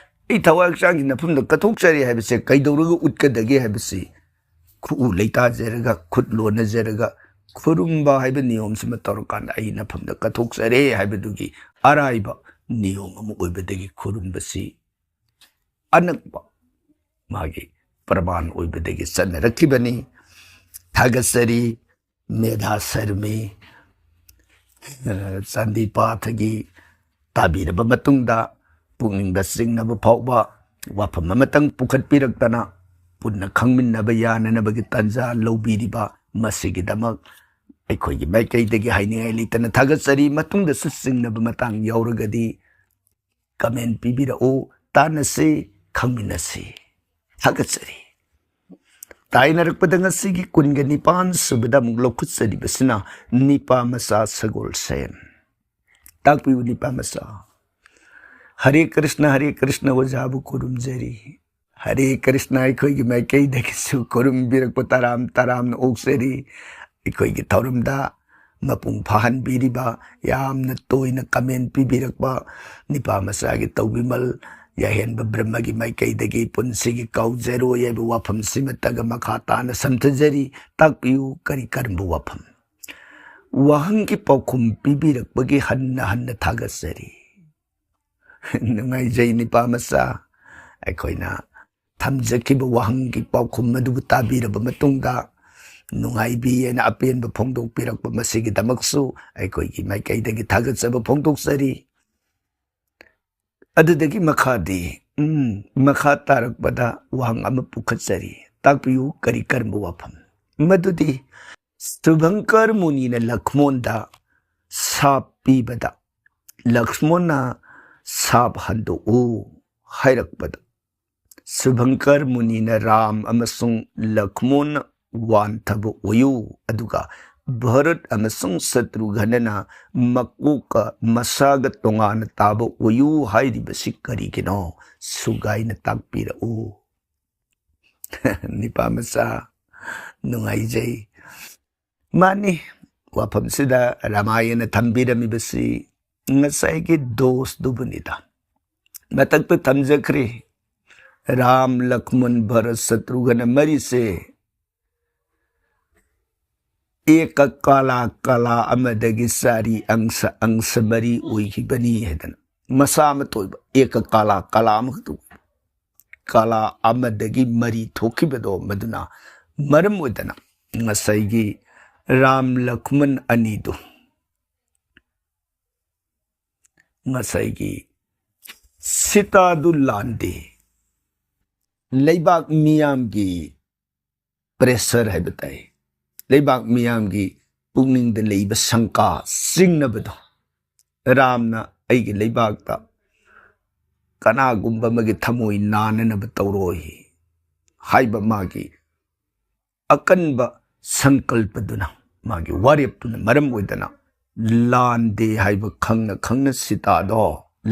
"ꯑꯩ ꯊꯋꯥꯏ ꯍꯛꯆꯥꯡꯒꯤ ꯅꯐꯝꯗ ꯀꯠꯊꯣꯛꯆꯔꯦ" ꯍꯥꯏꯕꯁꯦ ꯀꯩꯗꯧꯔꯒ ꯎꯠꯀꯗꯒꯦ ꯍꯥꯏꯕꯁꯤ, ꯈꯨꯎ ꯂꯩꯇꯥꯖꯔꯒ, ꯈꯨꯠ ꯂꯣꯟꯅꯖꯔꯒ, ꯈꯨꯔꯨꯝꯕ ꯍꯥꯏꯕ ꯅꯤꯌꯣꯝꯁꯤꯃ ꯇꯧꯔꯀꯥꯟꯗ "ꯑꯩ ꯅꯐꯝꯗ ꯀꯠꯊꯣꯛꯆꯔꯦ" ꯍꯥꯏꯕꯗꯨꯒꯤ ꯑꯔꯥꯏꯕ ꯅꯤꯌꯣꯝ ꯑꯃ ꯑꯣꯏꯕꯗꯒꯤ ꯈꯨꯔꯨꯝꯕꯁꯤ ꯑꯅꯛꯄ ꯃꯥꯒꯤ ꯄ꯭ꯔꯃꯥꯟ ꯑꯣꯏꯕꯗꯒꯤ ꯆꯠꯅꯔꯛꯈꯤꯕꯅꯤ꯫ ꯊꯥꯒꯠꯆꯔꯤ꯫ ꯃꯦꯙꯥ ꯁꯔꯃꯤ, ꯑ, ꯆꯥꯟꯗꯤꯄꯥꯊꯒꯤ ꯇꯥꯕꯤꯔꯕ ꯃꯇꯨꯡꯗ ꯄꯨꯛꯅꯤꯡꯗ ꯆꯤꯡꯅꯕ ꯐꯥꯎꯕ ꯋꯥꯐꯝ ꯑꯃꯇꯪ ꯄꯨꯈꯠꯄꯤꯔꯛꯇꯅ ꯄꯨꯟꯅ ꯈꯪꯃꯤꯟꯅꯕ ꯌꯥꯅꯅꯕꯒꯤ ꯇꯥꯟꯖꯥ ꯂꯧꯕꯤꯔꯤꯕ, ꯃꯁꯤꯒꯤꯗꯃꯛ ꯑꯩꯈꯣꯏꯒꯤ ꯃꯥꯏꯀꯩꯗꯒꯤ ꯍꯥꯏꯅꯤꯡꯉꯥꯏ ꯂꯩꯇꯅ ꯊꯥꯒꯠꯆꯔꯤ꯫ ꯃꯇꯨꯡꯗꯁꯨ ꯆꯤꯡꯅꯕ ꯃꯇꯥꯡ ꯌꯥꯎꯔꯒꯗꯤ comment ꯄꯤꯕꯤꯔꯛꯎ, ꯇꯥꯟꯅꯁꯤ, ꯈꯪꯃꯤꯟꯅꯁꯤ꯫ ꯊꯥꯒꯠꯆꯔꯤ꯫ ꯇꯥꯏꯅꯔꯛꯄꯗ ꯉꯁꯤꯒꯤ ꯀꯨꯟꯒ ꯅꯤꯄꯥꯟ ꯁꯨꯕꯗ ꯑꯃꯨꯛ ꯂꯧꯈꯠꯆꯔꯤꯕꯁꯤꯅ ꯅꯤꯄꯥ ꯃꯆꯥ ꯁꯒꯣꯜꯁꯦꯟ꯫ ꯇꯥꯛꯄꯤꯌꯨ ꯅꯤꯄꯥ ꯃꯆꯥ꯫ ꯍꯔꯦ ꯀ꯭ꯔꯤꯁꯅ, ꯍꯔꯦ ꯀ꯭ꯔꯤꯁꯅ ꯑꯣꯖꯥꯕꯨ ꯈꯨꯔꯨꯝꯖꯔꯤ꯫ ꯍꯔꯦ ꯀ꯭ꯔꯤꯁꯅ ꯑꯩꯈꯣꯏꯒꯤ ꯃꯥꯏꯀꯩꯗꯒꯤꯁꯨ ꯈꯨꯔꯨꯝꯕꯤꯔꯛꯄ ꯇꯔꯥꯝ ꯇꯔꯥꯝꯅ ꯑꯣꯛꯆꯔꯤ꯫ ꯑꯩꯈꯣꯏꯒꯤ ꯊꯧꯔꯝꯗ ꯃꯄꯨꯡ ꯐꯥꯍꯟꯕꯤꯔꯤꯕ, ꯌꯥꯝꯅ ꯇꯣꯏꯅ comment ꯄꯤꯕꯤꯔꯛꯄ ꯅꯤꯄꯥ ꯃꯆꯥꯒꯤ ꯇꯧꯕꯤꯃꯜ ꯌꯥꯍꯦꯟꯕ ꯕ꯭ꯔꯍ꯭ꯃꯒꯤ ꯃꯥꯏꯀꯩꯗꯒꯤ ꯄꯨꯟꯁꯤꯒꯤ ꯀꯥꯎꯖꯔꯣꯏ ꯍꯥꯏꯕ ꯋꯥꯐꯝꯁꯤꯃꯇꯒ ꯃꯈꯥ ꯇꯥꯅ ꯁꯝꯊꯖꯔꯤ꯫ ꯇꯥꯛꯄꯤꯌꯨ, ꯀꯔꯤ ꯀꯔꯝꯕ ꯋꯥꯐꯝ? ꯋꯥꯍꯪꯒꯤ ꯄꯥꯎꯈꯨꯝ ꯄꯤꯕꯤꯔꯛꯄꯒꯤ ꯍꯟꯅ ꯍꯟꯅ ꯊꯥꯒꯠꯆꯔꯤ꯫ ꯅꯨꯡꯉꯥꯏꯖꯩ ꯅꯤꯄꯥ ꯃꯆꯥ꯫ ꯑꯩꯈꯣꯏꯅ ꯊꯝꯖꯈꯤꯕ ꯋꯥꯍꯪꯒꯤ ꯄꯥꯎꯈꯨꯝ ꯑꯗꯨꯕꯨ ꯇꯥꯕꯤꯔꯕ ꯃꯇꯨꯡꯗ ꯅꯨꯡꯉꯥꯏꯕꯤ ꯍꯥꯏꯅ ꯑꯄꯦꯟꯕ ꯐꯣꯡꯗꯣꯛꯄꯤꯔꯛꯄ ꯃꯁꯤꯒꯤꯗꯃꯛꯁꯨ ꯑꯩꯈꯣꯏꯒꯤ ꯃꯥꯏꯀꯩꯗꯒꯤ ꯊꯥꯒꯠꯆꯕ ꯐꯣꯡꯗꯣꯛꯆꯔꯤ꯫ ꯑꯗꯨꯗꯒꯤ ꯃꯈꯥꯗꯤ, ꯎꯝ, ꯃꯈꯥ ꯇꯥꯔꯛꯄꯗ ꯋꯥꯍꯪ ꯑꯃ ꯄꯨꯈꯠꯆꯔꯤ꯫ ꯇꯥꯛꯄꯤꯌꯨ, ꯀꯔꯤ ꯀꯔꯝꯕ ꯋꯥꯐꯝ? ꯃꯗꯨꯗꯤ ꯁꯨꯚꯪꯀꯔ ꯃꯨꯅꯤꯅ ꯂꯛꯃꯣꯟꯗ ꯁꯥꯞ ꯄꯤꯕꯗ ꯂꯛꯁꯃꯣꯟꯅ ꯁꯥꯞ ꯍꯟꯗꯣꯛꯎ ꯍꯥꯏꯔꯛꯄꯗ, ꯁꯨꯚꯪꯀꯔ ꯃꯨꯅꯤꯅ ꯔꯥꯝ ꯑꯃꯁꯨꯡ ꯂꯛꯃꯣꯟ ꯋꯥꯟꯊꯕ ꯑꯣꯏꯌꯨ, ꯑꯗꯨꯒ ꯚꯔꯠ ꯑꯃꯁꯨꯡ ꯁꯇ꯭ꯔꯨꯘ꯭ꯅꯅ ꯃꯀꯣꯛꯀ ꯃꯁꯥꯒ ꯇꯣꯉꯥꯟꯅ ꯇꯥꯕ ꯑꯣꯏꯌꯨ ꯍꯥꯏꯔꯤꯕꯁꯤ ꯀꯔꯤꯒꯤꯅꯣ? ꯁꯨꯒꯥꯏꯅ ꯇꯥꯛꯄꯤꯔꯛꯎ꯫ ꯅꯤꯄꯥ ꯃꯆꯥ, ꯅꯨꯡꯉꯥꯏꯖꯩ꯫ ꯃꯥꯅꯤ, ꯋꯥꯐꯝꯁꯤꯗ ꯔꯥꯃꯥꯌꯟꯅ ꯊꯝꯕꯤꯔꯝꯃꯤꯕꯁꯤ ꯉꯁꯥꯏꯒꯤ ꯗꯣꯁꯇꯨꯕꯨꯅꯤꯗ꯫ ꯃꯊꯛꯇ ꯊꯝꯖꯈ꯭ꯔꯦ, ꯔꯥꯝ, ꯂꯛꯃꯟ, ꯚꯔꯠ, ꯁꯇ꯭ꯔꯨꯘ꯭ꯅ ꯃꯔꯤꯁꯦ ꯑꯦꯀ ꯀꯥꯂꯥ, ꯀꯥꯂꯥ ꯑꯃꯗꯒꯤ ꯆꯥꯔꯤ ꯑꯪꯁ, ꯑꯪꯁ ꯃꯔꯤ ꯑꯣꯏꯈꯤꯕꯅꯤ ꯍꯥꯏꯗꯅ꯫ ꯃꯁꯥ ꯑꯃꯠꯇ ꯑꯣꯏꯕ ꯑꯦꯀ ꯀꯥꯂꯥ, ꯀꯥꯂꯥ ꯑꯃꯈꯛꯇ ꯑꯣꯏꯕ꯫ ꯀꯥꯂꯥ ꯑꯃꯗꯒꯤ ꯃꯔꯤ ꯊꯣꯛꯈꯤꯕꯗꯣ, ꯃꯗꯨꯅ ꯃꯔꯝ ꯑꯣꯏꯗꯅ ꯉꯁꯥꯏꯒꯤ ꯔꯥꯝ ꯂꯛꯃꯟ ꯑꯅꯤꯗꯨ ꯉꯁꯥꯏꯒꯤ ꯁꯤꯇꯥꯗꯨ ꯂꯥꯟꯗꯦ꯫ ꯂꯩꯕꯥꯛ ꯃꯤꯌꯥꯝꯒꯤ pressure ꯍꯥꯏꯕ ꯇꯥꯏ, ꯂꯩꯕꯥꯛ ꯃꯤꯌꯥꯝꯒꯤ ꯄꯨꯛꯅꯤꯡꯗ ꯂꯩꯕ ꯁꯪꯀꯥ, ꯆꯤꯡꯅꯕꯗꯣ, ꯔꯥꯝꯅ ꯑꯩꯒꯤ ꯂꯩꯕꯥꯛꯇ ꯀꯅꯥꯒꯨꯝꯕ ꯑꯃꯒꯤ ꯊꯃꯣꯏ ꯅꯥꯅꯅꯕ ꯇꯧꯔꯣꯏ ꯍꯥꯏꯕ ꯃꯥꯒꯤ ꯑꯀꯟꯕ ꯁꯪꯀꯜꯄꯗꯨꯅ, ꯃꯥꯒꯤ ꯋꯥꯔꯦꯞꯇꯨꯅ ꯃꯔꯝ ꯑꯣꯏꯗꯅ ꯂꯥꯟꯗꯦ ꯍꯥꯏꯕ ꯈꯪꯅ ꯈꯪꯅ ꯁꯤꯇꯥꯗꯣ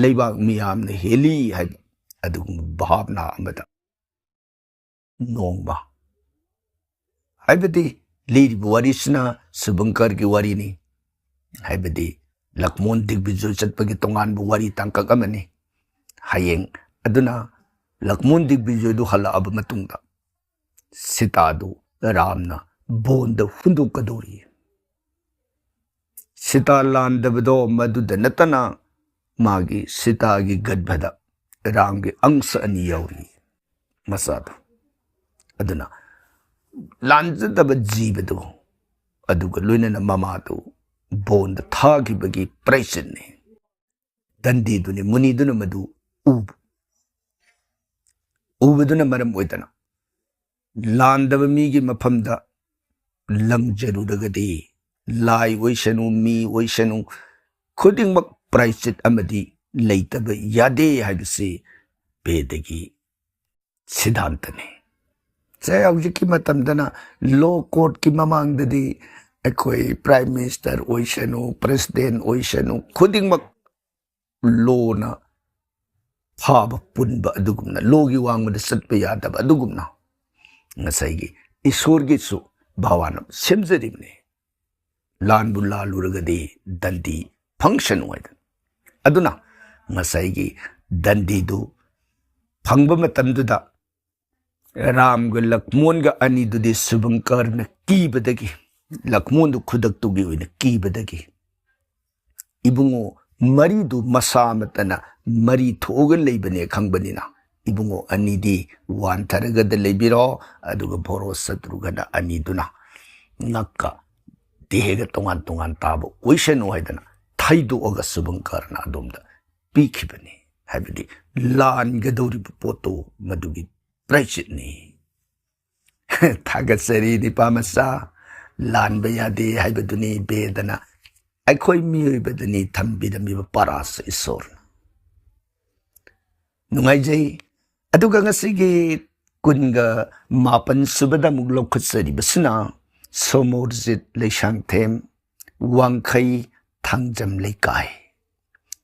ꯂꯩꯕꯥꯛ ꯃꯤꯌꯥꯝꯅ ꯍꯦꯜꯂꯤ ꯍꯥꯏꯕ ꯑꯗꯨꯒꯨꯝꯕ ꯚꯥꯕꯅꯥ ꯑꯃꯗ ꯅꯣꯡꯃ, ꯍꯥꯏꯕꯗꯤ ꯂꯤꯔꯤꯕ ꯋꯥꯔꯤꯁꯤꯅ ꯁꯨꯚꯪꯀꯔꯒꯤ ꯋꯥꯔꯤꯅꯤ, ꯍꯥꯏꯕꯗꯤ ꯂꯛꯃꯣꯟ ꯗꯤꯒꯕꯤꯖꯣꯏ ꯆꯠꯄꯒꯤ ꯇꯣꯉꯥꯟꯕ ꯋꯥꯔꯤ ꯇꯥꯡꯀꯛ ꯑꯃꯅꯤ꯫ ꯍꯌꯦꯡ ꯑꯗꯨꯅ ꯂꯛꯃꯣꯟ ꯗꯤꯒꯕꯤꯖꯣꯏꯗꯨ ꯍꯜꯂꯛꯑꯕ ꯃꯇꯨꯡꯗ ꯁꯤꯇꯥꯗꯨ ꯔꯥꯝꯅ ꯕꯣꯟꯗ ꯍꯨꯟꯗꯣꯛꯀꯗꯧꯔꯤ꯫ ꯁꯤꯇꯥ ꯂꯥꯟꯗꯕꯗꯣ ꯃꯗꯨꯗ ꯅꯠꯇꯅ ꯃꯥꯒꯤ ꯁꯤꯇꯥꯒꯤ ꯒꯔꯚꯗ ꯔꯥꯝꯒꯤ ꯑꯪꯁ ꯑꯅꯤ ꯌꯥꯎꯔꯤ, ꯃꯆꯥꯗꯣ꯫ ꯑꯗꯨꯅ ꯂꯥꯟꯖꯗꯕ ꯖꯤꯕꯗꯣ, ꯑꯗꯨꯒ ꯂꯣꯏꯅꯅ ꯃꯃꯥꯗꯨ ꯕꯣꯟꯗ ꯊꯥꯈꯤꯕꯒꯤ ꯄ꯭ꯔꯥꯏꯆꯤꯠꯅꯤ꯫ ꯗꯟꯗꯤꯗꯨꯅꯤ, ꯃꯨꯅꯤꯗꯨꯅ ꯃꯗꯨ ꯎꯕ, ꯎꯕꯗꯨꯅ ꯃꯔꯝ ꯑꯣꯏꯗꯅ ꯂꯥꯟꯗꯕ ꯃꯤꯒꯤ ꯃꯐꯝꯗ ꯂꯪꯖꯔꯨꯔꯒꯗꯤ, ꯂꯥꯏ ꯑꯣꯏꯁꯅꯨ, ꯃꯤ ꯑꯣꯏꯁꯅꯨ, ꯈꯨꯗꯤꯡꯃꯛ ꯄ꯭ꯔꯥꯏꯆꯤꯠ ꯑꯃꯗꯤ ꯂꯩꯇꯕ ꯌꯥꯗꯦ ꯍꯥꯏꯕꯁꯤ ꯕꯦꯗꯒꯤ ꯁꯤꯗꯥꯟꯇꯅꯤ꯫ ꯁꯦ, ꯍꯧꯖꯤꯛꯀꯤ ꯃꯇꯝꯗꯅ ꯂꯣ ꯀꯣꯔꯠꯀꯤ ꯃꯃꯥꯡꯗꯗꯤ ꯑꯩꯈꯣꯏ ꯄ꯭ꯔꯥꯏꯝ ꯃꯤꯅꯤꯁꯇꯔ ꯑꯣꯏꯁꯅꯨ, ꯄ꯭ꯔꯦꯁꯤꯗꯦꯟ ꯑꯣꯏꯁꯅꯨ, ꯈꯨꯗꯤꯡꯃꯛ ꯂꯣꯅ ꯐꯥꯕ ꯄꯨꯟꯕ ꯑꯗꯨꯒꯨꯝꯅ, ꯂꯣꯒꯤ ꯋꯥꯡꯃꯗ ꯆꯠꯄ ꯌꯥꯗꯕ ꯑꯗꯨꯒꯨꯝꯅ ꯉꯁꯥꯏꯒꯤ ꯏꯁꯣꯔꯒꯤꯁꯨ ꯚꯒꯋꯥꯟꯅ ꯁꯦꯝꯖꯔꯤꯕꯅꯤ꯫ ꯂꯥꯟꯕꯨ ꯂꯥꯜꯂꯨꯔꯒꯗꯤ ꯗꯟꯗꯤ ꯐꯪꯁꯅꯨ ꯍꯥꯏꯗꯅ꯫ ꯑꯗꯨꯅ ꯉꯁꯥꯏꯒꯤ ꯗꯟꯗꯤꯗꯨ ꯐꯪꯕ ꯃꯇꯝꯗꯨꯗ ꯔꯥꯝꯒ ꯂꯛꯃꯣꯟꯒ ꯑꯅꯤꯗꯨꯗꯤ ꯁꯨꯚꯪꯀꯔꯅ ꯀꯤꯕꯗꯒꯤ, ꯂꯛꯃꯣꯟꯗꯨ ꯈꯨꯗꯛꯇꯨꯒꯤ ꯑꯣꯏꯅ ꯀꯤꯕꯗꯒꯤ, ꯏꯕꯨꯡꯉꯣ ꯃꯔꯤꯗꯨ ꯃꯁꯥ ꯑꯃꯠꯇꯅ ꯃꯔꯤ ꯊꯣꯛꯑꯒ ꯂꯩꯕꯅꯦ ꯈꯪꯕꯅꯤꯅ, ꯏꯕꯨꯡꯉꯣ ꯑꯅꯤꯗꯤ ꯋꯥꯟꯊꯔꯒꯗ ꯂꯩꯕꯤꯔꯣ, ꯑꯗꯨꯒ ꯚꯣꯔꯣ ꯁꯇ꯭ꯔꯨꯘꯅ ꯑꯅꯤꯗꯨꯅ ꯉꯛꯀ ꯗꯦꯍꯒ ꯇꯣꯉꯥꯟ ꯇꯣꯉꯥꯟ ꯇꯥꯕ ꯑꯣꯏꯁꯅꯨ ꯍꯥꯏꯗꯅ ꯊꯩꯗꯣꯛꯑꯒ ꯁꯨꯚꯪꯀꯔꯅ ꯑꯗꯣꯝꯗ ꯄꯤꯈꯤꯕꯅꯤ꯫ ꯍꯥꯏꯕꯗꯤ ꯂꯥꯟꯒꯗꯧꯔꯤꯕ ꯄꯣꯠꯇꯨ ꯃꯗꯨꯒꯤ ꯄ꯭ꯔꯥꯏꯆꯤꯠꯅꯤ꯫ ꯊꯥꯒꯠꯆꯔꯤ ꯅꯤꯄꯥ ꯃꯆꯥ, ꯂꯥꯟꯕ ꯌꯥꯗꯦ ꯍꯥꯏꯕꯗꯨꯅꯤ ꯕꯦꯗꯅ ꯑꯩꯈꯣꯏ ꯃꯤꯑꯣꯏꯕꯗꯅꯤ ꯊꯝꯕꯤꯔꯝꯃꯤꯕ ꯄꯥꯔꯥꯁ ꯏꯁꯣꯔꯅ꯫ ꯅꯨꯡꯉꯥꯏꯖꯩ꯫ ꯑꯗꯨꯒ ꯉꯁꯤꯒꯤ ꯀꯨꯟꯒ ꯃꯥꯄꯟ ꯁꯨꯕꯗ ꯑꯃꯨꯛ ꯂꯧꯈꯠꯆꯔꯤꯕꯁꯤꯅ ꯁꯣꯃꯣꯔꯖꯤꯠ ꯂꯩꯁꯥꯡꯊꯦꯝ, ꯋꯥꯡꯈꯩ, ꯊꯥꯡꯖꯝ ꯂꯩꯀꯥꯏ꯫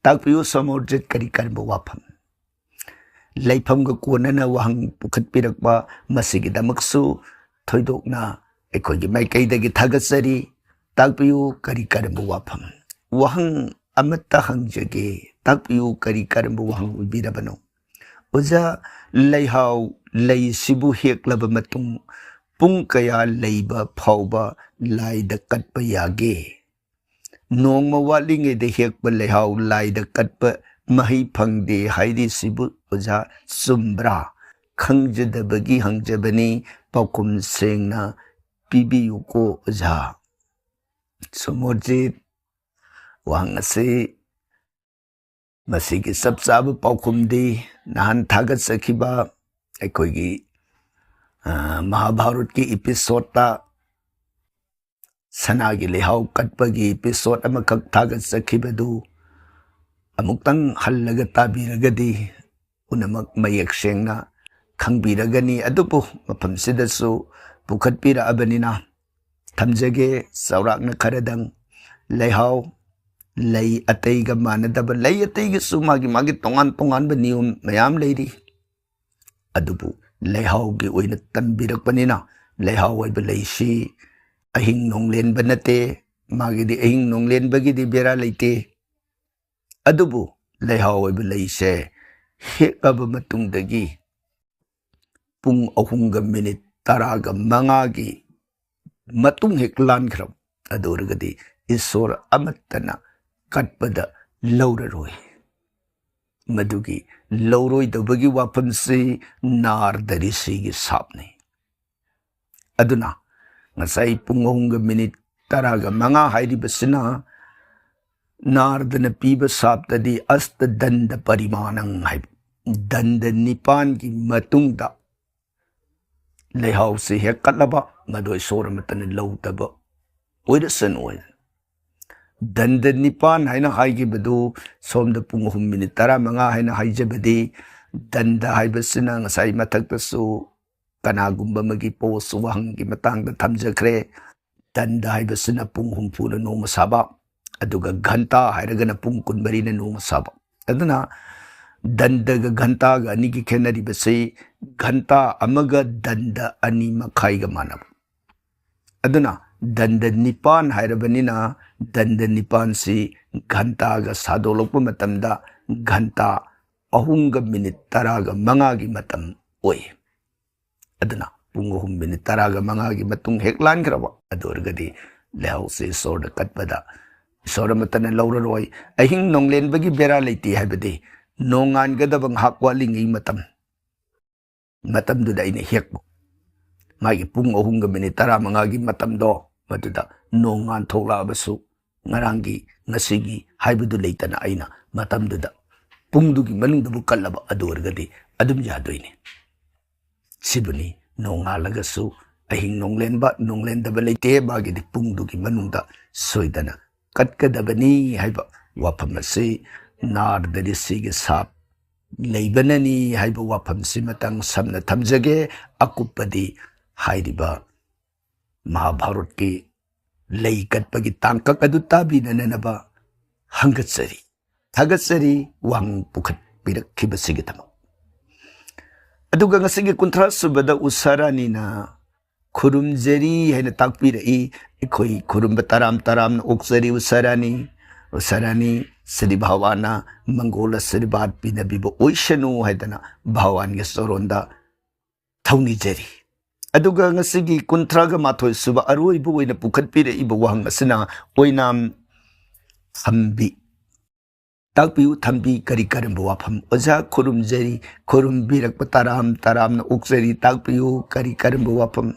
ꯇꯥꯛꯄꯤꯌꯨ ꯁꯣꯃꯣꯔꯖꯤꯠ, ꯀꯔꯤ ꯀꯔꯝꯕ ꯋꯥꯐꯝ? ꯂꯩꯐꯝꯒ ꯀꯣꯟꯅꯅ ꯋꯥꯍꯪ ꯄꯨꯈꯠꯄꯤꯔꯛꯄ, ꯃꯁꯤꯒꯤꯗꯃꯛꯁꯨ ꯊꯣꯏꯗꯣꯛꯅ ꯑꯩꯈꯣꯏꯒꯤ ꯃꯥꯏꯀꯩꯗꯒꯤ ꯊꯥꯒꯠꯆꯔꯤ꯫ ꯇꯥꯛꯄꯤꯌꯨ, ꯀꯔꯤ ꯀꯔꯝꯕ ꯋꯥꯐꯝ? ꯋꯥꯍꯪ ꯑꯃꯠꯇ ꯍꯪꯖꯒꯦ, ꯇꯥꯛꯄꯤꯌꯨ, ꯀꯔꯤ ꯀꯔꯝꯕ ꯋꯥꯍꯪ ꯑꯣꯏꯕꯤꯔꯕꯅꯣ? ꯑꯣꯖꯥ, ꯂꯩꯍꯥꯎ ꯂꯩꯁꯤꯕꯨ ꯍꯦꯛꯂꯕ ꯃꯇꯨꯡ ꯄꯨꯡ ꯀꯌꯥ ꯂꯩꯕ ꯐꯥꯎꯕ ꯂꯥꯏꯗ ꯀꯠꯄ ꯌꯥꯒꯦ? ꯅꯣꯡꯃ ꯋꯥꯠꯂꯤꯉꯩꯗ ꯍꯦꯛꯄ ꯂꯩꯍꯥꯎ ꯂꯥꯏꯗ ꯀꯠꯄ ꯃꯍꯩ ꯐꯪꯗꯦ ꯍꯥꯏꯔꯤꯁꯤꯕꯨ ꯑꯣꯖꯥ ꯆꯨꯝꯕ꯭ꯔꯥ? ꯈꯪꯖꯗꯕꯒꯤ ꯍꯪꯖꯕꯅꯤ, ꯄꯥꯎꯈꯨꯝ ꯁꯦꯡꯅ ꯄꯤꯕꯤꯌꯨꯀꯣ ꯑꯣꯖꯥ꯫ ꯁꯣꯃꯣꯔꯖꯤꯠ, ꯋꯥꯍꯪ ꯑꯁꯤ, ꯃꯁꯤꯒꯤ ꯆꯞ ꯆꯥꯕ ꯄꯥꯎꯈꯨꯝꯗꯤ ꯅꯍꯥꯟ ꯊꯥꯒꯠꯆꯈꯤꯕ ꯑꯩꯈꯣꯏꯒꯤ, ꯑ, ꯃꯍꯥꯚꯥꯔꯠꯀꯤ ꯏꯄꯤꯁꯣꯠꯇ ꯁꯅꯥꯒꯤ ꯂꯩꯍꯥꯎ ꯀꯠꯄꯒꯤ ꯏꯄꯤꯁꯣꯠ ꯑꯃꯈꯛ ꯊꯥꯒꯠꯆꯈꯤꯕꯗꯨ ꯑꯃꯨꯛꯇꯪ ꯍꯜꯂꯒ ꯇꯥꯕꯤꯔꯒꯗꯤ ꯄꯨꯝꯅꯃꯛ ꯃꯌꯦꯛ ꯁꯦꯡꯅ ꯈꯪꯕꯤꯔꯒꯅꯤ꯫ ꯑꯗꯨꯕꯨ ꯃꯐꯝꯁꯤꯗꯁꯨ ꯄꯨꯈꯠꯄꯤꯔꯛꯑꯕꯅꯤꯅ ꯊꯝꯖꯒꯦ꯫ ꯆꯥꯎꯔꯥꯛꯅ ꯈꯔꯗꯪ ꯂꯩꯍꯥꯎ, ꯂꯩ ꯑꯇꯩꯒ ꯃꯥꯟꯅꯗꯕ, ꯂꯩ ꯑꯇꯩꯒꯤꯁꯨ ꯃꯥꯒꯤ ꯃꯥꯒꯤ ꯇꯣꯉꯥꯟ ꯇꯣꯉꯥꯟꯕ ꯅꯤꯌꯣꯝ ꯃꯌꯥꯝ ꯂꯩꯔꯤ꯫ ꯑꯗꯨꯕꯨ ꯂꯩꯍꯥꯎꯒꯤ ꯑꯣꯏꯅ ꯇꯝꯕꯤꯔꯛꯄꯅꯤꯅ, ꯂꯩꯍꯥꯎ ꯍꯥꯏꯕ ꯂꯩꯁꯤ ꯑꯍꯤꯡ ꯅꯣꯡꯂꯦꯟꯕ ꯅꯠꯇꯦ꯫ ꯃꯥꯒꯤꯗꯤ ꯑꯍꯤꯡ ꯅꯣꯡꯂꯦꯟꯕꯒꯤꯗꯤ ꯕꯦꯔꯥ ꯂꯩꯇꯦ꯫ ꯑꯗꯨꯕꯨ ꯂꯩꯍꯥꯎ ꯍꯥꯏꯕ ꯂꯩꯁꯦ ꯍꯦꯛꯑꯕ ꯃꯇꯨꯡꯗꯒꯤ ꯄꯨꯡ ꯑꯍꯨꯝꯒ ꯃꯤꯅꯤꯠ ꯇꯔꯥꯒ ꯃꯉꯥꯒꯤ ꯃꯇꯨꯡ ꯍꯦꯛ ꯂꯥꯟꯈ꯭ꯔꯕ, ꯑꯗꯨ ꯑꯣꯏꯔꯒꯗꯤ ꯏꯁꯣꯔ ꯑꯃꯠꯇꯅ ꯀꯠꯄꯗ ꯂꯧꯔꯔꯣꯏ꯫ ꯃꯗꯨꯒꯤ ꯂꯧꯔꯣꯏꯗꯕꯒꯤ ꯋꯥꯐꯝꯁꯤ ꯅꯥꯔꯗ ꯔꯤꯁꯤꯒꯤ ꯁꯥꯞꯅꯤ꯫ ꯑꯗꯨꯅ ꯉꯁꯥꯏ ꯄꯨꯡ ꯑꯍꯨꯝꯒ ꯃꯤꯅꯤꯠ ꯇꯔꯥꯒ ꯃꯉꯥ ꯍꯥꯏꯔꯤꯕꯁꯤꯅ ꯅꯥꯔꯗꯅ ꯄꯤꯕ ꯁꯥꯞꯇꯗꯤ ꯑꯁꯇ ꯗꯟꯗ ꯄꯔꯤꯃꯥꯅꯪ ꯍꯥꯏꯕ, ꯗꯟꯗ ꯅꯤꯄꯥꯟꯒꯤ ꯃꯇꯨꯡꯗ ꯂꯩꯍꯥꯎꯁꯤ ꯍꯦꯛꯀꯠꯂꯕ, ꯃꯗꯨ ꯏꯁꯣꯔ ꯑꯃꯠꯇꯅ ꯂꯧꯗꯕ ꯑꯣꯏꯔꯁꯅꯨ ꯍꯥꯏꯅ꯫ ꯗꯟꯗ ꯅꯤꯄꯥꯟ ꯍꯥꯏꯅ ꯍꯥꯏꯈꯤꯕꯗꯨ ꯁꯣꯝꯗ ꯄꯨꯡ ꯑꯍꯨꯝ ꯃꯤꯅꯤꯠ ꯇꯔꯥꯃꯉꯥ ꯍꯥꯏꯅ ꯍꯥꯏꯖꯕꯗꯤ, ꯗꯟꯗ ꯍꯥꯏꯕꯁꯤꯅ ꯉꯁꯥꯏ ꯃꯊꯛꯇꯁꯨ ꯀꯅꯥꯒꯨꯝꯕ ꯑꯃꯒꯤ ꯄꯣꯁ ꯋꯥꯍꯪꯒꯤ ꯃꯇꯥꯡꯗ ꯊꯝꯖꯈ꯭ꯔꯦ꯫ ꯗꯟꯗ ꯍꯥꯏꯕꯁꯤꯅ ꯄꯨꯡ ꯍꯨꯝꯐꯨꯅ ꯅꯣꯡꯃ ꯁꯥꯕ, ꯑꯗꯨꯒ ꯘꯟꯇꯥ ꯍꯥꯏꯔꯒꯅ ꯄꯨꯡ ꯀꯨꯟꯃꯔꯤꯅ ꯅꯣꯡꯃ ꯁꯥꯕ꯫ ꯑꯗꯨꯅ ꯗꯟꯗꯒ ꯘꯟꯇꯥꯒ ꯑꯅꯤꯒꯤ ꯈꯦꯠꯅꯔꯤꯕꯁꯤ ꯘꯟꯇꯥ ꯑꯃꯒ ꯗꯟꯗ ꯑꯅꯤ ꯃꯈꯥꯏꯒ ꯃꯥꯟꯅꯕ꯫ ꯑꯗꯨꯅ ꯗꯟꯗ ꯅꯤꯄꯥꯟ ꯍꯥꯏꯔꯕꯅꯤꯅ ꯗꯟꯗ ꯅꯤꯄꯥꯟꯁꯤ ꯘꯟꯇꯥꯒ ꯁꯥꯗꯣꯛꯂꯛꯄ ꯃꯇꯝꯗ ꯘꯟꯇꯥ ꯑꯍꯨꯝꯒ ꯃꯤꯅꯤꯠ ꯇꯔꯥꯒ ꯃꯉꯥꯒꯤ ꯃꯇꯝ ꯑꯣꯏ꯫ ꯑꯗꯨꯅ ꯄꯨꯡ ꯑꯍꯨꯝ ꯃꯤꯅꯤꯠ ꯇꯔꯥꯒ ꯃꯉꯥꯒꯤ ꯃꯇꯨꯡ ꯍꯦꯛ ꯂꯥꯟꯈ꯭ꯔꯕ, ꯑꯗꯨ ꯑꯣꯏꯔꯒꯗꯤ ꯂꯩꯍꯥꯎꯁꯦ ꯏꯁꯣꯔꯗ ꯀꯠꯄꯗ ꯏꯁꯣꯔ ꯑꯃꯠꯇꯅ ꯂꯧꯔꯔꯣꯏ꯫ ꯑꯍꯤꯡ ꯅꯣꯡꯂꯦꯟꯕꯒꯤ ꯕꯦꯔꯥ ꯂꯩꯇꯦ ꯍꯥꯏꯕꯗꯤ ꯅꯣꯡꯉꯥꯟꯒꯗꯕ ꯉꯥꯏꯍꯥꯛ ꯋꯥꯠꯂꯤꯉꯩ ꯃꯇꯝ, ꯃꯇꯝꯗꯨꯗ ꯑꯩꯅ ꯍꯦꯛꯄ, ꯃꯥꯒꯤ ꯄꯨꯡ ꯑꯍꯨꯝꯒ ꯃꯤꯅꯤꯠ ꯇꯔꯥꯃꯉꯥꯒꯤ ꯃꯇꯝꯗꯣ, ꯃꯗꯨꯗ ꯅꯣꯡꯉꯥꯟ ꯊꯣꯛꯂꯛꯑꯕꯁꯨ ꯉꯔꯥꯡꯒꯤ, ꯉꯁꯤꯒꯤ ꯍꯥꯏꯕꯗꯨ ꯂꯩꯇꯅ ꯑꯩꯅ ꯃꯇꯝꯗꯨꯗ ꯄꯨꯡꯗꯨꯒꯤ ꯃꯅꯨꯡꯗꯕꯨ ꯀꯠꯂꯕ, ꯑꯗꯨ ꯑꯣꯏꯔꯒꯗꯤ ꯑꯗꯨꯝ ꯌꯥꯗꯣꯏꯅꯤ꯫ ꯁꯤꯕꯨꯅꯤ ꯅꯣꯡꯉꯥꯜꯂꯒꯁꯨ ꯑꯍꯤꯡ ꯅꯣꯡꯂꯦꯟꯕ, ꯅꯣꯡꯂꯦꯟꯗꯕ ꯂꯩꯇꯦ꯫ ꯃꯥꯒꯤꯗꯤ ꯄꯨꯡꯗꯨꯒꯤ ꯃꯅꯨꯡꯗ ꯁꯣꯏꯗꯅ ꯀꯠꯀꯗꯕꯅꯤ ꯍꯥꯏꯕ ꯋꯥꯐꯝ ꯑꯁꯤ ꯅꯥꯔꯗ ꯔꯤꯁꯤꯒꯤ ꯁꯥꯞ ꯂꯩꯕꯅꯅꯤ ꯍꯥꯏꯕ ꯋꯥꯐꯝꯁꯤꯃꯇꯪ ꯁꯝꯅ ꯊꯝꯖꯒꯦ꯫ ꯑꯀꯨꯞꯄꯗꯤ ꯍꯥꯏꯔꯤꯕ ꯃꯍꯥꯚꯥꯔꯠꯀꯤ ꯂꯩ ꯀꯠꯄꯒꯤ ꯇꯥꯡꯀꯛ ꯑꯗꯨ ꯇꯥꯕꯤꯅꯅꯕ ꯍꯪꯒꯠꯆꯔꯤ, ꯊꯥꯒꯠꯆꯔꯤ, ꯋꯥꯍꯪ ꯄꯨꯈꯠꯄꯤꯔꯛꯈꯤꯕꯁꯤꯒꯤꯗꯃꯛ꯫ ꯑꯗꯨꯒ ꯉꯁꯤꯒꯤ ꯀꯨꯟꯊ꯭ꯔꯥ ꯁꯨꯕꯗ ꯎꯁꯥ ꯔꯥꯅꯤꯅ ꯈꯨꯔꯨꯝꯖꯔꯤ ꯍꯥꯏꯅ ꯇꯥꯛꯄꯤꯔꯛꯏ꯫ ꯑꯩꯈꯣꯏ ꯈꯨꯔꯨꯝꯕ ꯇꯔꯥꯝ ꯇꯔꯥꯝꯅ ꯑꯣꯛꯆꯔꯤ ꯎꯁꯥ ꯔꯥꯅꯤ꯫ ꯎꯁꯥ ꯔꯥꯅꯤ, ꯁ꯭ꯔꯤ ꯚꯒꯋꯥꯟꯅ ꯃꯪꯒꯣꯜ ꯑꯁꯤꯔꯕꯥꯗ ꯄꯤꯅꯕꯤꯕ ꯑꯣꯏꯁꯅꯨ ꯍꯥꯏꯗꯅ ꯚꯒꯋꯥꯟꯒꯤ ꯆꯔꯣꯟꯗ ꯊꯧꯅꯤꯖꯔꯤ꯫ ꯑꯗꯨꯒ ꯉꯁꯤꯒꯤ ꯀꯨꯟꯊ꯭ꯔꯥꯒ ꯃꯥꯊꯣꯏ ꯁꯨꯕ ꯑꯔꯣꯏꯕ ꯑꯣꯏꯅ ꯄꯨꯈꯠꯄꯤꯔꯛꯏꯕ ꯋꯥꯍꯪ ꯑꯁꯤꯅ ꯑꯣꯏꯅꯥꯝ ꯊꯝꯕꯤ꯫ ꯇꯥꯛꯄꯤꯌꯨ ꯊꯝꯕꯤ, ꯀꯔꯤ ꯀꯔꯝꯕ ꯋꯥꯐꯝ? ꯑꯣꯖꯥ ꯈꯨꯔꯨꯝꯖꯔꯤ, ꯈꯨꯔꯨꯝꯕꯤꯔꯛꯄ ꯇꯔꯥꯝ ꯇꯔꯥꯝꯅ ꯑꯣꯛꯆꯔꯤ, ꯇꯥꯛꯄꯤꯌꯨ ꯀꯔꯤ ꯀꯔꯝꯕ ꯋꯥꯐꯝ?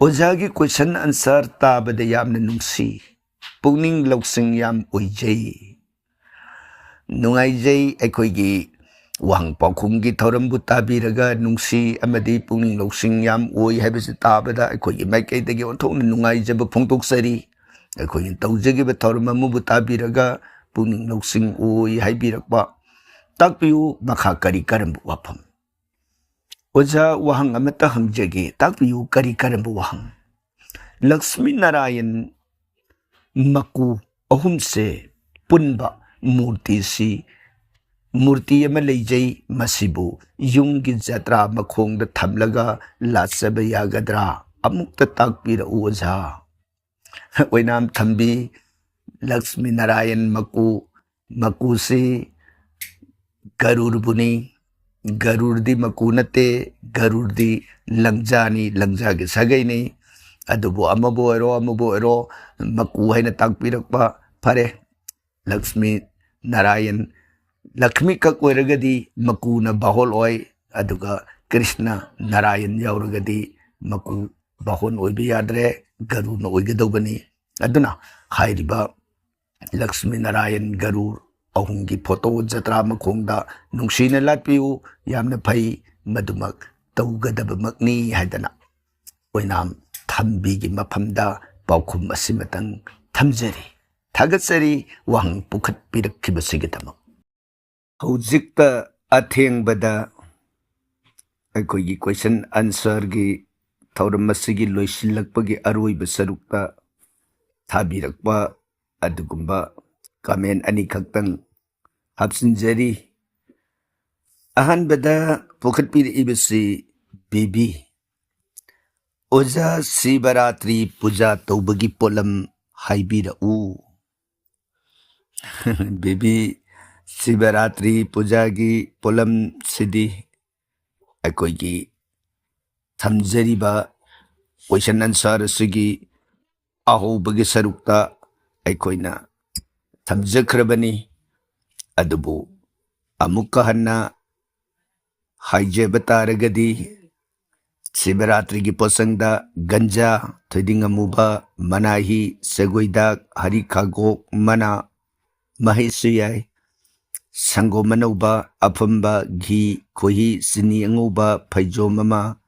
ꯑꯣꯖꯥꯒꯤ question answer ꯇꯥꯕꯗ ꯌꯥꯝꯅ ꯅꯨꯡꯁꯤ, ꯄꯨꯛꯅꯤꯡ ꯂꯧꯁꯤꯡ ꯌꯥꯝ ꯑꯣꯏꯖꯩ꯫ ꯅꯨꯡꯉꯥꯏꯖꯩ꯫ ꯑꯩꯈꯣꯏꯒꯤ ꯋꯥꯍꯪ ꯄꯥꯎꯈꯨꯝꯒꯤ ꯊꯧꯔꯝꯕꯨ ꯇꯥꯕꯤꯔꯒ ꯅꯨꯡꯁꯤ ꯑꯃꯗꯤ ꯄꯨꯛꯅꯤꯡ ꯂꯧꯁꯤꯡ ꯌꯥꯝ ꯑꯣꯏ ꯍꯥꯏꯕꯁꯤ ꯇꯥꯕꯗ ꯑꯩꯈꯣꯏꯒꯤ ꯃꯥꯏꯀꯩꯗꯒꯤ ꯑꯣꯟꯊꯣꯛꯅ ꯅꯨꯡꯉꯥꯏꯖꯕ ꯐꯣꯡꯗꯣꯛꯆꯔꯤ꯫ ꯑꯩꯈꯣꯏꯅ ꯇꯧꯖꯈꯤꯕ ꯊꯧꯔꯝ ꯑꯃꯕꯨ ꯇꯥꯕꯤꯔꯒ ꯄꯨꯛꯅꯤꯡ ꯂꯧꯁꯤꯡ ꯑꯣꯏ ꯍꯥꯏꯕꯤꯔꯛꯄ꯫ ꯇꯥꯛꯄꯤꯌꯨ, ꯃꯈꯥ ꯀꯔꯤ ꯀꯔꯝꯕ ꯋꯥꯐꯝ? ꯑꯣꯖꯥ, ꯋꯥꯍꯪ ꯑꯃꯠꯇ ꯍꯪꯖꯒꯦ, ꯇꯥꯛꯄꯤꯌꯨ, ꯀꯔꯤ ꯀꯔꯝꯕ ꯋꯥꯍꯪ? ꯂꯛꯁꯃꯤ ꯅꯥꯔꯥꯌꯟ ꯃꯀꯨ ꯑꯍꯨꯝꯁꯦ ꯄꯨꯟꯕ ꯃꯨꯔꯇꯤꯁꯤ, ꯃꯨꯔꯇꯤ ꯑꯃ ꯂꯩꯖꯩ, ꯃꯁꯤꯕꯨ ꯌꯨꯝꯒꯤ ꯖꯇ꯭ꯔꯥ ꯃꯈꯣꯡꯗ ꯊꯝꯂꯒ ꯂꯥꯠꯆꯕ ꯌꯥꯒꯗ꯭ꯔꯥ? ꯑꯃꯨꯛꯇ ꯇꯥꯛꯄꯤꯔꯛꯎ ꯑꯣꯖꯥ꯫ ꯑꯣꯏꯅꯥꯝ ꯊꯝꯕꯤ, ꯂꯛꯁꯃꯤ ꯅꯥꯔꯥꯌꯟ ꯃꯀꯨ, ꯃꯀꯨꯁꯤ ꯒꯔꯨꯔꯕꯨꯅꯤ꯫ ꯒꯔꯨꯔꯗꯤ ꯃꯀꯨ ꯅꯠꯇꯦ, ꯒꯔꯨꯔꯗꯤ ꯂꯪꯖꯥꯅꯤ, ꯂꯪꯖꯥꯒꯤ ꯁꯥꯒꯩꯅꯤ꯫ ꯑꯗꯨꯕꯨ ꯑꯃꯕꯨ ꯑꯣꯏꯔꯣ, ꯑꯃꯕꯨ ꯑꯣꯏꯔꯣ, ꯃꯀꯨ ꯍꯥꯏꯅ ꯇꯥꯛꯄꯤꯔꯛꯄ ꯐꯔꯦ꯫ ꯂꯛꯁꯃꯤ ꯅꯥꯔꯥꯌꯟ, ꯂꯛꯁꯃꯤ ꯈꯛ ꯑꯣꯏꯔꯒꯗꯤ ꯃꯀꯨꯅ ꯕꯥꯍꯣꯜ ꯑꯣꯏ, ꯑꯗꯨꯒ ꯀ꯭ꯔꯤꯁꯅ ꯅꯥꯔꯥꯌꯟ ꯌꯥꯎꯔꯒꯗꯤ ꯃꯀꯨ ꯕꯥꯍꯣꯟ ꯑꯣꯏꯕ ꯌꯥꯗ꯭ꯔꯦ, ꯒꯔꯨꯅ ꯑꯣꯏꯒꯗꯧꯕꯅꯤ꯫ ꯑꯗꯨꯅ ꯍꯥꯏꯔꯤꯕ ꯂꯛꯁꯃꯤ ꯅꯥꯔꯥꯌꯟ ꯒꯔꯨꯔ ꯑꯍꯨꯝꯒꯤ ꯐꯣꯇꯣ ꯖꯇ꯭ꯔꯥ ꯃꯈꯣꯡꯗ ꯅꯨꯡꯁꯤꯅ ꯂꯥꯠꯄꯤꯌꯨ꯫ ꯌꯥꯝꯅ ꯐꯩ, ꯃꯗꯨꯃꯛ ꯇꯧꯒꯗꯕꯃꯛꯅꯤ ꯍꯥꯏꯗꯅ ꯑꯣꯏꯅꯥꯝ ꯊꯝꯕꯤꯒꯤ ꯃꯐꯝꯗ ꯄꯥꯎꯈꯨꯝ ꯑꯁꯤꯃꯇꯪ ꯊꯝꯖꯔꯤ꯫ ꯊꯥꯒꯠꯆꯔꯤ ꯋꯥꯍꯪ ꯄꯨꯈꯠꯄꯤꯔꯛꯈꯤꯕꯁꯤꯒꯤꯗꯃꯛ꯫ ꯍꯧꯖꯤꯛꯇ ꯑꯊꯦꯡꯕꯗ ꯑꯩꯈꯣꯏꯒꯤ question answerꯒꯤ ꯊꯧꯔꯝ ꯑꯁꯤꯒꯤ ꯂꯣꯏꯁꯤꯜꯂꯛꯄꯒꯤ ꯑꯔꯣꯏꯕ ꯁꯔꯨꯛꯇ ꯊꯥꯕꯤꯔꯛꯄ ꯑꯗꯨꯒꯨꯝꯕ comment ꯑꯅꯤꯈꯛꯇꯪ ꯍꯥꯞꯆꯤꯟꯖꯔꯤ꯫ ꯑꯍꯥꯟꯕꯗ ꯄꯨꯈꯠꯄꯤꯔꯛꯏꯕꯁꯤ ꯕꯤꯕꯤ, "ꯑꯣꯖꯥ, ꯁꯤꯕꯔꯥꯇ꯭ꯔꯤ ꯄꯨꯖꯥ ꯇꯧꯕꯒꯤ ꯄꯣꯠꯂꯝ ꯍꯥꯏꯕꯤꯔꯛꯎ"꯫ ꯕꯤꯕꯤ, ꯁꯤꯕꯔꯥꯇ꯭ꯔꯤ ꯄꯨꯖꯥꯒꯤ ꯄꯣꯠꯂꯝꯁꯤꯗꯤ ꯑꯩꯈꯣꯏꯒꯤ ꯊꯝꯖꯔꯤꯕ question answer ꯑꯁꯤꯒꯤ ꯑꯍꯧꯕꯒꯤ ꯁꯔꯨꯛꯇ ꯑꯩꯈꯣꯏꯅ ꯊꯝꯖꯈ꯭ꯔꯕꯅꯤ꯫ ꯑꯗꯨꯕꯨ ꯑꯃꯨꯛꯀ ꯍꯟꯅ ꯍꯥꯏꯖꯕ ꯇꯥꯔꯒꯗꯤ, ꯁꯤꯕꯔꯥꯇ꯭ꯔꯤꯒꯤ ꯄꯣꯠꯁꯪꯗ ꯒꯟꯖꯥ, ꯊꯣꯏꯗꯤꯡ ꯑꯃꯨꯕ, ꯃꯅꯥꯍꯤ, ꯁꯦꯒꯣꯏꯗꯥꯛ, ꯍꯔꯤ ꯈꯥꯒꯣꯛ, ꯃꯅꯥ, ꯃꯍꯩꯁꯨ ꯌꯥꯏ, ꯁꯪꯒꯣꯝ ꯑꯅꯧꯕ, ꯑꯐꯝꯕ, ꯘꯤ, ꯈꯣꯏꯍꯤ, ꯆꯤꯅꯤ ꯑꯉꯧꯕ, ꯐꯩꯖꯣꯝ ꯑꯃ,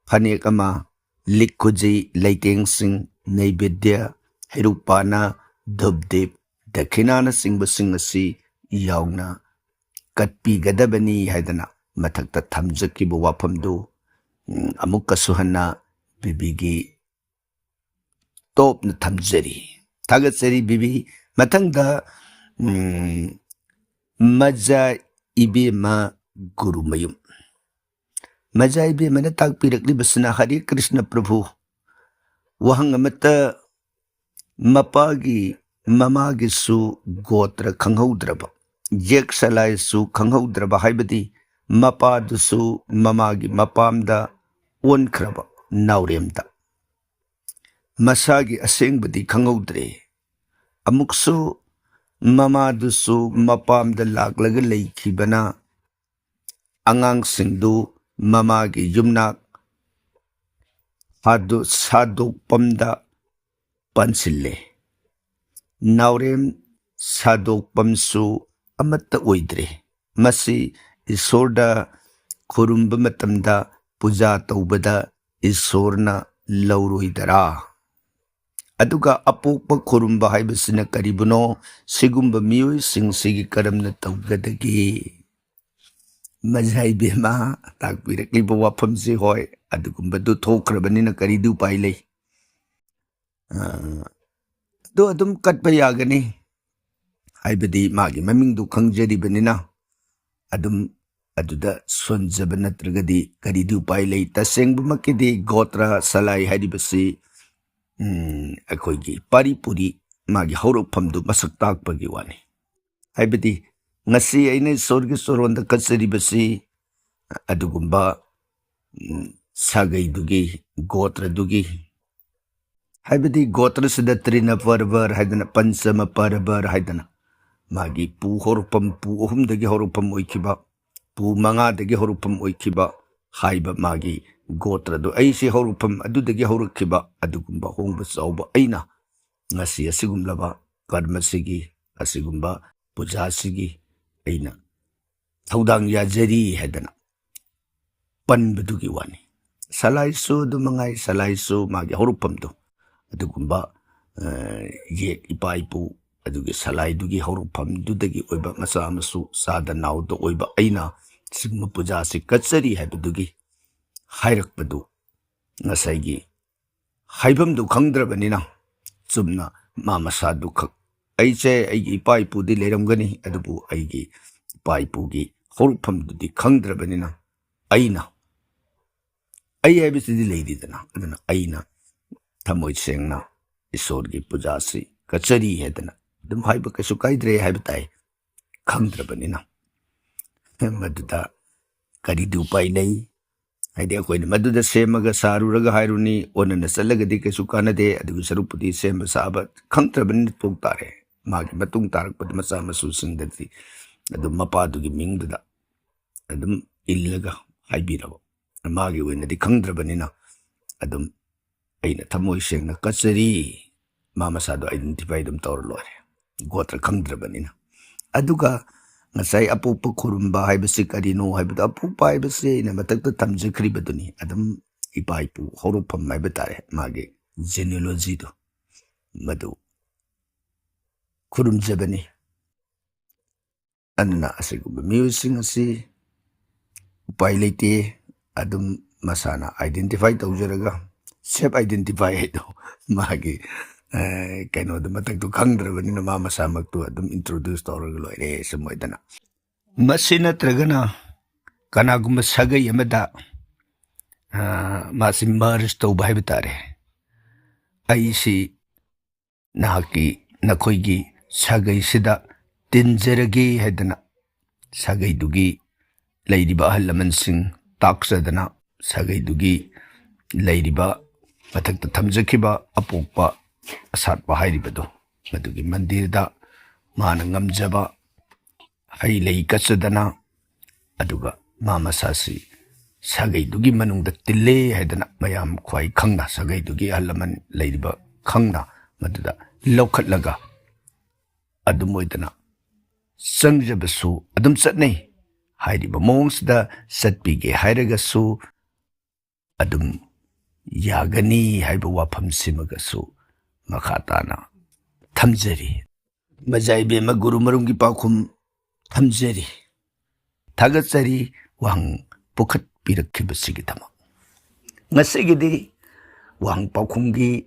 ꯐꯅꯦꯛ ꯑꯃ, ꯂꯤꯛ ꯈꯨꯖꯤ, ꯂꯩꯇꯦꯡꯁꯤꯡ, ꯅꯩꯕꯦꯗ꯭ꯌ, ꯍꯩꯔꯨꯛ ꯄꯥꯅ, ꯙꯨꯞ ꯗꯤꯞ, ꯗꯈꯤꯅꯥꯅꯆꯤꯡꯕꯁꯤꯡ ꯑꯁꯤ ꯌꯥꯎꯅ ꯀꯠꯄꯤꯒꯗꯕꯅꯤ ꯍꯥꯏꯗꯅ ꯃꯊꯛꯇ ꯊꯝꯖꯈꯤꯕ ꯋꯥꯐꯝꯗꯨ, ꯎꯝ, ꯑꯃꯨꯛꯀꯁꯨ ꯍꯟꯅ ꯕꯤꯕꯤꯒꯤ ꯇꯣꯞꯅ ꯊꯝꯖꯔꯤ꯫ ꯊꯥꯒꯠꯆꯔꯤ ꯕꯤꯕꯤ꯫ ꯃꯊꯪꯗ, ꯎꯝ, ꯃꯖꯥ ꯏꯕꯦꯝꯃ ꯒꯨꯔꯨꯃꯌꯨꯝ꯫ ꯃꯖꯥ ꯏꯕꯦꯝꯃꯅ ꯇꯥꯛꯄꯤꯔꯛꯂꯤꯕꯁꯤꯅ, "ꯍꯔꯦ ꯀ꯭ꯔꯤꯁꯅ ꯄ꯭ꯔꯚꯨ, ꯋꯥꯍꯪ ꯑꯃꯠꯇ, ꯃꯄꯥꯒꯤ, ꯃꯃꯥꯒꯤꯁꯨ ꯒꯣꯇ꯭ꯔ ꯈꯪꯍꯧꯗ꯭ꯔꯕ, ꯌꯦꯛ ꯁꯂꯥꯏꯁꯨ ꯈꯪꯍꯧꯗ꯭ꯔꯕ, ꯍꯥꯏꯕꯗꯤ ꯃꯄꯥꯗꯨꯁꯨ ꯃꯃꯥꯒꯤ ꯃꯄꯥꯝꯗ ꯑꯣꯟꯈ꯭ꯔꯕ ꯅꯥꯎꯔꯦꯝꯗ, ꯃꯁꯥꯒꯤ ꯑꯁꯦꯡꯕꯗꯤ ꯈꯪꯍꯧꯗ꯭ꯔꯦ꯫ ꯑꯃꯨꯛꯁꯨ ꯃꯃꯥꯗꯨꯁꯨ ꯃꯄꯥꯝꯗ ꯂꯥꯛꯂꯒ ꯂꯩꯈꯤꯕꯅ ꯑꯉꯥꯡꯁꯤꯡꯗꯨ ꯃꯃꯥꯒꯤ ꯌꯨꯝꯅꯥꯛ ꯍꯥꯗꯣ-, ꯁꯥꯗꯣꯛꯄꯝꯗ ꯄꯥꯟꯁꯤꯜꯂꯦ꯫ ꯅꯥꯎꯔꯦꯝ ꯁꯥꯗꯣꯛꯄꯝꯁꯨ ꯑꯃꯠꯇ ꯑꯣꯏꯗ꯭ꯔꯦ꯫ ꯃꯁꯤ ꯏꯁꯣꯔꯗ ꯈꯨꯔꯨꯝꯕ ꯃꯇꯝꯗ, ꯄꯨꯖꯥ ꯇꯧꯕꯗ ꯏꯁꯣꯔꯅ ꯂꯧꯔꯣꯏꯗꯔꯥ?" ꯑꯗꯨꯒ ꯑꯄꯣꯛꯄ ꯈꯨꯔꯨꯝꯕ ꯍꯥꯏꯕꯁꯤꯅ ꯀꯔꯤꯕꯨꯅꯣ? ꯁꯤꯒꯨꯝꯕ ꯃꯤꯑꯣꯏꯁꯤꯡꯁꯤꯒꯤ ꯀꯔꯝꯅ ꯇꯧꯒꯗꯒꯦ? ꯃꯖꯥ ꯏꯕꯦꯝꯃ, ꯇꯥꯛꯄꯤꯔꯛꯂꯤꯕ ꯋꯥꯐꯝꯁꯤ ꯍꯣꯏ, ꯑꯗꯨꯒꯨꯝꯕꯗꯨ ꯊꯣꯛꯈ꯭ꯔꯕꯅꯤꯅ ꯀꯔꯤꯗꯤ ꯎꯄꯥꯏ ꯂꯩ? ꯑ, ꯑꯗꯨ ꯑꯗꯨꯝ ꯀꯠꯄ ꯌꯥꯒꯅꯤ, ꯍꯥꯏꯕꯗꯤ ꯃꯥꯒꯤ ꯃꯃꯤꯡꯗꯨ ꯈꯪꯖꯔꯤꯕꯅꯤꯅ ꯑꯗꯨꯝ ꯑꯗꯨꯗ ꯁꯣꯟꯖꯕ ꯅꯠꯇ꯭ꯔꯒꯗꯤ ꯀꯔꯤꯗꯤ ꯎꯄꯥꯏ ꯂꯩ? ꯇꯁꯦꯡꯕꯃꯛꯀꯤꯗꯤ ꯒꯣꯇ꯭ꯔ ꯁꯂꯥꯏ ꯍꯥꯏꯔꯤꯕꯁꯤ, ꯎꯝ, ꯑꯩꯈꯣꯏꯒꯤ ꯄꯥꯔꯤ ꯄꯨꯔꯤ ꯃꯥꯒꯤ ꯍꯧꯔꯛꯐꯝꯗꯨ ꯃꯁꯛ ꯇꯥꯛꯄꯒꯤ ꯋꯥꯅꯤ꯫ ꯍꯥꯏꯕꯗꯤ ꯉꯁꯤ ꯑꯩꯅ ꯏꯁꯣꯔꯒꯤ ꯆꯣꯔꯣꯟꯗ ꯀꯠꯆꯔꯤꯕꯁꯤ ꯑꯗꯨꯒꯨꯝꯕ, ꯎꯝ, ꯁꯥꯒꯩꯗꯨꯒꯤ, ꯒꯣꯇ꯭ꯔꯗꯨꯒꯤ, ꯍꯥꯏꯕꯗꯤ ꯒꯣꯇ꯭ꯔꯁꯤꯗ ꯇ꯭ꯔꯤꯅ ꯄꯔꯕꯔ ꯍꯥꯏꯗꯅ, ꯄꯟꯆꯃ ꯄꯔꯕꯔ ꯍꯥꯏꯗꯅ, ꯃꯥꯒꯤ ꯄꯨ ꯍꯧꯔꯛꯐꯝ, ꯄꯨ ꯑꯍꯨꯝꯗꯒꯤ ꯍꯧꯔꯛꯐꯝ ꯑꯣꯏꯈꯤꯕ, ꯄꯨ ꯃꯉꯥꯗꯒꯤ ꯍꯧꯔꯛꯐꯝ ꯑꯣꯏꯈꯤꯕ ꯍꯥꯏꯕ ꯃꯥꯒꯤ ꯒꯣꯇ꯭ꯔꯗꯨ, ꯑꯩꯁꯤ ꯍꯧꯔꯛꯐꯝ ꯑꯗꯨꯗꯒꯤ ꯍꯧꯔꯛꯈꯤꯕ ꯑꯗꯨꯒꯨꯝꯕ ꯍꯣꯡꯕ ꯆꯥꯎꯕ ꯑꯩꯅ ꯉꯁꯤ ꯑꯁꯤꯒꯨꯝꯂꯕ ꯀꯔꯃꯁꯤꯒꯤ, ꯑꯁꯤꯒꯨꯝꯕ ꯄꯨꯖꯥꯁꯤꯒꯤ ꯑꯩꯅ ꯊꯧꯗꯥꯡ ꯌꯥꯖꯔꯤ ꯍꯥꯏꯗꯅ ꯄꯟꯕꯗꯨꯒꯤ ꯋꯥꯅꯤ꯫ ꯁꯂꯥꯏꯁꯨ ꯑꯗꯨ ꯃꯉꯥꯏ, ꯁꯂꯥꯏꯁꯨ ꯃꯥꯒꯤ ꯍꯧꯔꯛꯐꯝꯗꯨ ꯑꯗꯨꯒꯨꯝꯕ, ꯑ, ꯌꯦꯛ ꯏꯄꯥ ꯏꯄꯨ ꯑꯗꯨꯒꯤ ꯁꯂꯥꯏꯗꯨꯒꯤ ꯍꯧꯔꯛꯐꯝꯗꯨꯗꯒꯤ ꯑꯣꯏꯕ ꯃꯆꯥ ꯃꯁꯨ ꯆꯥꯗ ꯅꯥꯎꯗ ꯑꯣꯏꯕ ꯑꯩꯅ ꯁꯤꯒꯨꯝꯕ ꯄꯨꯖꯥꯁꯤ ꯀꯠꯆꯔꯤ ꯍꯥꯏꯕꯗꯨꯒꯤ ꯍꯥꯏꯔꯛꯄꯗꯨ ꯉꯁꯥꯏꯒꯤ ꯍꯥꯏꯐꯝꯗꯨ ꯈꯪꯗ꯭ꯔꯕꯅꯤꯅ ꯆꯨꯝꯅ ꯃꯥ ꯃꯁꯥꯗꯨ ꯈꯛ, ꯑꯩꯁꯦ ꯑꯩꯒꯤ ꯏꯄꯥ ꯏꯄꯨꯗꯤ ꯂꯩꯔꯝꯒꯅꯤ, ꯑꯗꯨꯕꯨ ꯑꯩꯒꯤ ꯏꯄꯥ ꯏꯄꯨꯒꯤ ꯍꯧꯔꯛꯐꯝꯗꯨꯗꯤ ꯈꯪꯗ꯭ꯔꯕꯅꯤꯅ ꯑꯩꯅ, ꯑꯩ ꯍꯥꯏꯕꯁꯤꯗꯤ ꯂꯩꯔꯤꯗꯅ, ꯑꯗꯨꯅ ꯑꯩꯅ ꯊꯃꯣꯏ ꯁꯦꯡꯅ ꯏꯁꯣꯔꯒꯤ ꯄꯨꯖꯥꯁꯤ ꯀꯠꯆꯔꯤ ꯍꯥꯏꯗꯅ ꯑꯗꯨꯝ ꯍꯥꯏꯕ ꯀꯩꯁꯨ ꯀꯥꯏꯗ꯭ꯔꯦ ꯍꯥꯏꯕ ꯇꯥꯏ, ꯈꯪꯗ꯭ꯔꯕꯅꯤꯅ꯫ ꯃꯗꯨꯗ ꯀꯔꯤꯗꯤ ꯎꯄꯥꯏ ꯂꯩ? ꯍꯥꯏꯗꯤ ꯑꯩꯈꯣꯏꯅ ꯃꯗꯨꯗ ꯁꯦꯝꯃꯒ ꯁꯥꯔꯨꯔꯒ ꯍꯥꯏꯔꯨꯅꯤ, ꯑꯣꯟꯅꯅ ꯆꯠꯂꯒꯗꯤ ꯀꯩꯁꯨ ꯀꯥꯟꯅꯗꯦ꯫ ꯑꯗꯨꯒꯤ ꯁꯔꯨꯛꯄꯨꯗꯤ ꯁꯦꯝꯕ ꯁꯥꯕ ꯈꯪꯗ꯭ꯔꯕꯅꯤꯅ ꯇꯣꯛ ꯇꯥꯔꯦ꯫ ꯃꯥꯒꯤ ꯃꯇꯨꯡ ꯇꯥꯔꯛꯄꯗ ꯃꯆꯥ ꯃꯁꯨꯁꯤꯡꯗꯗꯤ ꯑꯗꯨꯝ ꯃꯄꯥꯗꯨꯒꯤ ꯃꯤꯡꯗꯨꯗ ꯑꯗꯨꯝ ꯏꯜꯂꯒ ꯍꯥꯏꯕꯤꯔꯕ, ꯃꯥꯒꯤ ꯑꯣꯏꯅꯗꯤ ꯈꯪꯗ꯭ꯔꯕꯅꯤꯅ ꯑꯗꯨꯝ ꯑꯩꯅ ꯊꯃꯣꯏ ꯁꯦꯡꯅ ꯀꯠꯆꯔꯤ, ꯃꯥ ꯃꯁꯥꯗꯣ identify ꯑꯗꯨꯝ ꯇꯧꯔ ꯂꯣꯏꯔꯦ, ꯒꯣꯇ꯭ꯔ ꯈꯪꯗ꯭ꯔꯕꯅꯤꯅ꯫ ꯑꯗꯨꯒ ꯉꯁꯥꯏ ꯑꯄꯣꯛꯄ ꯈꯨꯔꯨꯝꯕ ꯍꯥꯏꯕꯁꯤ ꯀꯔꯤꯅꯣ ꯍꯥꯏꯕꯗ, ꯑꯄꯣꯛꯄ ꯍꯥꯏꯕꯁꯤ ꯑꯩꯅ ꯃꯊꯛꯇ ꯊꯝꯖꯈ꯭ꯔꯤꯕꯗꯨꯅꯤ, ꯑꯗꯨꯝ ꯏꯄꯥ ꯏꯄꯨ ꯍꯧꯔꯛꯐꯝ ꯍꯥꯏꯕ ꯇꯥꯔꯦ, ꯃꯥꯒꯤ genealogyꯗꯣ꯫ ꯃꯗꯨ ꯈꯨꯔꯨꯝꯖꯕꯅꯤ꯫ ꯑꯗꯨꯅ ꯑꯁꯤꯒꯨꯝꯕ ꯃꯤꯑꯣꯏꯁꯤꯡ ꯑꯁꯤ ꯎꯄꯥꯏ ꯂꯩꯇꯦ, ꯑꯗꯨꯝ ꯃꯁꯥꯅ identify ꯇꯧꯖꯔꯒ, self identify ꯍꯥꯏꯗꯣ, ꯃꯥꯒꯤ, ꯑ, ꯀꯩꯅꯣꯗꯣ, ꯃꯊꯛꯇꯣ ꯈꯪꯗ꯭ꯔꯕꯅꯤꯅ ꯃꯥ ꯃꯁꯥꯃꯛꯇꯨ ꯑꯗꯨꯝ introduce ꯇꯧꯔꯒ ꯂꯣꯏꯔꯦ꯫ ꯁꯨꯝ ꯑꯣꯏꯗꯅ, ꯃꯁꯤ ꯅꯠꯇ꯭ꯔꯒꯅ ꯀꯅꯥꯒꯨꯝꯕ ꯁꯥꯒꯩ ꯑꯃꯗ, ꯑ, ꯃꯥꯁꯤ merge ꯇꯧꯕ ꯍꯥꯏꯕ ꯇꯥꯔꯦ, ꯑꯩꯁꯤ ꯅꯍꯥꯛꯀꯤ, ꯅꯈꯣꯏꯒꯤ ꯁꯥꯒꯩꯁꯤꯗ ꯇꯤꯟꯖꯔꯒꯦ ꯍꯥꯏꯗꯅ ꯁꯥꯒꯩꯗꯨꯒꯤ ꯂꯩꯔꯤꯕ ꯑꯍꯜ ꯂꯃꯟꯁꯤꯡ ꯇꯥꯛꯆꯗꯅ, ꯁꯥꯒꯩꯗꯨꯒꯤ ꯂꯩꯔꯤꯕ ꯃꯊꯛꯇ ꯊꯝꯖꯈꯤꯕ ꯑꯄꯣꯛꯄ ꯑꯁꯥꯠꯄ ꯍꯥꯏꯔꯤꯕꯗꯣ, ꯃꯗꯨꯒꯤ ꯃꯟꯗꯤꯔꯗ ꯃꯥꯅ ꯉꯝꯖꯕ ꯍꯩ ꯂꯩ ꯀꯠꯆꯗꯅ, ꯑꯗꯨꯒ ꯃꯥ ꯃꯁꯥꯁꯤ ꯁꯥꯒꯩꯗꯨꯒꯤ ꯃꯅꯨꯡꯗ ꯇꯤꯜꯂꯦ ꯍꯥꯏꯗꯅ ꯃꯌꯥꯝ ꯈ꯭ꯋꯥꯏ ꯈꯪꯅ, ꯁꯥꯒꯩꯗꯨꯒꯤ ꯑꯍꯜ ꯂꯃꯟ ꯂꯩꯔꯤꯕ ꯈꯪꯅ, ꯃꯗꯨꯗ ꯂꯧꯈꯠꯂꯒ ꯑꯗꯨꯝ ꯑꯣꯏꯗꯅ ꯆꯪꯖꯕꯁꯨ ꯑꯗꯨꯝ ꯆꯠꯅꯩ꯫ ꯍꯥꯏꯔꯤꯕ ꯃꯑꯣꯡꯁꯤꯗ ꯆꯠꯄꯤꯒꯦ ꯍꯥꯏꯔꯒꯁꯨ ꯑꯗꯨꯝ ꯌꯥꯒꯅꯤ ꯍꯥꯏꯕ ꯋꯥꯐꯝꯁꯤꯃꯒꯁꯨ ꯃꯈꯥ ꯇꯥꯅ ꯊꯝꯖꯔꯤ꯫ ꯃꯖꯥ ꯏꯕꯦꯝꯃ ꯒꯨꯔꯨ ꯃꯔꯨꯝꯒꯤ ꯄꯥꯎꯈꯨꯝ ꯊꯝꯖꯔꯤ꯫ ꯊꯥꯒꯠꯆꯔꯤ ꯋꯥꯍꯪ ꯄꯨꯈꯠꯄꯤꯔꯛꯈꯤꯕꯁꯤꯒꯤꯗꯃꯛ꯫ ꯉꯁꯤꯒꯤꯗꯤ ꯋꯥꯍꯪ ꯄꯥꯎꯈꯨꯝꯒꯤ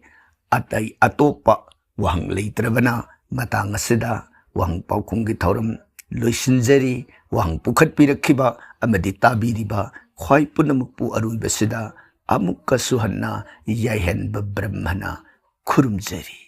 ꯑꯇꯩ ꯑꯇꯣꯞꯄ ꯋꯥꯍꯪ ꯂꯩꯇ꯭ꯔꯕꯅ, ꯃꯇꯥꯡ ꯑꯁꯤꯗ ꯋꯥꯍꯪ ꯄꯥꯎꯈꯨꯝꯒꯤ ꯊꯧꯔꯝ ꯂꯣꯏꯁꯤꯟꯖꯔꯤ꯫ ꯋꯥꯍꯪ ꯄꯨꯈꯠꯄꯤꯔꯛꯈꯤꯕ ꯑꯃꯗꯤ ꯇꯥꯕꯤꯔꯤꯕ ꯈ꯭ꯋꯥꯏ ꯄꯨꯝꯅꯃꯛꯄꯨ ꯑꯔꯣꯏꯕꯁꯤꯗ ꯑꯃꯨꯛꯀꯁꯨ ꯍꯟꯅ ꯌꯥꯏꯍꯟꯕ ꯕ꯭ꯔꯍ꯭ꯃꯅ ꯈꯨꯔꯨꯝꯖꯔꯤ꯫